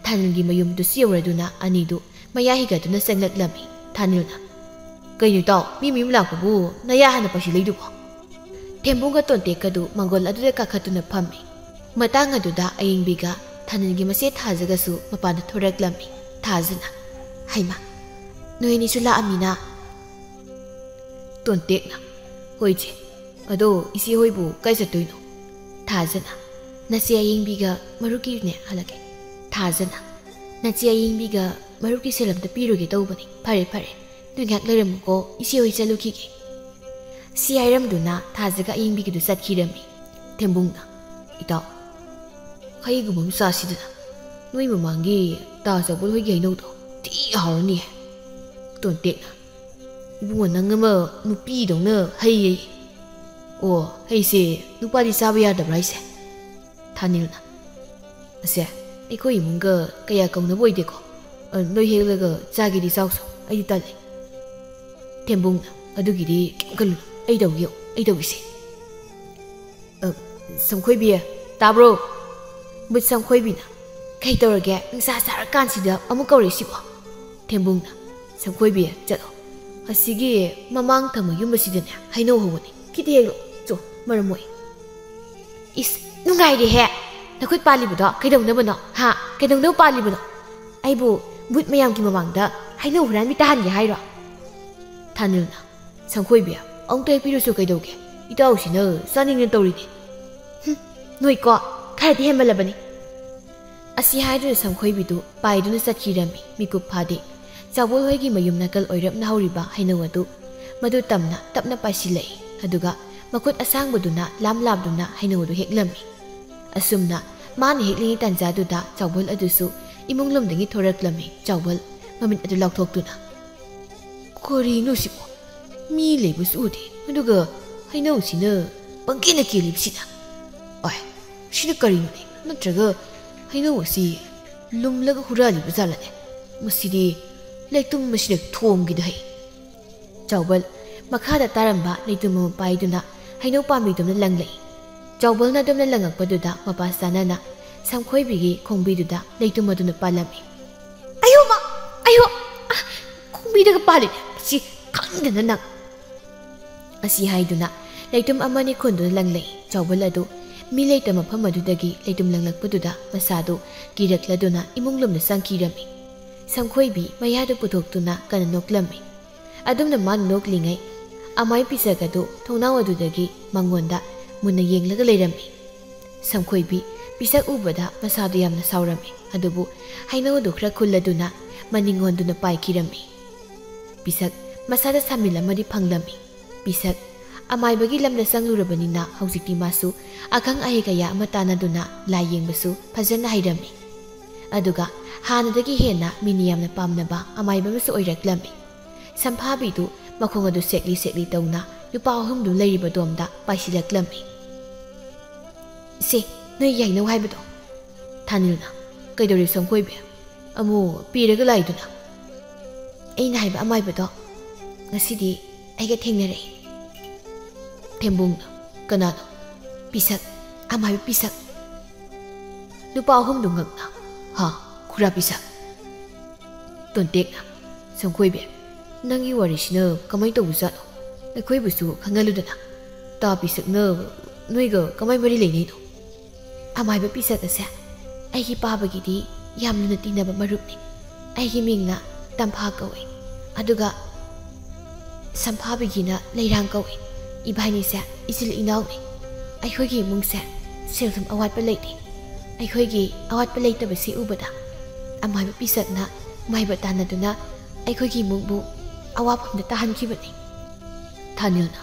ꯊꯥꯅꯤꯜꯒꯤ ꯃꯌꯨꯝꯗꯨꯁꯨ ꯌꯧꯔꯗꯨꯅ ꯑꯅꯤꯗꯨ ꯃꯌꯥ ꯍꯤꯒꯠꯇꯨꯅ ꯆꯪꯂꯛꯂꯝꯃꯤ꯫ ꯊꯥꯅꯤꯜꯅ, "ꯀꯩꯅꯣ ꯏꯇꯥꯎ, ꯃꯤ ꯃꯌꯨꯝ ꯂꯥꯛꯄꯕꯨ ꯅꯌꯥ ꯍꯥꯟꯅ ꯄꯥꯏꯁꯤꯜꯂꯛꯏꯗꯨꯕꯣ?" ꯊꯦꯝꯕꯨꯡꯒ ꯇꯣꯟꯇꯦꯛꯀꯗꯨ ꯃꯪꯒꯣꯜ ꯑꯗꯨꯗ ꯀꯥꯈꯠꯇꯨꯅ ꯐꯝꯃꯤ꯫ ꯃꯇꯥꯡ ꯑꯗꯨꯗ ꯑꯌꯤꯡꯕꯤꯒ ꯊꯥꯅꯤꯜꯒꯤ ꯃꯆꯦ ꯊꯥꯖꯒꯁꯨ ꯃꯄꯥꯟꯗ ꯊꯣꯔꯛꯂꯝꯃꯤ꯫ ꯊꯥꯖꯅ, "ꯍꯩꯃꯥ, ꯅꯣꯏ ꯑꯅꯤꯁꯨ ꯂꯥꯛꯑꯝꯃꯤꯅ?" ꯇꯣꯟꯇꯦꯛꯅ, "ꯍꯣꯏ ꯏꯆꯦ, ꯑꯗꯣ ꯏꯆꯦ ꯍꯣꯏꯕꯨ ꯀꯥꯏ ꯆꯠꯇꯣꯏꯅꯣ?" ꯊꯥꯖꯅ, "ꯅꯆꯦ ꯑꯌꯤꯡꯕꯤꯒ ꯃꯔꯨꯞꯀꯤꯅꯦ ꯍꯜꯂꯛꯀꯦ꯫" ꯊꯥꯖꯅ, "ꯅꯆꯦ ꯑꯌꯤꯡꯕꯤꯒ ꯃꯔꯨꯞꯀꯤ ꯁꯦꯜ ꯑꯝꯇ ꯄꯤꯔꯨꯒꯦ ꯇꯧꯕꯅꯤ꯫ ꯐꯔꯦ, ꯐꯔꯦ, ꯅꯣꯏ ꯉꯥꯏꯍꯥꯛ ꯂꯩꯔꯝꯃꯨꯀꯣ, ꯏꯆꯦ ꯍꯣꯏ ꯆꯠꯂꯨꯈꯤꯒꯦ꯫" ꯁꯤ ꯍꯥꯏꯔꯝꯗꯨꯅ ꯊꯥꯖꯒ ꯑꯌꯤꯡꯕꯤꯒꯤꯗꯨ ꯆꯠꯈꯤꯔꯝꯃꯤ꯫ ꯊꯦꯝꯕꯨꯡꯅ, "ꯏꯇꯥꯎ, ꯍꯩꯒꯨꯝꯕ ꯑꯃ ꯆꯥꯁꯤꯗꯅ꯫ ꯅꯣꯏ ꯃꯃꯥꯡꯒꯤ ꯇꯥ ꯆꯥꯎꯕꯣꯜ ꯍꯣꯏꯒꯤ ꯍꯩꯅꯧꯗꯣ ꯊꯤ ꯍꯥꯎꯔꯅꯤꯍꯦ꯫" ꯇꯣꯟꯇꯦꯛꯅ, "ꯏꯕꯨꯡꯉꯣ, ꯅꯪ ꯑꯃ ꯅꯨꯄꯤꯗꯧꯅ ꯍꯩ ꯍꯩ꯫ ꯑꯣ, ꯍꯩꯁꯦ ꯅꯨꯄꯥꯗꯤ ꯆꯥꯕ ꯌꯥꯗꯕ꯭ꯔꯥ ꯍꯥꯏꯁꯦ?" ꯊꯥꯅꯤꯜꯅ, "ꯑꯁꯦ, ꯑꯩꯈꯣꯏ ꯏꯃꯨꯡꯒ ꯀꯌꯥ ꯀꯧꯅꯕ ꯑꯣꯏꯗꯦꯀꯣ꯫ ꯑ, ꯅꯣꯏ ꯍꯦꯛꯂꯒ ꯆꯥꯒꯦꯗꯤ ꯆꯥꯎꯁꯣ, ꯑꯩꯗꯤ ꯇꯜꯂꯦ꯫" ꯊꯦꯝꯕꯨꯡꯅ, "ꯑꯗꯨꯒꯤꯗꯤ ꯀꯩꯝ ꯈꯜꯂꯨꯅꯨ, ꯑꯩ ꯇꯧꯒꯦ, ꯑꯩ ꯇꯧꯒꯦꯁꯦ꯫" "ꯑ, ꯁꯝꯈꯣꯏꯕꯤ, ꯇꯥꯕ꯭ꯔꯣ?" ꯃꯨꯠ ꯁꯝꯈꯣꯏꯕꯤꯅ, "ꯀꯩ ꯇꯧꯔꯒꯦ? ꯅꯨꯡꯁꯥ ꯁꯥꯔꯀꯥꯟꯁꯤꯗ ꯑꯃꯨꯛ ꯀꯧꯔꯛꯏꯁꯤꯕꯣ?" ꯊꯦꯝꯕꯨꯡꯅ, "ꯁꯝꯈꯣꯏꯕꯤ, ꯆꯠꯂꯣ꯫ ꯑꯁꯤꯒꯤ ꯃꯃꯥꯡ ꯊꯪꯕ ꯌꯨꯝ ꯑꯁꯤꯗꯅꯦ ꯍꯩꯅꯧ ꯍꯧꯕꯅꯤ꯫ ꯈꯤꯇ ꯍꯦꯛꯂꯣ꯫ ꯆꯣ, ꯃꯔꯝ ꯃꯣꯛꯏ꯫" "ꯏꯁ, ꯅꯨꯡꯉꯥꯏꯔꯦꯍꯦ꯫ ꯅꯈꯨꯠ ꯄꯥꯜꯂꯤꯕꯗꯣ ꯀꯩꯗꯧꯅꯕꯅꯣ? ꯍꯥ? ꯀꯩꯗꯧꯅꯕ ꯄꯥꯜꯂꯤꯕꯅꯣ? ꯑꯩꯕꯨ ꯚꯨꯠ ꯃꯌꯥꯝꯒꯤ ꯃꯃꯥꯡꯗ ꯍꯩꯅꯧ ꯍꯨꯔꯥꯟꯕꯤ ꯇꯥꯍꯟꯒꯦ ꯍꯥꯏꯔꯣ?" ꯊꯥꯅꯤꯜꯅ, "ꯁꯪꯈꯣꯏꯕꯤ, ꯑꯃꯨꯛꯇ ꯍꯦꯛꯄꯤꯔꯨꯁꯨ ꯀꯩꯗꯧꯒꯦ? ꯏꯇꯥꯎꯁꯤꯅ ꯆꯥꯅꯤꯡꯅ ꯇꯧꯔꯤꯅꯦ꯫" "ꯍꯨꯝ, ꯅꯣꯏꯀꯣ, ꯈꯔꯗꯤ ꯍꯦꯟꯃꯜꯂꯕꯅꯤ꯫" ꯑꯁꯤ ꯍꯥꯏꯗꯨꯅ ꯁꯪꯈꯣꯏꯕꯤꯗꯨ ꯄꯥꯏꯗꯨꯅ ꯆꯠꯈꯤꯔꯝꯃꯤ꯫ ꯃꯤꯀꯨꯞ ꯐꯥꯗꯦ꯫ ꯆꯥꯎꯕꯣꯜ ꯍꯣꯏꯒꯤ ꯃꯌꯨꯝ ꯅꯥꯀꯜ ꯑꯣꯏꯔꯞꯅ ꯍꯧꯔꯤꯕ ꯍꯩꯅꯧ ꯑꯗꯨ ꯃꯗꯨ ꯇꯝꯅ ꯇꯞꯅ ꯄꯥꯏꯁꯤꯜꯂꯛꯏ꯫ ꯑꯗꯨꯒ ꯃꯈꯨꯠ ꯑꯁꯥꯡꯕꯗꯨꯅ ꯂꯥꯝ ꯂꯥꯝꯗꯨꯅ ꯍꯩꯅꯧ ꯑꯗꯨ ꯍꯦꯛꯂꯝꯃꯤ꯫ ꯑꯁꯨꯝꯅ ꯃꯥꯅ ꯍꯦꯛꯂꯤꯉꯩ ꯇꯥꯟꯖꯥꯗꯨꯗ ꯆꯥꯎꯕꯜ ꯑꯗꯨꯁꯨ ꯏꯃꯨꯡ ꯂꯣꯝꯗꯒꯤ ꯊꯣꯔꯛꯂꯝꯃꯤ꯫ ꯆꯥꯎꯕꯜ ꯃꯃꯤꯠ ꯑꯗꯨ ꯂꯥꯎꯊꯣꯛꯇꯨꯅ, "ꯀꯔꯤꯅꯣ ꯁꯤꯕꯣ? ꯃꯤ ꯂꯩꯕꯁꯨ ꯎꯗꯦ, ꯑꯗꯨꯒ ꯍꯩꯅꯧꯁꯤꯅ ꯄꯪꯀꯦꯟꯗ ꯀꯦꯜꯂꯤꯕꯁꯤꯅ? ꯑꯣꯏ, ꯁꯤꯅ ꯀꯔꯤꯅꯣꯅꯦ? ꯅꯠꯇ꯭ꯔꯒ ꯍꯩꯅꯧ ꯑꯁꯤ ꯂꯨꯝꯂꯒ ꯍꯨꯔꯥꯜꯂꯤꯕ ꯖꯥꯠꯂꯅꯦ? ꯃꯁꯤꯗꯤ ꯂꯩꯇꯨꯝ ꯑꯁꯤꯅ ꯊꯣꯝꯒꯦꯗ ꯍꯩ꯫" ꯆꯥꯎꯕꯜ ꯃꯈꯥꯗ ꯇꯥꯔꯝꯕ ꯂꯩꯇꯨꯝ ꯑꯃ ꯄꯥꯏꯗꯨꯅ ꯍꯩꯅꯧ ꯄꯥꯝꯕꯤꯗꯨꯝꯅ ꯂꯪꯂꯛꯏ꯫ ꯆꯥꯎꯕꯜꯅ ꯑꯗꯨꯝꯅ ꯂꯪꯉꯛꯄꯗꯨꯗ ꯃꯄꯥ ꯆꯥꯅꯅ ꯁꯝꯈꯣꯏꯕꯤꯒꯤ ꯈꯣꯡꯕꯤꯗꯨꯗ ꯂꯩꯇꯨꯝ ꯑꯗꯨꯅ ꯄꯥꯜꯂꯝꯃꯤ꯫ "ꯑꯌꯣ ꯃꯥ! ꯑꯌꯣ! ꯑ, ꯈꯣꯡꯕꯤꯗꯒ ꯄꯥꯜꯂꯤꯅꯦ! ꯃꯁꯤ ꯈꯪꯗꯅ ꯅꯪ!" ꯑꯁꯤ ꯍꯥꯏꯗꯨꯅ ꯂꯩꯇꯨꯝ ꯑꯃꯅꯤ ꯈꯨꯟꯗꯨꯅ ꯂꯪꯂꯛꯏ꯫ ꯆꯥꯎꯕꯜ ꯑꯗꯨ ꯃꯤ ꯂꯩꯇ ꯃꯐꯝ ꯑꯗꯨꯗꯒꯤ ꯂꯩꯇꯨꯝ ꯂꯪꯂꯛꯄꯗꯨꯗ ꯃꯁꯥꯗꯨ ꯀꯤꯔꯛꯂꯗꯨꯅ ꯏꯃꯨꯡ ꯂꯣꯝꯗ ꯆꯪꯈꯤꯔꯝꯃꯤ꯫ ꯁꯝꯈꯣꯏꯕꯤ ꯃꯌꯥꯗꯨ ꯄꯨꯊꯣꯛꯇꯨꯅ ꯀꯟꯅ ꯅꯣꯛꯂꯝꯃꯤ꯫ ꯑꯗꯨꯝꯅ ꯃꯥꯅ ꯅꯣꯛꯂꯤꯉꯩ ꯑꯃꯥꯏ ꯄꯤꯁꯛ ꯑꯗꯨ ꯊꯣꯡꯅꯥꯎ ꯑꯗꯨꯗꯒꯤ ꯃꯉꯣꯟꯗ ꯃꯨꯟꯅ ꯌꯦꯡꯂꯒ ꯂꯩꯔꯝꯃꯤ꯫ ꯁꯝꯈꯣꯏꯕꯤ ꯄꯤꯁꯛ ꯎꯕꯗ ꯃꯁꯥꯗꯨ ꯌꯥꯝꯅ ꯁꯥꯎꯔꯝꯃꯤ꯫ ꯑꯗꯨꯕꯨ ꯍꯩꯅꯧ ꯑꯗꯨ ꯈꯔ ꯈꯨꯜꯂꯗꯨꯅ ꯃꯅꯤꯡ ꯑꯣꯟꯗꯨꯅ ꯄꯥꯏꯈꯤꯔꯝꯃꯤ꯫ ꯄꯤꯁꯛ ꯃꯁꯥꯗ ꯁꯥꯃꯤꯜ ꯑꯃꯗꯤ ꯐꯪꯂꯝꯃꯤ꯫ ꯄꯤꯁꯛ ꯑꯃꯥꯏꯕꯒꯤ ꯂꯝꯗ ꯆꯪꯂꯨꯔꯕꯅꯤꯅ ꯍꯧꯖꯤꯛꯇꯤ ꯃꯥꯁꯨ ꯑꯈꯪ ꯑꯍꯩ ꯀꯌꯥ ꯑꯃ ꯇꯥꯟꯅꯗꯨꯅ ꯂꯥꯏ ꯌꯦꯡꯕꯁꯨ ꯐꯖꯅ ꯍꯩꯔꯝꯃꯤ꯫ ꯑꯗꯨꯒ ꯍꯥꯟꯅꯗꯒꯤ ꯍꯦꯟꯅ ꯃꯤꯅ ꯌꯥꯝꯅ ꯄꯥꯝꯅꯕ ꯑꯃꯥꯏꯕ ꯑꯃꯁꯨ ꯑꯣꯏꯔꯛꯂꯝꯃꯤ꯫ ꯁꯝꯐꯥꯕꯤꯗꯨ ꯃꯈꯣꯡ ꯑꯗꯨ ꯁꯦꯛꯂꯤ ꯁꯦꯛꯂꯤ ꯇꯧꯅ ꯅꯨꯄꯥ ꯑꯍꯨꯝꯗꯨ ꯂꯩꯔꯤꯕꯗꯣꯝꯗ ꯄꯥꯏꯁꯤꯜꯂꯛꯂꯝꯃꯤ꯫ "ꯏꯆꯦ, ꯅꯣꯏ ꯌꯥꯏꯅꯧ ꯍꯥꯏꯕꯗꯣ?" ꯊꯥꯅꯤꯜꯅ, "ꯀꯩꯗꯧꯔꯦ ꯁꯝꯈꯣꯏꯕꯤ? ꯑꯃꯨꯛ ꯄꯤꯔꯒ ꯂꯥꯛꯏꯗꯨꯅ?" "ꯑꯩꯅ ꯍꯥꯏꯕ ꯑꯃꯥꯏꯕꯗꯣ ꯉꯁꯤꯗꯤ ꯑꯩꯒ ꯊꯦꯡꯅꯔꯛꯏ꯫" ꯊꯦꯝꯕꯨꯡꯅ, "ꯀꯅꯥꯅꯣ?" "ꯄꯤꯁꯛ, ꯑꯃꯥꯏꯕ ꯄꯤꯁꯛ꯫" ꯅꯨꯄꯥ ꯑꯍꯨꯝꯗꯨ ꯉꯛꯅ, "ꯍꯥ, ꯈꯨꯔꯥ ꯄꯤꯁꯛ?" ꯇꯣꯟꯇꯦꯛꯅ, "ꯁꯝꯈꯣꯏꯕꯤ, ꯅꯪꯒꯤ ꯋꯥꯔꯤꯁꯤꯅ ꯀꯃꯥꯏ ꯇꯧꯕꯖꯥꯠꯅꯣ? ꯑꯩꯈꯣꯏꯕꯨꯁꯨ ꯈꯪꯍꯜꯂꯨꯗꯅ꯫ ꯇꯥ ꯄꯤꯁꯛꯅ ꯅꯣꯏꯒ ꯀꯃꯥꯏ ꯃꯔꯤ ꯂꯩꯅꯩꯅꯣ?" "ꯑꯃꯥꯏꯕ ꯄꯤꯁꯛ ꯑꯁꯦ ꯑꯩꯒꯤ ꯄꯥꯕꯒꯤꯗꯤ ꯌꯥꯝꯅ ꯇꯤꯟꯅꯕ ꯃꯔꯨꯞꯅꯤ꯫ ꯑꯩꯒꯤ ꯃꯤꯡꯅ ꯇꯝꯐꯥ ꯀꯧꯏ, ꯑꯗꯨꯒ ꯁꯝꯐꯥꯕꯤꯒꯤꯅ ꯂꯩꯔꯥꯡ ꯀꯧꯏ꯫ ꯏꯕꯥꯅꯤꯁꯦ ꯏꯆꯤꯜ ꯏꯅꯥꯎꯅꯤ꯫ ꯑꯩꯈꯣꯏꯒꯤ ꯏꯃꯨꯡꯁꯦ ꯁꯦꯜ ꯊꯨꯝ ꯑꯋꯥꯠꯄ ꯂꯩꯇꯦ꯫ ꯑꯩꯈꯣꯏꯒꯤ ꯑꯋꯥꯠꯄ ꯂꯩꯇꯕꯁꯤ ꯎꯕꯗ ꯑꯃꯥꯏꯕ ꯄꯤꯁꯛꯅ ꯃꯥꯏꯕ ꯇꯥꯟꯅꯗꯨꯅ ꯑꯩꯈꯣꯏꯒꯤ ꯏꯃꯨꯡꯕꯨ ꯑꯋꯥꯐꯝꯗ ꯇꯥꯍꯟꯈꯤꯕꯅꯤ꯫" ꯊꯥꯅꯤꯜꯅ,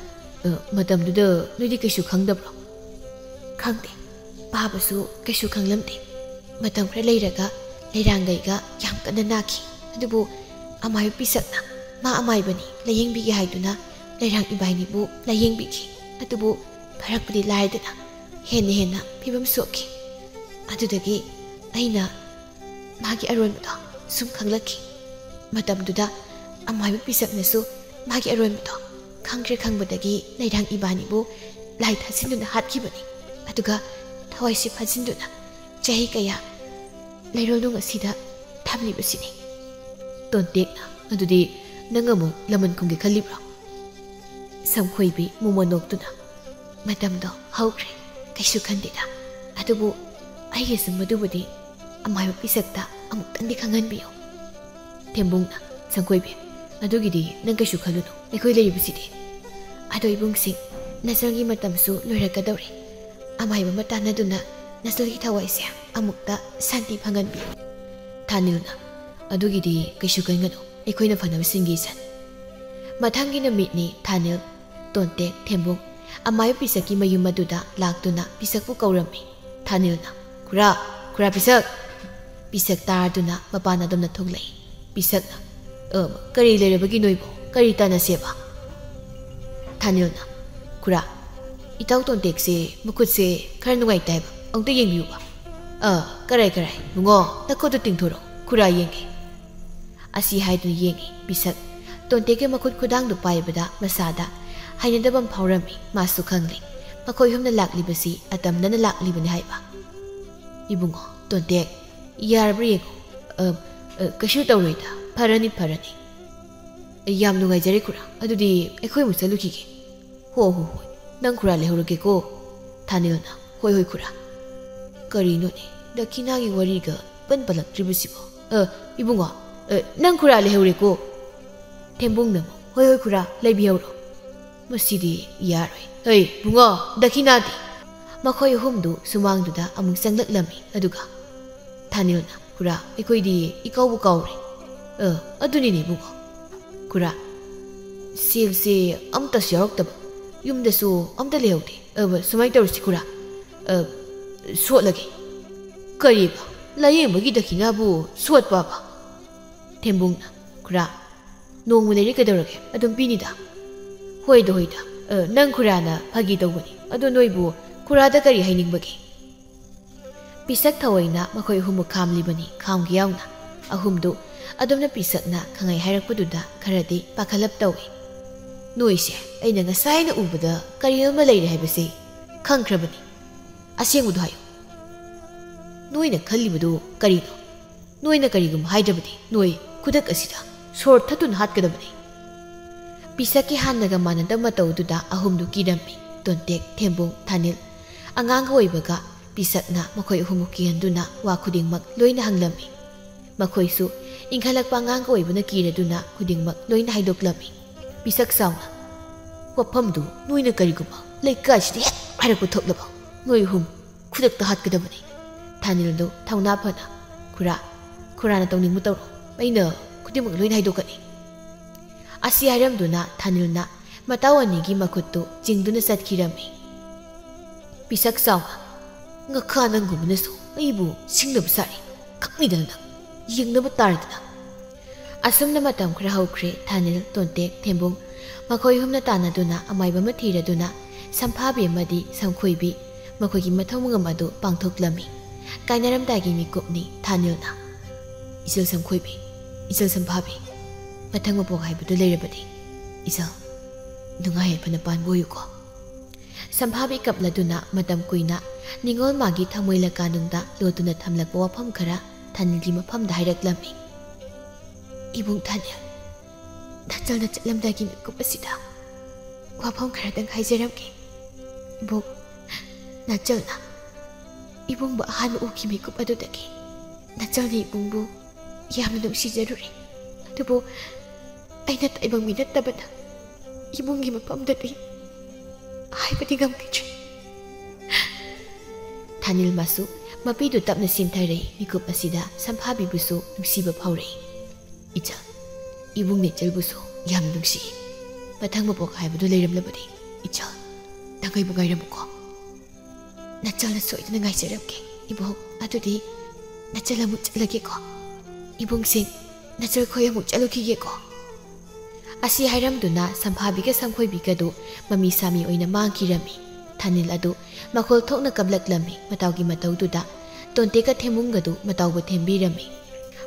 "ꯑ, ꯃꯇꯝꯗꯨꯗ ꯅꯣꯏꯗꯤ ꯀꯩꯁꯨ ꯈꯪꯗꯕ꯭ꯔꯣ?" "ꯈꯪꯗꯦ꯫ ꯄꯥꯕꯁꯨ ꯀꯩꯁꯨ ꯈꯪꯂꯝꯗꯦ꯫ ꯃꯇꯝ ꯈꯔ ꯂꯩꯔꯒ ꯂꯩꯔꯥꯡꯒꯩꯒ ꯌꯥꯝ ꯀꯟꯅ ꯅꯥꯈꯤ꯫ ꯑꯗꯨꯕꯨ ꯑꯃꯥꯏꯕ ꯄꯤꯁꯛꯅ ꯃꯥ ꯑꯃꯥꯏꯕꯅꯤ, ꯂꯥꯌꯦꯡꯕꯤꯒꯦ ꯍꯥꯏꯗꯨꯅ ꯂꯩꯔꯥꯡ ꯏꯕꯥꯏꯅꯤꯕꯨ ꯂꯥꯌꯦꯡꯕꯤꯈꯤ꯫ ꯑꯗꯨꯕꯨ ꯐꯔꯛꯄꯗꯤ ꯂꯥꯏꯗꯅ ꯍꯦꯟꯅ ꯍꯦꯟꯅ ꯐꯤꯕꯝ ꯁꯣꯛꯈꯤ꯫ ꯑꯗꯨꯗꯒꯤ ꯑꯩꯅ ꯃꯥꯒꯤ ꯑꯔꯣꯟꯕꯗꯣ ꯁꯨꯝ ꯈꯪꯂꯛꯈꯤ꯫ ꯃꯇꯝꯗꯨꯗ ꯑꯃꯥꯏꯕ ꯄꯤꯁꯛꯅꯁꯨ ꯃꯥꯒꯤ ꯑꯔꯣꯟꯕꯗꯣ ꯈꯪꯈ꯭ꯔꯦ ꯈꯪꯕꯗꯒꯤ ꯂꯩꯔꯥꯡ ꯏꯕꯥꯅꯤꯕꯨ ꯂꯥꯏ ꯊꯥꯖꯤꯟꯗꯨꯅ ꯍꯥꯠꯈꯤꯕꯅꯤ꯫ ꯑꯗꯨꯒ ꯊꯋꯥꯏꯁꯤ ꯐꯥꯖꯤꯟꯗꯨꯅ ꯆꯍꯤ ꯀꯌꯥ ꯂꯩꯔꯣꯜꯅꯨꯡ ꯑꯁꯤꯗ ꯊꯝꯂꯤꯕꯁꯤꯅꯤ꯫" ꯇꯣꯟꯇꯦꯛꯅ, "ꯑꯗꯨꯗꯤ ꯅꯪ ꯑꯃꯨꯛ ꯂꯃꯟ ꯈꯨꯝꯒꯦ ꯈꯜꯂꯤꯕ꯭ꯔꯣ?" ꯁꯝꯈꯣꯏꯕꯤ ꯃꯣꯃꯣꯟ ꯅꯣꯛꯇꯨꯅ, "ꯃꯇꯝꯗꯣ ꯍꯧꯈ꯭ꯔꯦ, ꯀꯩꯁꯨ ꯈꯟꯗꯦꯗ꯫ ꯑꯗꯨꯕꯨ ꯑꯩꯒꯤꯁꯨ ꯃꯗꯨꯕꯨꯗꯤ ꯑꯃꯥꯏꯕ ꯄꯤꯁꯛꯇ ꯑꯃꯨꯛꯇꯪꯗꯤ ꯈꯪꯍꯟꯕꯤꯌꯨ꯫" ꯊꯦꯝꯕꯨꯡꯅ, "ꯁꯝꯈꯣꯏꯕꯤ, ꯑꯗꯨꯒꯤꯗꯤ ꯅꯪ ꯀꯩꯁꯨ ꯈꯜꯂꯨꯅꯨ, ꯑꯩꯈꯣꯏ ꯂꯩꯔꯤꯕꯁꯤꯗꯤ꯫ ꯑꯗꯣ ꯏꯕꯨꯡꯁꯤꯡ, ꯅꯆꯜꯒꯤ ꯃꯇꯝꯁꯨ ꯂꯣꯏꯔꯛꯀꯗꯧꯔꯦ꯫ ꯑꯃꯥꯏꯕ ꯑꯃ ꯇꯥꯟꯅꯗꯨꯅ ꯅꯆꯜꯒꯤ ꯊꯋꯥꯏꯁꯦ ꯑꯃꯨꯛꯇ ꯁꯥꯟꯇꯤ ꯐꯪꯍꯟꯕꯤꯌꯨ꯫" ꯊꯥꯅꯤꯜꯅ, "ꯑꯗꯨꯒꯤꯗꯤ ꯀꯩꯁꯨ ꯈꯟꯒꯅꯨ, ꯑꯩꯈꯣꯏꯅ ꯐꯅꯕ ꯁꯤꯟꯒꯦ ꯏꯆꯟ꯫" ꯃꯊꯪꯒꯤ ꯅꯨꯃꯤꯠꯅꯤ꯫ ꯊꯥꯅꯤꯜ, ꯇꯣꯟꯇꯦꯛ, ꯊꯦꯝꯕꯨꯡ ꯑꯃꯥꯏꯕ ꯄꯤꯁꯛꯀꯤ ꯃꯌꯨꯝ ꯑꯗꯨꯗ ꯂꯥꯛꯇꯨꯅ ꯄꯤꯁꯛꯄꯨ ꯀꯧꯔꯝꯃꯤ꯫ ꯊꯥꯅꯤꯜꯅ, "ꯈꯨꯔꯥ, ꯈꯨꯔꯥ ꯄꯤꯁꯛ!" ꯄꯤꯁꯛ ꯇꯥꯔꯗꯨꯅ ꯃꯄꯥꯟ ꯑꯗꯣꯝꯗ ꯊꯣꯛꯂꯛꯏ꯫ ꯄꯤꯁꯛꯅ, "ꯑ, ꯀꯔꯤ ꯂꯩꯔꯕꯒꯤꯅꯣ ꯏꯕꯣ? ꯀꯔꯤ ꯇꯥꯟꯅꯁꯦꯕ?" ꯊꯥꯅꯤꯜꯅ, "ꯈꯨꯔꯥ, ꯏꯇꯥꯎ ꯇꯣꯟꯇꯦꯛꯁꯦ ꯃꯈꯨꯠꯁꯦ ꯈꯔ ꯅꯨꯡꯉꯥꯏꯇꯦ ꯍꯥꯏꯕ, ꯑꯃꯨꯛꯇ ꯌꯦꯡꯕꯤꯌꯨꯕ꯫ ꯑ, ꯀꯔꯥꯏ, ꯀꯔꯥꯏ, ꯏꯕꯨꯡꯉꯣ, ꯅꯈꯨꯠꯇꯨ ꯇꯤꯡꯊꯣꯔꯛꯎ, ꯈꯨꯔꯥ ꯌꯦꯡꯒꯦ꯫" ꯑꯁꯤ ꯍꯥꯏꯗꯨꯅ ꯌꯦꯡꯉꯤ꯫ ꯄꯤꯁꯛ ꯇꯣꯟꯇꯦꯛꯀꯤ ꯃꯈꯨꯠ ꯈꯨꯗꯥꯡꯗꯨ ꯄꯥꯏꯕꯗ ꯃꯁꯥꯗ ꯍꯩꯅꯗꯕ ꯑꯃ ꯐꯥꯎꯔꯝꯃꯤ꯫ ꯃꯥꯁꯨ ꯈꯪꯂꯤ ꯃꯈꯣꯏ ꯑꯍꯨꯝꯅ ꯂꯥꯛꯂꯤꯕꯁꯤ ꯑꯇꯝꯅꯅ ꯂꯥꯛꯂꯤꯕꯅꯤ ꯍꯥꯏꯕ꯫ "ꯏꯕꯨꯡꯉꯣ, ꯇꯣꯟꯇꯦꯛ, ꯌꯥꯔꯕ꯭ꯔꯥ ꯌꯦꯡꯉꯣ꯫" "ꯑ, ꯑ, ꯀꯩꯁꯨ ꯇꯧꯔꯣꯏꯗ, ꯐꯔꯅꯤ, ꯐꯔꯅꯤ꯫" "ꯌꯥꯝ ꯅꯨꯡꯉꯥꯏꯖꯔꯦ ꯈꯨꯔꯥ, ꯑꯗꯨꯗꯤ ꯑꯩꯈꯣꯏ ꯑꯃꯨꯛ ꯆꯠꯂꯨꯈꯤꯒꯦ꯫" "ꯍꯣ, ꯍꯣ, ꯍꯣꯏ, ꯅꯪ ꯈꯨꯔꯥ ꯂꯩꯍꯧꯔꯒꯦꯀꯣ꯫" ꯊꯥꯅꯤꯜꯅ, "ꯍꯣꯏ, ꯍꯣꯏ ꯈꯨꯔꯥ꯫" ꯀꯔꯤꯅꯣꯅꯦ, ꯗꯈꯤꯅꯥꯒꯤ ꯋꯥꯔꯤꯒ ꯄꯟ ꯄꯜꯂꯛꯇ꯭ꯔꯤꯕꯁꯤꯕꯣ? "ꯑ, ꯏꯕꯨꯡꯉꯣ, ꯑ, ꯅꯪ ꯈꯨꯔꯥ ꯂꯩꯍꯧꯔꯦꯀꯣ꯫" ꯊꯦꯝꯕꯨꯡꯅ ꯑꯃꯨꯛ, "ꯍꯣꯏ, ꯍꯣꯏ ꯈꯨꯔꯥ, ꯂꯩꯕꯤꯍꯧꯔꯣ꯫" "ꯃꯁꯤꯗꯤ ꯌꯥꯔꯣꯏ꯫ ꯍꯩ, ꯏꯕꯨꯡꯉꯣ, ꯗꯈꯤꯅꯥꯗꯤ?" ꯃꯈꯣꯏ ꯑꯍꯨꯝꯗꯨ ꯁꯨꯃꯥꯡꯗꯨꯗ ꯑꯃꯨꯛ ꯆꯪꯂꯛꯂꯝꯃꯤ꯫ ꯑꯗꯨꯒ ꯊꯥꯅꯤꯜꯅ, "ꯈꯨꯔꯥ, ꯑꯩꯈꯣꯏꯗꯤ ꯏꯀꯥꯎꯕꯨ ꯀꯥꯎꯔꯦ꯫" "ꯑ, ꯑꯗꯨꯅꯤꯅꯦ ꯏꯕꯨꯡꯉꯣ꯫" "ꯈꯨꯔꯥ, ꯁꯦꯜꯁꯦ ꯑꯝꯇꯁꯨ ꯌꯥꯎꯔꯛꯇꯕ, ꯌꯨꯝꯗꯁꯨ ꯑꯝꯇ ꯂꯩꯍꯧꯗꯦ꯫ ꯑ, ꯁꯨꯃꯥꯏꯅ ꯇꯧꯔꯁꯤ ꯈꯨꯔꯥ, ꯑ, ꯁꯣꯠꯂꯒꯦ꯫ ꯀꯔꯤꯕ? ꯂꯥꯌꯦꯡꯕꯒꯤ ꯗꯈꯤꯅꯥꯕꯨ ꯁꯣꯠꯄꯕ? ꯊꯦꯝꯕꯨꯡꯅ, ꯈꯨꯔꯥ, ꯅꯣꯡꯃ ꯂꯩꯔꯦ ꯀꯩꯗꯧꯔꯒꯦ? ꯑꯗꯨꯝ ꯄꯤꯅꯤꯗ꯫ ꯍꯣꯏꯗ, ꯍꯣꯏꯗ꯫ ꯑ, ꯅꯪ ꯈꯨꯔꯥꯅ ꯐꯥꯒꯤ ꯇꯧꯕꯅꯤ꯫ ꯑꯗꯣ ꯅꯣꯏꯕꯨ ꯈꯨꯔꯥꯗ ꯀꯔꯤ ꯍꯥꯏꯅꯤꯡꯕꯒꯦ? ꯄꯤꯁꯛ ꯊꯑꯣꯏꯅ ꯃꯈꯣꯏ ꯑꯍꯨꯝꯕꯨ ꯈꯥꯝꯂꯤꯕꯅꯤ, ꯈꯥꯝꯒꯦ ꯌꯥꯎꯅ꯫ ꯑꯍꯨꯝꯗꯨ ꯑꯗꯨꯝꯅ ꯄꯤꯁꯛꯅ ꯈꯪꯍꯩ ꯍꯥꯏꯔꯛꯄꯗꯨꯗ ꯈꯔꯗꯤ ꯄꯥꯈꯠꯂꯞ ꯇꯧꯏ꯫ ꯅꯣꯏꯁꯦ ꯑꯩꯅ ꯉꯁꯥꯏꯅ ꯎꯕꯗ ꯀꯔꯤ ꯑꯃ ꯂꯩꯔꯦ ꯍꯥꯏꯕꯁꯤ ꯈꯪꯈ꯭ꯔꯕꯅꯤ꯫ ꯑꯁꯦꯡꯕꯗꯨ ꯍꯥꯏꯌꯨ꯫ ꯅꯣꯏꯅ ꯈꯜꯂꯤꯕꯗꯨ ꯀꯔꯤꯅꯣ? ꯅꯣꯏꯅ ꯀꯔꯤꯒꯨꯝꯕ ꯍꯥꯏꯗ꯭ꯔꯕꯗꯤ ꯅꯣꯏ ꯈꯨꯗꯛ ꯑꯁꯤꯗ ꯁꯣꯔ ꯊꯠꯇꯨꯅ ꯍꯥꯠꯀꯗꯕꯅꯤ꯫ ꯄꯤꯁꯛꯀꯤ ꯍꯥꯟꯅꯒ ꯃꯥꯟꯅꯗꯕ ꯃꯇꯧꯗꯨꯗ ꯑꯍꯨꯝꯗꯨ ꯀꯤꯔꯝꯃꯤ꯫ ꯇꯣꯟꯇꯦꯛ, ꯊꯦꯝꯕꯨꯡ, ꯊꯥꯅꯤꯜ, ꯑꯉꯥꯡꯒ ꯑꯣꯏꯕꯒ ꯄꯤꯁꯛꯅ ꯃꯈꯣꯏ ꯑꯍꯨꯝꯕꯨ ꯀꯤꯍꯟꯗꯨꯅ ꯋꯥ ꯈꯨꯗꯤꯡꯃꯛ ꯂꯣꯏꯅ ꯍꯪꯂꯝꯃꯤ꯫ ꯃꯈꯣꯏꯁꯨ ꯏꯟꯈꯠꯂꯛꯄ ꯑꯉꯥꯡꯒ ꯑꯣꯏꯕꯅ ꯀꯤꯔꯗꯨꯅ ꯈꯨꯗꯤꯡꯃꯛ ꯂꯣꯏꯅ ꯍꯥꯏꯗꯣꯛꯂꯝꯃꯤ꯫ ꯄꯤꯁꯛ ꯆꯥꯎꯅ, "ꯋꯥꯐꯝꯗꯨ ꯅꯣꯏꯅ ꯀꯔꯤꯒꯨꯝꯕ ꯂꯩꯀꯥꯏꯁꯤꯗ ꯍꯦꯛ ꯍꯥꯏꯔꯛꯄ ꯊꯣꯛꯂꯕ ꯅꯣꯏ ꯑꯍꯨꯝ ꯈꯨꯗꯛꯇ ꯍꯥꯠꯀꯗꯕꯅꯤ꯫" ꯊꯥꯅꯤꯜꯗꯨ ꯊꯧꯅꯥ ꯐꯅ, "ꯈꯨꯔꯥ, ꯈꯨꯔꯥꯅ ꯇꯧꯅꯤꯡꯕ ꯇꯧꯔꯣ, ꯑꯩꯅ ꯈꯨꯗꯤꯡꯃꯛ ꯂꯣꯏꯅ ꯍꯥꯏꯗꯣꯛꯀꯅꯤ꯫" ꯑꯁꯤ ꯍꯥꯏꯔꯝꯗꯨꯅ ꯊꯥꯅꯤꯜꯅ ꯃꯇꯥꯎ ꯑꯅꯤꯒꯤ ꯃꯈꯨꯠꯇꯨ ꯆꯤꯡꯗꯨꯅ ꯆꯠꯈꯤꯔꯝꯃꯤ꯫ ꯄꯤꯁꯛ ꯆꯥꯎꯅ, "ꯉꯈꯥ ꯅꯪꯒꯨꯝꯕꯅꯁꯨ ꯑꯩꯕꯨ ꯁꯤꯡꯅꯕ ꯁꯥꯔꯤ, ꯈꯪꯉꯤꯗꯅ ꯅꯪ, ꯌꯦꯡꯅꯕ ꯇꯥꯔꯦꯗꯅ꯫" ꯑꯁꯨꯝꯅ ꯃꯇꯝ ꯈꯔ ꯍꯧꯈ꯭ꯔꯦ꯫ ꯊꯥꯅꯤꯜ, ꯇꯣꯟꯇꯦꯛ, ꯊꯦꯝꯕꯨꯡ ꯃꯈꯣꯏ ꯑꯍꯨꯝꯅ ꯇꯥꯟꯅꯗꯨꯅ ꯑꯃꯥꯏꯕ ꯑꯃ ꯊꯤꯔꯗꯨꯅ ꯁꯝꯐꯥꯕꯤ ꯑꯃꯗꯤ ꯁꯝꯈꯣꯏꯕꯤ ꯃꯈꯣꯏꯒꯤ ꯃꯊꯧ ꯃꯉꯝ ꯑꯗꯨ ꯄꯥꯡꯊꯣꯛꯂꯝꯃꯤ꯫ ꯀꯥꯏꯅꯔꯝꯗꯥꯏꯒꯤ ꯃꯤꯀꯨꯞꯅꯤ꯫ ꯊꯥꯅꯤꯜꯅ, "ꯏꯆꯜ ꯁꯝꯈꯣꯏꯕꯤ, ꯏꯆꯜ ꯁꯝꯐꯥꯕꯤ, ꯃꯊꯪ ꯃꯄꯣꯛ ꯍꯥꯏꯕꯗꯨ ꯂꯩꯔꯕꯗꯤ ꯏꯆꯜ ꯅꯨꯡꯉꯥꯏ ꯌꯥꯏꯐꯅ ꯄꯥꯟꯕ ꯑꯣꯏꯌꯨꯀꯣ꯫" ꯁꯝꯐꯥꯕꯤ ꯀꯞꯂꯗꯨꯅ ꯃꯇꯝ ꯀꯨꯏꯅ ꯅꯤꯉꯣꯜ ꯃꯥꯒꯤ ꯊꯃꯣꯏ ꯂꯀꯥꯅꯨꯡꯗ ꯂꯣꯠꯇꯨꯅ ꯊꯝꯂꯛꯄ ꯋꯥꯐꯝ ꯈꯔ ꯊꯥꯅꯤꯜꯒꯤ ꯃꯐꯝꯗ ꯍꯥꯏꯔꯛꯂꯝꯃꯤ꯫ "ꯏꯕꯨꯡ ꯊꯥꯅꯤꯜ, ꯅꯆꯜꯅ ꯆꯠꯂꯝꯗꯥꯏꯒꯤ ꯃꯤꯀꯨꯞ ꯑꯁꯤꯗ ꯋꯥꯐꯝ ꯈꯔꯗꯪ ꯍꯥꯏꯖꯔꯝꯒꯦ꯫ ꯏꯕꯨꯡ, ꯅꯆꯜꯅ ꯏꯕꯨꯡꯕꯨ ꯑꯍꯥꯟꯕ ꯎꯈꯤ ꯃꯤꯀꯨꯞ ꯑꯗꯨꯗꯒꯤ ꯅꯆꯜꯅ ꯏꯕꯨꯡꯕꯨ ꯌꯥꯝꯅ ꯅꯨꯡꯁꯤꯖꯔꯨꯔꯦ꯫ ꯑꯗꯨꯕꯨ ꯑꯩꯅ ꯇꯥꯏꯕꯪ ꯃꯤ ꯅꯠꯇꯕꯅ ꯏꯕꯨꯡꯒꯤ ꯃꯐꯝꯗꯗꯤ ꯍꯥꯏꯕꯗꯤ ꯉꯝꯈꯤꯗ꯭ꯔꯦ꯫" ꯊꯥꯅꯤꯜ ꯃꯥꯁꯨ ꯃꯄꯤꯗꯨ ꯇꯞꯅ ꯁꯤꯟꯊꯔꯦ꯫ ꯃꯤꯀꯨꯞ ꯑꯁꯤꯗ ꯁꯝꯐꯥꯕꯤꯕꯨꯁꯨ ꯅꯨꯡꯁꯤꯕ ꯐꯥꯎꯔꯛꯏ꯫ "ꯏꯆꯜ, ꯏꯕꯨꯡ ꯅꯦꯆꯜꯕꯨꯁꯨ ꯌꯥꯝ ꯅꯨꯡꯁꯤ꯫ ꯃꯊꯪ ꯃꯄꯣꯛ ꯍꯥꯏꯕꯗꯨ ꯂꯩꯔꯝꯂꯕꯗꯤ ꯏꯆꯜ, ꯅꯪ ꯑꯩꯕꯨ ꯉꯥꯏꯔꯝꯃꯨꯀꯣ꯫ ꯅꯆꯜꯅ ꯁꯣꯏꯗꯅ ꯉꯥꯏꯖꯔꯝꯒꯦ꯫ ꯏꯕꯣꯛ, ꯑꯗꯨꯗꯤ ꯅꯆꯜ ꯑꯃꯨꯛ ꯆꯠꯂꯒꯦꯀꯣ꯫ ꯏꯕꯨꯡꯁꯤꯡ, ꯅꯆꯜ ꯈꯣꯏ ꯑꯃꯨꯛ ꯆꯠꯂꯨꯈꯤꯒꯦꯀꯣ꯫ ꯑꯁꯤ ꯍꯥꯏꯔꯝꯗꯨꯅ ꯁꯝꯐꯥꯕꯤꯒ ꯁꯝꯈꯣꯏꯕꯤꯒꯗꯨ ꯃꯃꯤ ꯁꯥꯃꯤ ꯑꯣꯏꯅ ꯃꯥꯡꯈꯤꯔꯝꯃꯤ꯫ ꯊꯥꯅꯤꯜ ꯑꯗꯨ ꯃꯈꯣꯜ ꯊꯣꯛꯅ ꯀꯞꯂꯛꯂꯝꯃꯤ꯫ ꯃꯇꯥꯎꯒꯤ ꯃꯇꯧꯗꯨꯗ ꯇꯣꯟꯇꯦꯒ ꯊꯦꯝꯕꯨꯡꯒꯗꯨ ꯃꯇꯥꯎꯕꯨ ꯊꯦꯝꯕꯤꯔꯝꯃꯤ꯫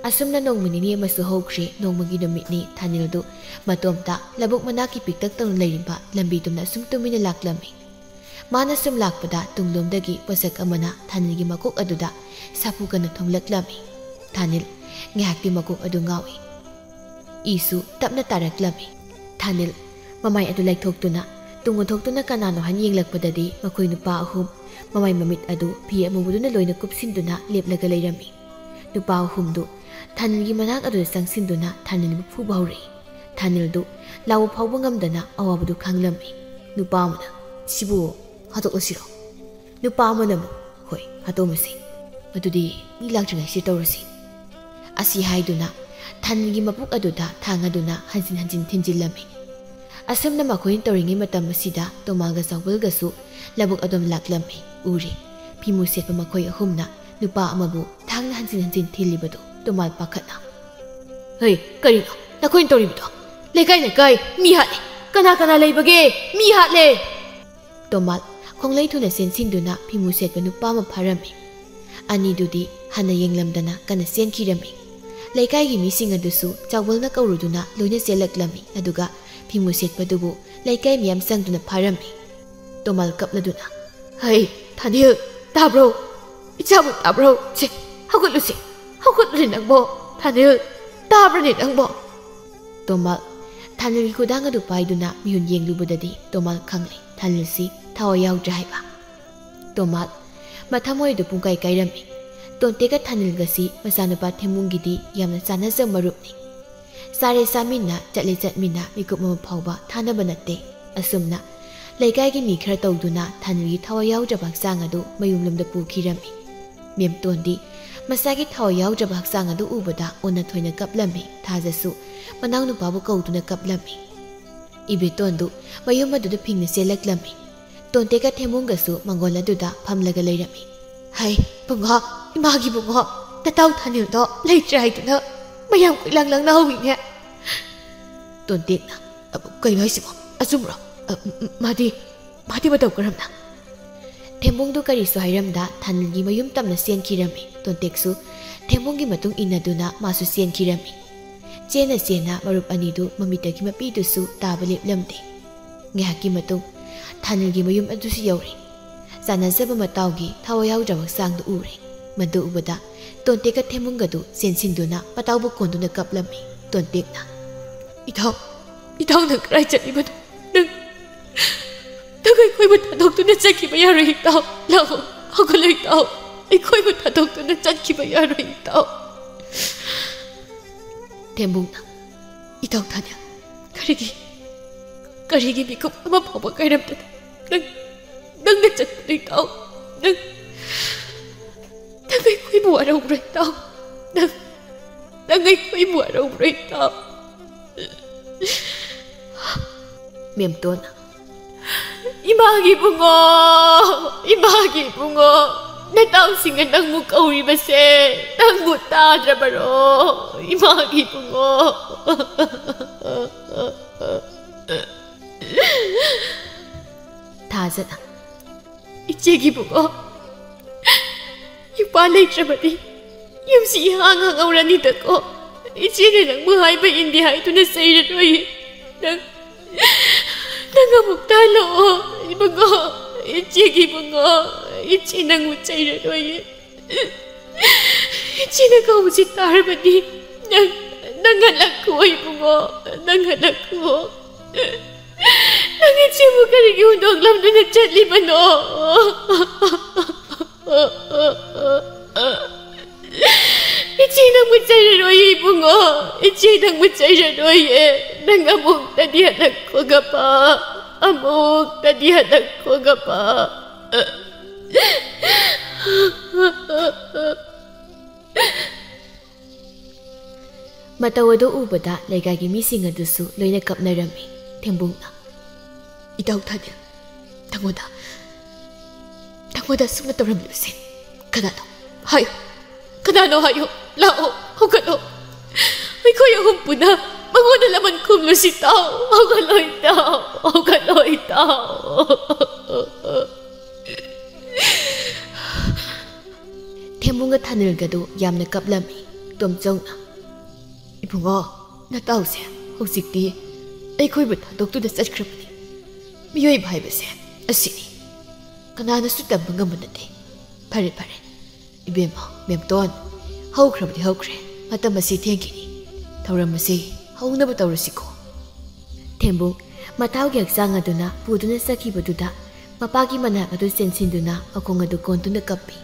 ꯑꯁꯨꯝꯅ ꯅꯣꯡꯃ ꯅꯤꯅꯤ ꯑꯃꯁꯨ ꯍꯧꯈ꯭ꯔꯦ꯫ ꯅꯣꯡꯃꯒꯤ ꯅꯨꯃꯤꯠꯅꯤ꯫ ꯊꯥꯅꯤꯜꯗꯨ ꯃꯇꯣꯝꯇ ꯂꯧꯕꯨꯛ ꯃꯅꯥꯛꯀꯤ ꯄꯤꯛꯇꯛ ꯇꯧꯅ ꯂꯩꯔꯤꯕ ꯂꯝꯕꯤꯗꯨꯝꯅ ꯑꯁꯨꯝ ꯇꯨꯃꯤꯟꯅ ꯂꯥꯛꯂꯝꯃꯤ꯫ ꯃꯥꯅ ꯁꯨꯝ ꯂꯥꯛꯄꯗ ꯇꯨꯡꯂꯣꯝꯗꯒꯤ ꯄꯣꯠꯁꯛ ꯑꯃꯅ ꯊꯥꯅꯤꯜꯒꯤ ꯃꯀꯣꯛ ꯑꯗꯨꯗ ꯁꯥꯐꯨ ꯀꯟꯅ ꯊꯣꯝꯂꯛꯂꯝꯃꯤ꯫ ꯊꯥꯅꯤꯜ ꯉꯥꯏꯍꯥꯛꯇꯤ ꯃꯀꯣꯛ ꯑꯗꯨ ꯉꯥꯎꯏ꯫ ꯏꯁꯨ ꯇꯞꯅ ꯇꯥꯔꯛꯂꯝꯃꯤ꯫ ꯊꯥꯅꯤꯜ ꯃꯃꯥꯏ ꯑꯗꯨ ꯂꯩꯊꯣꯛꯇꯨꯅ ꯇꯨꯡ ꯑꯣꯟꯊꯣꯛꯇꯨꯅ ꯀꯅꯥꯅꯣ ꯍꯥꯏꯅ ꯌꯦꯡꯂꯛꯄꯗꯗꯤ ꯃꯈꯣꯏ ꯅꯨꯄꯥ ꯑꯍꯨꯝ ꯃꯃꯥꯏ ꯃꯃꯤꯠ ꯑꯗꯨ ꯐꯤ ꯑꯃꯨꯕꯗꯨꯅ ꯂꯣꯏꯅ ꯀꯨꯞꯁꯤꯟꯗꯨꯅ ꯂꯦꯞꯂꯒ ꯂꯩꯔꯝꯃꯤ꯫ ꯅꯨꯄꯥ ꯑꯍꯨꯝꯗꯨ ꯊꯥꯅꯤꯜꯒꯤ ꯃꯅꯥꯛ ꯑꯗꯨꯗ ꯆꯪꯁꯤꯟꯗꯨꯅ ꯊꯥꯅꯤꯜꯕꯨ ꯐꯨꯕ ꯍꯧꯔꯛꯏ꯫ ꯊꯥꯅꯤꯜꯗꯨ ꯂꯥꯎꯕ ꯐꯥꯎꯕ ꯉꯝꯗꯅ ꯑꯋꯥꯕꯗꯨ ꯈꯥꯡꯂꯝꯃꯤ꯫ ꯅꯨꯄꯥ ꯑꯃꯅ, "ꯁꯤꯕꯨ ꯍꯥꯠꯇꯣꯛꯂꯁꯤꯔꯣ?" ꯅꯨꯄꯥ ꯑꯃꯅ ꯑꯃꯨꯛ, "ꯍꯣꯏ, ꯍꯥꯠꯇꯣꯛꯂꯁꯤ꯫ ꯑꯗꯨꯗꯤ ꯃꯤ ꯂꯥꯛꯇ꯭ꯔꯤꯉꯩꯁꯤ ꯇꯧꯔꯁꯤ꯫" ꯑꯁꯤ ꯍꯥꯏꯗꯨꯅ ꯊꯥꯅꯤꯜꯒꯤ ꯃꯄꯨꯛ ꯑꯗꯨꯗ ꯊꯥꯡ ꯑꯗꯨꯅ ꯍꯟꯖꯤꯟ ꯍꯟꯖꯤꯟ ꯊꯤꯟꯖꯤꯜꯂꯝꯃꯤ꯫ ꯑꯁꯨꯝꯅ ꯃꯈꯣꯏꯅ ꯇꯧꯔꯤꯉꯩ ꯃꯇꯝ ꯑꯁꯤꯗ ꯇꯣꯃꯥꯒ ꯆꯥꯎꯕꯜꯒꯁꯨ ꯂꯧꯕꯨꯛ ꯑꯗꯨꯝ ꯂꯥꯛꯂꯝꯃꯤ꯫ ꯎꯔꯤ꯫ ꯐꯤꯃꯨ ꯁꯦꯠꯄ ꯃꯈꯣꯏ ꯑꯍꯨꯝꯅ ꯅꯨꯄꯥ ꯑꯃꯕꯨ ꯊꯥꯡꯅ ꯍꯟꯖꯤꯟ ꯍꯟꯖꯤꯟ ꯊꯤꯜꯂꯤꯕꯗꯨ ꯇꯣꯃꯥꯜ ꯄꯥꯈꯠꯅ, "ꯍꯩ, ꯀꯔꯤꯅꯣ ꯅꯈꯣꯏꯅ ꯇꯧꯔꯤꯕꯗꯣ? ꯂꯩꯀꯥꯏ ꯂꯩꯀꯥꯏ ꯃꯤ ꯍꯥꯠꯂꯦ꯫ ꯀꯅꯥ ꯀꯅꯥ ꯂꯩꯕꯒꯦ? ꯃꯤ ꯍꯥꯠꯂꯦ!" ꯇꯣꯃꯥꯜ ꯈꯣꯡꯂꯩ ꯊꯨꯅ ꯆꯦꯟꯁꯤꯟꯗꯨꯅ ꯐꯤꯃꯨ ꯁꯦꯠꯄ ꯅꯨꯄꯥ ꯑꯃ ꯐꯥꯔꯝꯃꯤ꯫ ꯑꯅꯤꯗꯨꯗꯤ ꯍꯟꯅ ꯌꯦꯡꯂꯝꯗꯅ ꯀꯟꯅ ꯆꯦꯟꯈꯤꯔꯝꯃꯤ꯫ ꯂꯩꯀꯥꯏꯒꯤ ꯃꯤꯁꯤꯡ ꯑꯗꯨꯁꯨ ꯆꯥꯎꯕꯜꯅ ꯀꯧꯔꯨꯗꯨꯅ ꯂꯣꯏꯅ ꯆꯦꯜꯂꯛꯂꯝꯃꯤ꯫ ꯑꯗꯨꯒ ꯐꯤꯃꯨ ꯁꯦꯠꯄꯗꯨꯕꯨ ꯂꯩꯀꯥꯏ ꯃꯤꯌꯥꯝ ꯆꯪꯗꯨꯅ ꯐꯥꯔꯝꯃꯤ꯫ ꯇꯣꯃꯥꯜ ꯀꯞꯂꯗꯨꯅ, "ꯍꯩ, ꯊꯥꯅꯤꯜ, ꯇꯥꯕ꯭ꯔꯣ? ꯏꯆꯥꯕꯨ ꯇꯥꯕ꯭ꯔꯣ? ꯁꯦ, ꯍꯧꯒꯠꯂꯨꯁꯦ꯫ ꯍꯧꯒꯠꯂꯨꯅꯦ ꯅꯪꯕꯣ꯫ ꯊꯥꯅꯤꯜ, ꯇꯥꯕ꯭ꯔꯅꯦ ꯅꯪꯕꯣ?" ꯇꯣꯃꯥꯜ ꯊꯥꯅꯤꯜꯒꯤ ꯈꯨꯗꯥꯡ ꯑꯗꯨ ꯄꯥꯏꯗꯨꯅ ꯃꯤꯍꯨꯟ ꯌꯦꯡꯂꯨꯕꯗꯗꯤ ꯇꯣꯃꯥꯜ ꯈꯪꯂꯦ ꯊꯥꯅꯤꯜꯁꯤ ꯊꯋꯥꯏ ꯌꯥꯎꯗ꯭ꯔꯦ ꯍꯥꯏꯕ꯫ ꯇꯣꯃꯥꯜ ꯃꯊꯃꯣꯏꯗꯨ ꯄꯨꯡꯀꯥꯏ ꯀꯥꯏꯔꯝꯃꯤ꯫ ꯇꯣꯟꯇꯦꯒ ꯊꯥꯅꯤꯜꯒꯁꯤ ꯃꯆꯥꯅꯨꯄꯥ ꯊꯦꯝꯕꯨꯡꯒꯤꯗꯤ ꯌꯥꯝꯅ ꯆꯥꯟꯅꯖꯕ ꯃꯔꯨꯞꯅꯤ꯫ ꯆꯥꯔꯦ ꯆꯥꯃꯤꯟꯅ, ꯆꯠꯂꯦ ꯆꯠꯃꯤꯟꯅ, ꯃꯤꯀꯨꯞ ꯑꯃ ꯐꯥꯎꯕ ꯊꯥꯅꯕ ꯅꯠꯇꯦ꯫ ꯑꯁꯨꯝꯅ ꯂꯩꯀꯥꯏꯒꯤ ꯃꯤ ꯈꯔ ꯇꯧꯗꯨꯅ ꯊꯥꯅꯤꯜꯒꯤ ꯊꯋꯥꯏ ꯌꯥꯎꯗ꯭ꯔꯕ ꯍꯛꯆꯥꯡ ꯑꯗꯨ ꯃꯌꯨꯝꯂꯣꯝꯗ ꯄꯨꯈꯤꯔꯝꯃꯤ꯫ ꯃꯦꯝꯇꯣꯟꯗꯤ ꯃꯁꯥꯒꯤ ꯊꯋꯥꯏ ꯌꯥꯎꯗ꯭ꯔꯕ ꯍꯛꯆꯥꯡ ꯑꯗꯨ ꯎꯕꯗ ꯑꯣꯟꯅ ꯊꯣꯏꯅ ꯀꯞꯂꯝꯃꯤ꯫ ꯊꯥꯖꯁꯨ ꯃꯅꯥꯎꯅꯨꯄꯥꯕꯨ ꯀꯧꯗꯨꯅ ꯀꯞꯂꯝꯃꯤ꯫ ꯏꯕꯦꯇꯣꯟꯗꯨ ꯃꯌꯨꯝ ꯑꯗꯨꯗ ꯐꯤꯡꯅ ꯆꯦꯜꯂꯛꯂꯝꯃꯤ꯫ ꯇꯣꯟꯇꯦꯛꯀ ꯊꯦꯝꯕꯨꯡꯒꯁꯨ ꯃꯥꯡꯒꯣꯜ ꯑꯗꯨꯗ ꯐꯝꯂꯒ ꯂꯩꯔꯝꯃꯤ꯫ "ꯍꯩ, ꯕꯨꯡꯉꯣ, ꯏꯃꯥꯒꯤ ꯕꯨꯡꯉꯣ, ꯅꯇꯥꯎ ꯊꯥꯅꯤꯜꯗꯣ ꯂꯩꯇ꯭ꯔꯦ ꯍꯥꯏꯗꯨꯅ ꯃꯌꯥꯝ ꯀꯣꯏꯂꯥꯡ ꯂꯥꯡꯅꯍꯧꯋꯤꯅꯦ꯫" ꯇꯣꯟꯇꯦꯛꯅ, "ꯑ, ꯀꯩꯅꯣ ꯍꯥꯏꯁꯤꯕꯣ? ꯑꯆꯨꯝꯕ꯭ꯔꯣ? ꯑ, ꯃ-, ꯃ-, ꯃꯥꯗꯤ, ꯃꯥꯗꯤ ꯃꯇꯧ ꯀꯔꯝꯅ?" ꯊꯦꯝꯕꯨꯡꯗꯨ ꯀꯔꯤꯁꯨ ꯍꯥꯏꯔꯝꯗ ꯊꯥꯅꯤꯜꯒꯤ ꯃꯌꯨꯝ ꯇꯝꯅ ꯆꯦꯟꯈꯤꯔꯝꯃꯤ꯫ ꯇꯣꯟꯇꯦꯛꯁꯨ ꯊꯦꯝꯕꯨꯡꯒꯤ ꯃꯇꯨꯡ ꯏꯟꯅꯗꯨꯅ ꯃꯥꯁꯨ ꯆꯦꯟꯈꯤꯔꯝꯃꯤ꯫ ꯆꯦꯟꯅ ꯆꯦꯟꯅ ꯃꯔꯨꯞ ꯑꯅꯤꯗꯨ ꯃꯃꯤꯠꯇꯒꯤ ꯃꯄꯤꯗꯨꯁꯨ ꯇꯥꯕ ꯂꯦꯞꯂꯝꯗꯦ꯫ ꯉꯥꯏꯍꯥꯛꯀꯤ ꯃꯇꯨꯡ ꯊꯥꯅꯤꯜꯒꯤ ꯃꯌꯨꯝ ꯑꯗꯨꯁꯨ ꯌꯧꯔꯦ꯫ ꯆꯥꯟꯅꯖꯕ ꯃꯇꯥꯎꯒꯤ ꯊꯋꯥꯏ ꯌꯥꯎꯗ꯭ꯔꯕ ꯍꯛꯆꯥꯡꯗꯨ ꯎꯔꯦ꯫ ꯃꯗꯨ ꯎꯕꯗ ꯇꯣꯟꯇꯦꯛꯀ ꯊꯦꯝꯕꯨꯡꯒꯗꯨ ꯆꯦꯟꯁꯤꯟꯗꯨꯅ ꯃꯇꯥꯎꯕꯨ ꯀꯣꯟꯗꯨꯅ ꯀꯞꯂꯝꯃꯤ꯫ ꯇꯣꯟꯇꯦꯛꯅ, "ꯏꯇꯥꯎ, ꯏꯇꯥꯎ, ꯅꯪ ꯀꯗꯥꯏ ꯆꯠꯂꯤꯕꯅꯣ? ꯅꯪ, ꯅꯪ ꯑꯩꯈꯣꯏꯕꯨ ꯊꯥꯗꯣꯛꯇꯨꯅ ꯆꯠꯈꯤꯕ ꯌꯥꯔꯣꯏ ꯏꯇꯥꯎ꯫ ꯂꯥꯛꯑꯣ, ꯍꯧꯒꯠꯂꯣ ꯏꯇꯥꯎ꯫ ꯑꯩꯈꯣꯏꯕꯨ ꯊꯥꯗꯣꯛꯇꯨꯅ ꯆꯠꯈꯤꯕ ꯌꯥꯔꯣꯏ ꯏꯇꯥꯎ꯫" ꯊꯦꯝꯕꯨꯡꯅ, "ꯏꯇꯥꯎ ꯊꯥꯅꯤꯜ, ꯀꯔꯤꯒꯤ, ꯀꯔꯤꯒꯤ ꯃꯤꯀꯨꯞ ꯑꯃ ꯐꯥꯎꯕ ꯀꯥꯏꯔꯝꯗꯅ ꯅꯪ, ꯅꯪꯅ ꯆꯠꯄꯅꯣ ꯏꯇꯥꯎ? ꯅꯪ, ꯅꯪ ꯑꯩꯈꯣꯏꯕꯨ ꯋꯥꯔꯧꯕ꯭ꯔꯣ ꯏꯇꯥꯎ? ꯅꯪ, ꯅꯪ ꯑꯩꯈꯣꯏꯕꯨ ꯋꯥꯔꯧꯕ꯭ꯔꯣ ꯏꯇꯥꯎ?" ꯃꯦꯝꯇꯣꯟꯅ, "ꯏꯃꯥꯒꯤ ꯕꯨꯡꯉꯣ, ꯏꯃꯥꯒꯤ ꯕꯨꯡꯉꯣ, ꯅꯇꯥꯎꯁꯤꯡꯅ ꯅꯪꯕꯨ ꯀꯧꯔꯤꯕꯁꯦ ꯅꯪꯕꯨ ꯇꯥꯗ꯭ꯔꯕꯔꯣ? ꯏꯃꯥꯒꯤ ꯕꯨꯡꯉꯣ꯫" ꯊꯥꯖꯅ, "ꯏꯆꯦꯒꯤ ꯕꯨꯡꯉꯣ, ꯏꯄꯥ ꯂꯩꯇ꯭ꯔꯕꯗꯤ ꯌꯨꯝꯁꯤ ꯏꯍꯥꯡ ꯍꯥꯡꯍꯧꯔꯅꯤꯗꯀꯣ꯫ ꯏꯆꯦꯅ ꯅꯪꯕꯨ ꯍꯥꯏꯕ ꯏꯟꯗꯦ ꯍꯥꯏꯗꯨꯅ ꯆꯩꯔꯔꯣꯏ꯫ ꯅꯪ, ꯅꯪ ꯑꯃꯨꯛꯇ ꯍꯜꯂꯛꯑꯣ ꯏꯕꯨꯡꯉꯣ, ꯏꯆꯦꯒꯤ ꯏꯕꯨꯡꯉꯣ꯫ ꯏꯆꯦ ꯅꯪꯕꯨ ꯆꯩꯔꯔꯣꯏ꯫ ꯏꯆꯦꯅ ꯀꯧꯕꯁꯤ ꯇꯥꯔꯕꯗꯤ ꯅꯪ, ꯅꯪ ꯍꯜꯂꯛꯈꯣ ꯏꯕꯨꯡꯉꯣ, ꯅꯪ ꯍꯜꯂꯛꯈꯣ꯫ ꯅꯪ ꯏꯆꯦꯕꯨ ꯀꯔꯤꯒꯤ ꯍꯨꯟꯗꯣꯛꯂꯝꯗꯨꯅ ꯆꯠꯂꯤꯕꯅꯣ?" "ꯏꯆꯦ ꯅꯪꯕꯨ ꯆꯩꯔꯔꯣꯏ ꯏꯕꯨꯡꯉꯣ, ꯏꯆꯦ ꯅꯪꯕꯨ ꯆꯩꯔꯔꯣꯏꯌꯦ꯫ ꯅꯪ ꯑꯃꯨꯛꯇꯗꯤ ꯍꯜꯂꯛꯈꯣꯒꯄ, ꯑꯃꯨꯛꯇꯗꯤ ꯍꯜꯂꯛꯈꯣꯒꯄ꯫" ꯃꯇꯧ ꯑꯗꯨ ꯎꯕꯗ ꯂꯩꯀꯥꯏꯒꯤ ꯃꯤꯁꯤꯡ ꯑꯗꯨꯁꯨ ꯂꯣꯏꯅ ꯀꯞꯅꯔꯝꯃꯤ꯫ ꯊꯦꯝꯕꯨꯡꯅ, "ꯏꯇꯥꯎ ꯊꯥꯅꯤꯜ, ꯇꯥꯃꯣꯗ, ꯇꯥꯃꯣꯗ ꯑꯁꯨꯝꯅ ꯇꯧꯔꯝꯂꯤꯕꯁꯦ ꯀꯅꯥꯅꯣ? ꯍꯥꯏꯌꯨ, ꯀꯅꯥꯅꯣ ꯍꯥꯏꯌꯨ, ꯂꯥꯛꯑꯣ, ꯍꯧꯒꯠꯂꯣ꯫ ꯑꯩꯈꯣꯏ ꯑꯍꯨꯝ ꯄꯨꯟꯅ ꯃꯉꯣꯟꯗ ꯂꯃꯟ ꯈꯨꯝꯂꯨꯁꯤ ꯇꯥꯎ, ꯍꯧꯒꯠꯂꯣ ꯏꯇꯥꯎ, ꯍꯧꯒꯠꯂꯣ ꯏꯇꯥꯎ꯫" ꯊꯦꯝꯕꯨꯡꯒ ꯊꯥꯅꯤꯜꯒꯗꯨ ꯌꯥꯝꯅ ꯀꯞꯂꯝꯃꯤ꯫ ꯇꯣꯝꯆꯧꯅ, "ꯏꯕꯨꯡꯉꯣ, ꯅꯇꯥꯎꯁꯦ ꯍꯧꯖꯤꯛꯇꯤ ꯑꯩꯈꯣꯏꯕꯨ ꯊꯥꯗꯣꯛꯇꯨꯅ ꯆꯠꯈ꯭ꯔꯕꯅꯤ꯫ ꯃꯤꯑꯣꯏꯕ ꯍꯥꯏꯕꯁꯦ ꯑꯁꯤꯅꯤ, ꯀꯅꯥꯅꯁꯨ ꯇꯝꯕ ꯉꯝꯕ ꯅꯠꯇꯦ꯫ ꯐꯔꯦ ꯐꯔꯦ, ꯏꯕꯦꯝꯃ, ꯃꯦꯝꯇꯣꯟ, ꯍꯧꯈ꯭ꯔꯕꯗꯤ ꯍꯧꯈ꯭ꯔꯦ, ꯃꯇꯝ ꯑꯁꯤ ꯊꯦꯡꯈꯤꯅꯤ꯫ ꯊꯧꯔꯝ ꯑꯁꯤ ꯍꯧꯅꯕ ꯇꯧꯔꯁꯤꯀꯣ꯫" ꯊꯦꯝꯕꯨꯡ ꯃꯇꯥꯎꯒꯤ ꯍꯛꯆꯥꯡ ꯑꯗꯨꯅ ꯄꯨꯗꯨꯅ ꯆꯠꯈꯤꯕꯗꯨꯗ ꯃꯄꯥꯒꯤ ꯃꯅꯥꯛ ꯑꯗꯨ ꯆꯦꯟꯁꯤꯟꯗꯨꯅ ꯃꯈꯣꯡ ꯑꯗꯨ ꯀꯣꯟꯗꯨꯅ ꯀꯞꯄꯤ꯫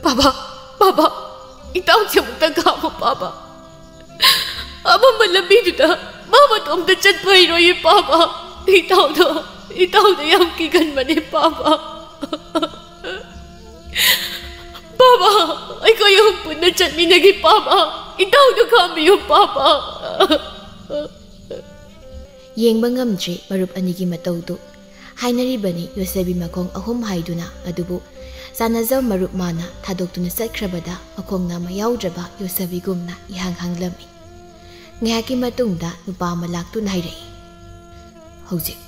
"ꯄꯥꯕ, ꯄꯥꯕ, ꯏꯇꯥꯎꯁꯦ ꯑꯃꯨꯛꯇ ꯈꯥꯝꯃꯨ ꯄꯥꯕ꯫ ꯑꯃꯝꯕ ꯂꯝꯕꯤꯗꯨꯗ ꯃꯥ ꯃꯇꯣꯝꯇ ꯆꯠꯄ ꯍꯩꯔꯣꯏꯌꯦ ꯄꯥꯕ꯫ ꯏꯇꯥꯎꯗꯣ, ꯏꯇꯥꯎꯗꯣ ꯌꯥꯝ ꯀꯤꯒꯟꯕꯅꯦ ꯄꯥꯕ꯫ ꯄꯥꯕ, ꯑꯩꯈꯣꯏ ꯑꯍꯨꯝ ꯄꯨꯟꯅ ꯆꯠꯃꯤꯟꯅꯒꯦ ꯄꯥꯕ꯫ ꯏꯇꯥꯎꯗꯣ ꯈꯥꯝꯕꯤꯌꯨ ꯄꯥꯕ꯫" ꯌꯦꯡꯕ ꯉꯝꯗ꯭ꯔꯦ ꯃꯔꯨꯞ ꯑꯅꯤꯒꯤ ꯃꯇꯧꯗꯨ꯫ ꯍꯥꯏꯅꯔꯤꯕꯅꯤ ꯌꯣꯠꯁꯕꯤ ꯃꯈꯣꯡ ꯑꯍꯨꯝ ꯍꯥꯏꯗꯨꯅ꯫ ꯑꯗꯨꯕꯨ ꯆꯥꯟꯅꯖꯕ ꯃꯔꯨꯞ ꯃꯥꯅ ꯊꯥꯗꯣꯛꯇꯨꯅ ꯆꯠꯈ꯭ꯔꯕꯗ ꯃꯈꯣꯡ ꯅꯥꯝꯃ ꯌꯥꯎꯗ꯭ꯔꯕ ꯌꯣꯠꯁꯕꯤꯒꯨꯝꯅ ꯏꯍꯥꯡ ꯍꯥꯡꯂꯝꯃꯤ꯫ ꯉꯥꯏꯍꯥꯛꯀꯤ ꯃꯇꯨꯡꯗ ꯅꯨꯄꯥ ꯑꯃ ꯂꯥꯛꯇꯨꯅ ꯍꯥꯏꯔꯛꯏ, "ꯍꯧꯖꯤꯛ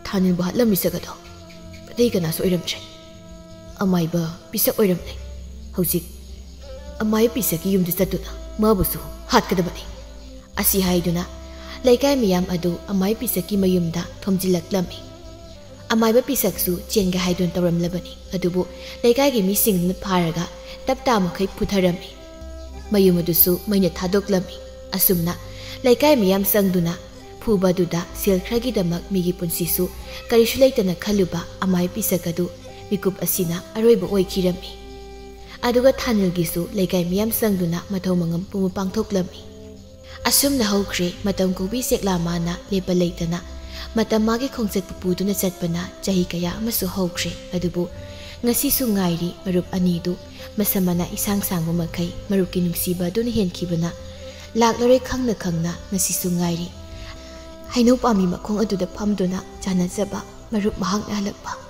ꯊꯥꯅꯤꯜꯕꯨ ꯍꯥꯠꯂꯝꯃꯤꯁꯛ ꯑꯗꯣ ꯑꯇꯩ ꯀꯅꯥꯁꯨ ꯑꯣꯏꯔꯝꯗ꯭ꯔꯦ꯫ ꯑꯃꯥꯏꯕ ꯄꯤꯁꯛ ꯑꯣꯏꯔꯝꯂꯦ꯫ ꯍꯧꯖꯤꯛ ꯑꯃꯥꯏꯕ ꯄꯤꯁꯛꯀꯤ ꯌꯨꯝꯗ ꯆꯠꯇꯨꯅ ꯃꯥꯕꯨꯁꯨ ꯍꯥꯠꯀꯗꯕꯅꯤ꯫" ꯑꯁꯤ ꯍꯥꯏꯗꯨꯅ ꯂꯩꯀꯥꯏ ꯃꯤꯌꯥꯝ ꯑꯗꯨ ꯑꯃꯥꯏꯕ ꯄꯤꯁꯛꯀꯤ ꯃꯌꯨꯝꯗ ꯊꯣꯝꯖꯤꯜꯂꯛꯂꯝꯃꯤ꯫ ꯑꯃꯥꯏꯕ ꯄꯤꯁꯛꯁꯨ ꯆꯦꯟꯒꯦ ꯍꯥꯏꯗꯨꯅ ꯇꯧꯔꯝꯂꯕꯅꯤ, ꯑꯗꯨꯕꯨ ꯂꯩꯀꯥꯏꯒꯤ ꯃꯤꯁꯤꯡꯗꯨꯅ ꯐꯥꯔꯒ ꯇꯞꯇꯥ ꯃꯈꯩ ꯐꯨꯊꯔꯝꯃꯤ꯫ ꯃꯌꯨꯝ ꯑꯗꯨꯁꯨ ꯃꯩꯅ ꯊꯥꯗꯣꯛꯂꯝꯃꯤ꯫ ꯑꯁꯨꯝꯅ ꯂꯩꯀꯥꯏ ꯃꯤꯌꯥꯝ ꯆꯪꯗꯨꯅ ꯐꯨꯕ ꯑꯗꯨꯗ ꯁꯦꯜ ꯈꯔꯒꯤꯗꯃꯛ ꯃꯤꯒꯤ ꯄꯨꯟꯁꯤꯁꯨ ꯀꯔꯤꯁꯨ ꯂꯩꯇꯅ ꯈꯜꯂꯨꯕ ꯑꯃꯥꯏ ꯄꯤꯁꯛ ꯑꯗꯨ ꯃꯤꯀꯨꯞ ꯑꯁꯤꯅ ꯑꯔꯣꯏꯕ ꯑꯣꯏꯈꯤꯔꯝꯃꯤ꯫ ꯑꯗꯨꯒ ꯊꯥꯅꯤꯜꯒꯤꯁꯨ ꯂꯩꯀꯥꯏ ꯃꯤꯌꯥꯝ ꯆꯪꯗꯨꯅ ꯃꯊꯧ ꯃꯉꯝ ꯄꯨꯝꯕ ꯄꯥꯡꯊꯣꯛꯂꯝꯃꯤ꯫ ꯑꯁꯨꯝꯅ ꯍꯧꯈ꯭ꯔꯦ ꯃꯇꯝ ꯀꯧꯕꯤ ꯆꯦꯛꯂꯥ ꯃꯥꯅ ꯂꯦꯞꯄ ꯂꯩꯇꯅ ꯃꯇꯝ ꯃꯥꯒꯤ ꯈꯣꯡꯆꯠꯄꯨ ꯄꯨꯗꯨꯅ ꯆꯠꯄꯅ ꯆꯍꯤ ꯀꯌꯥ ꯑꯃꯁꯨ ꯍꯧꯈ꯭ꯔꯦ꯫ ꯑꯗꯨꯕꯨ ꯉꯁꯤꯁꯨ ꯉꯥꯏꯔꯤ ꯃꯔꯨꯞ ꯑꯅꯤꯗꯨ꯫ ꯃꯁꯝ ꯃꯅꯥ ꯏꯁꯥꯡ ꯁꯥꯡꯕ ꯃꯈꯩ ꯃꯔꯨꯞꯀꯤ ꯅꯨꯡꯁꯤꯕ ꯑꯗꯨꯅ ꯍꯦꯟꯈꯤꯕꯅ ꯂꯥꯛꯂꯔꯣꯏ ꯈꯪꯅ ꯈꯪꯅ ꯉꯁꯤꯁꯨ ꯉꯥꯏꯔꯤ꯫ ꯍꯩꯅꯧ ꯄꯥꯝꯕꯤ ꯃꯈꯣꯡ ꯑꯗꯨꯗ ꯐꯝꯗꯨꯅ ꯆꯥꯟꯅꯖꯕ ꯃꯔꯨꯞ ꯃꯍꯥꯛꯅ ꯍꯜꯂꯛꯄ꯫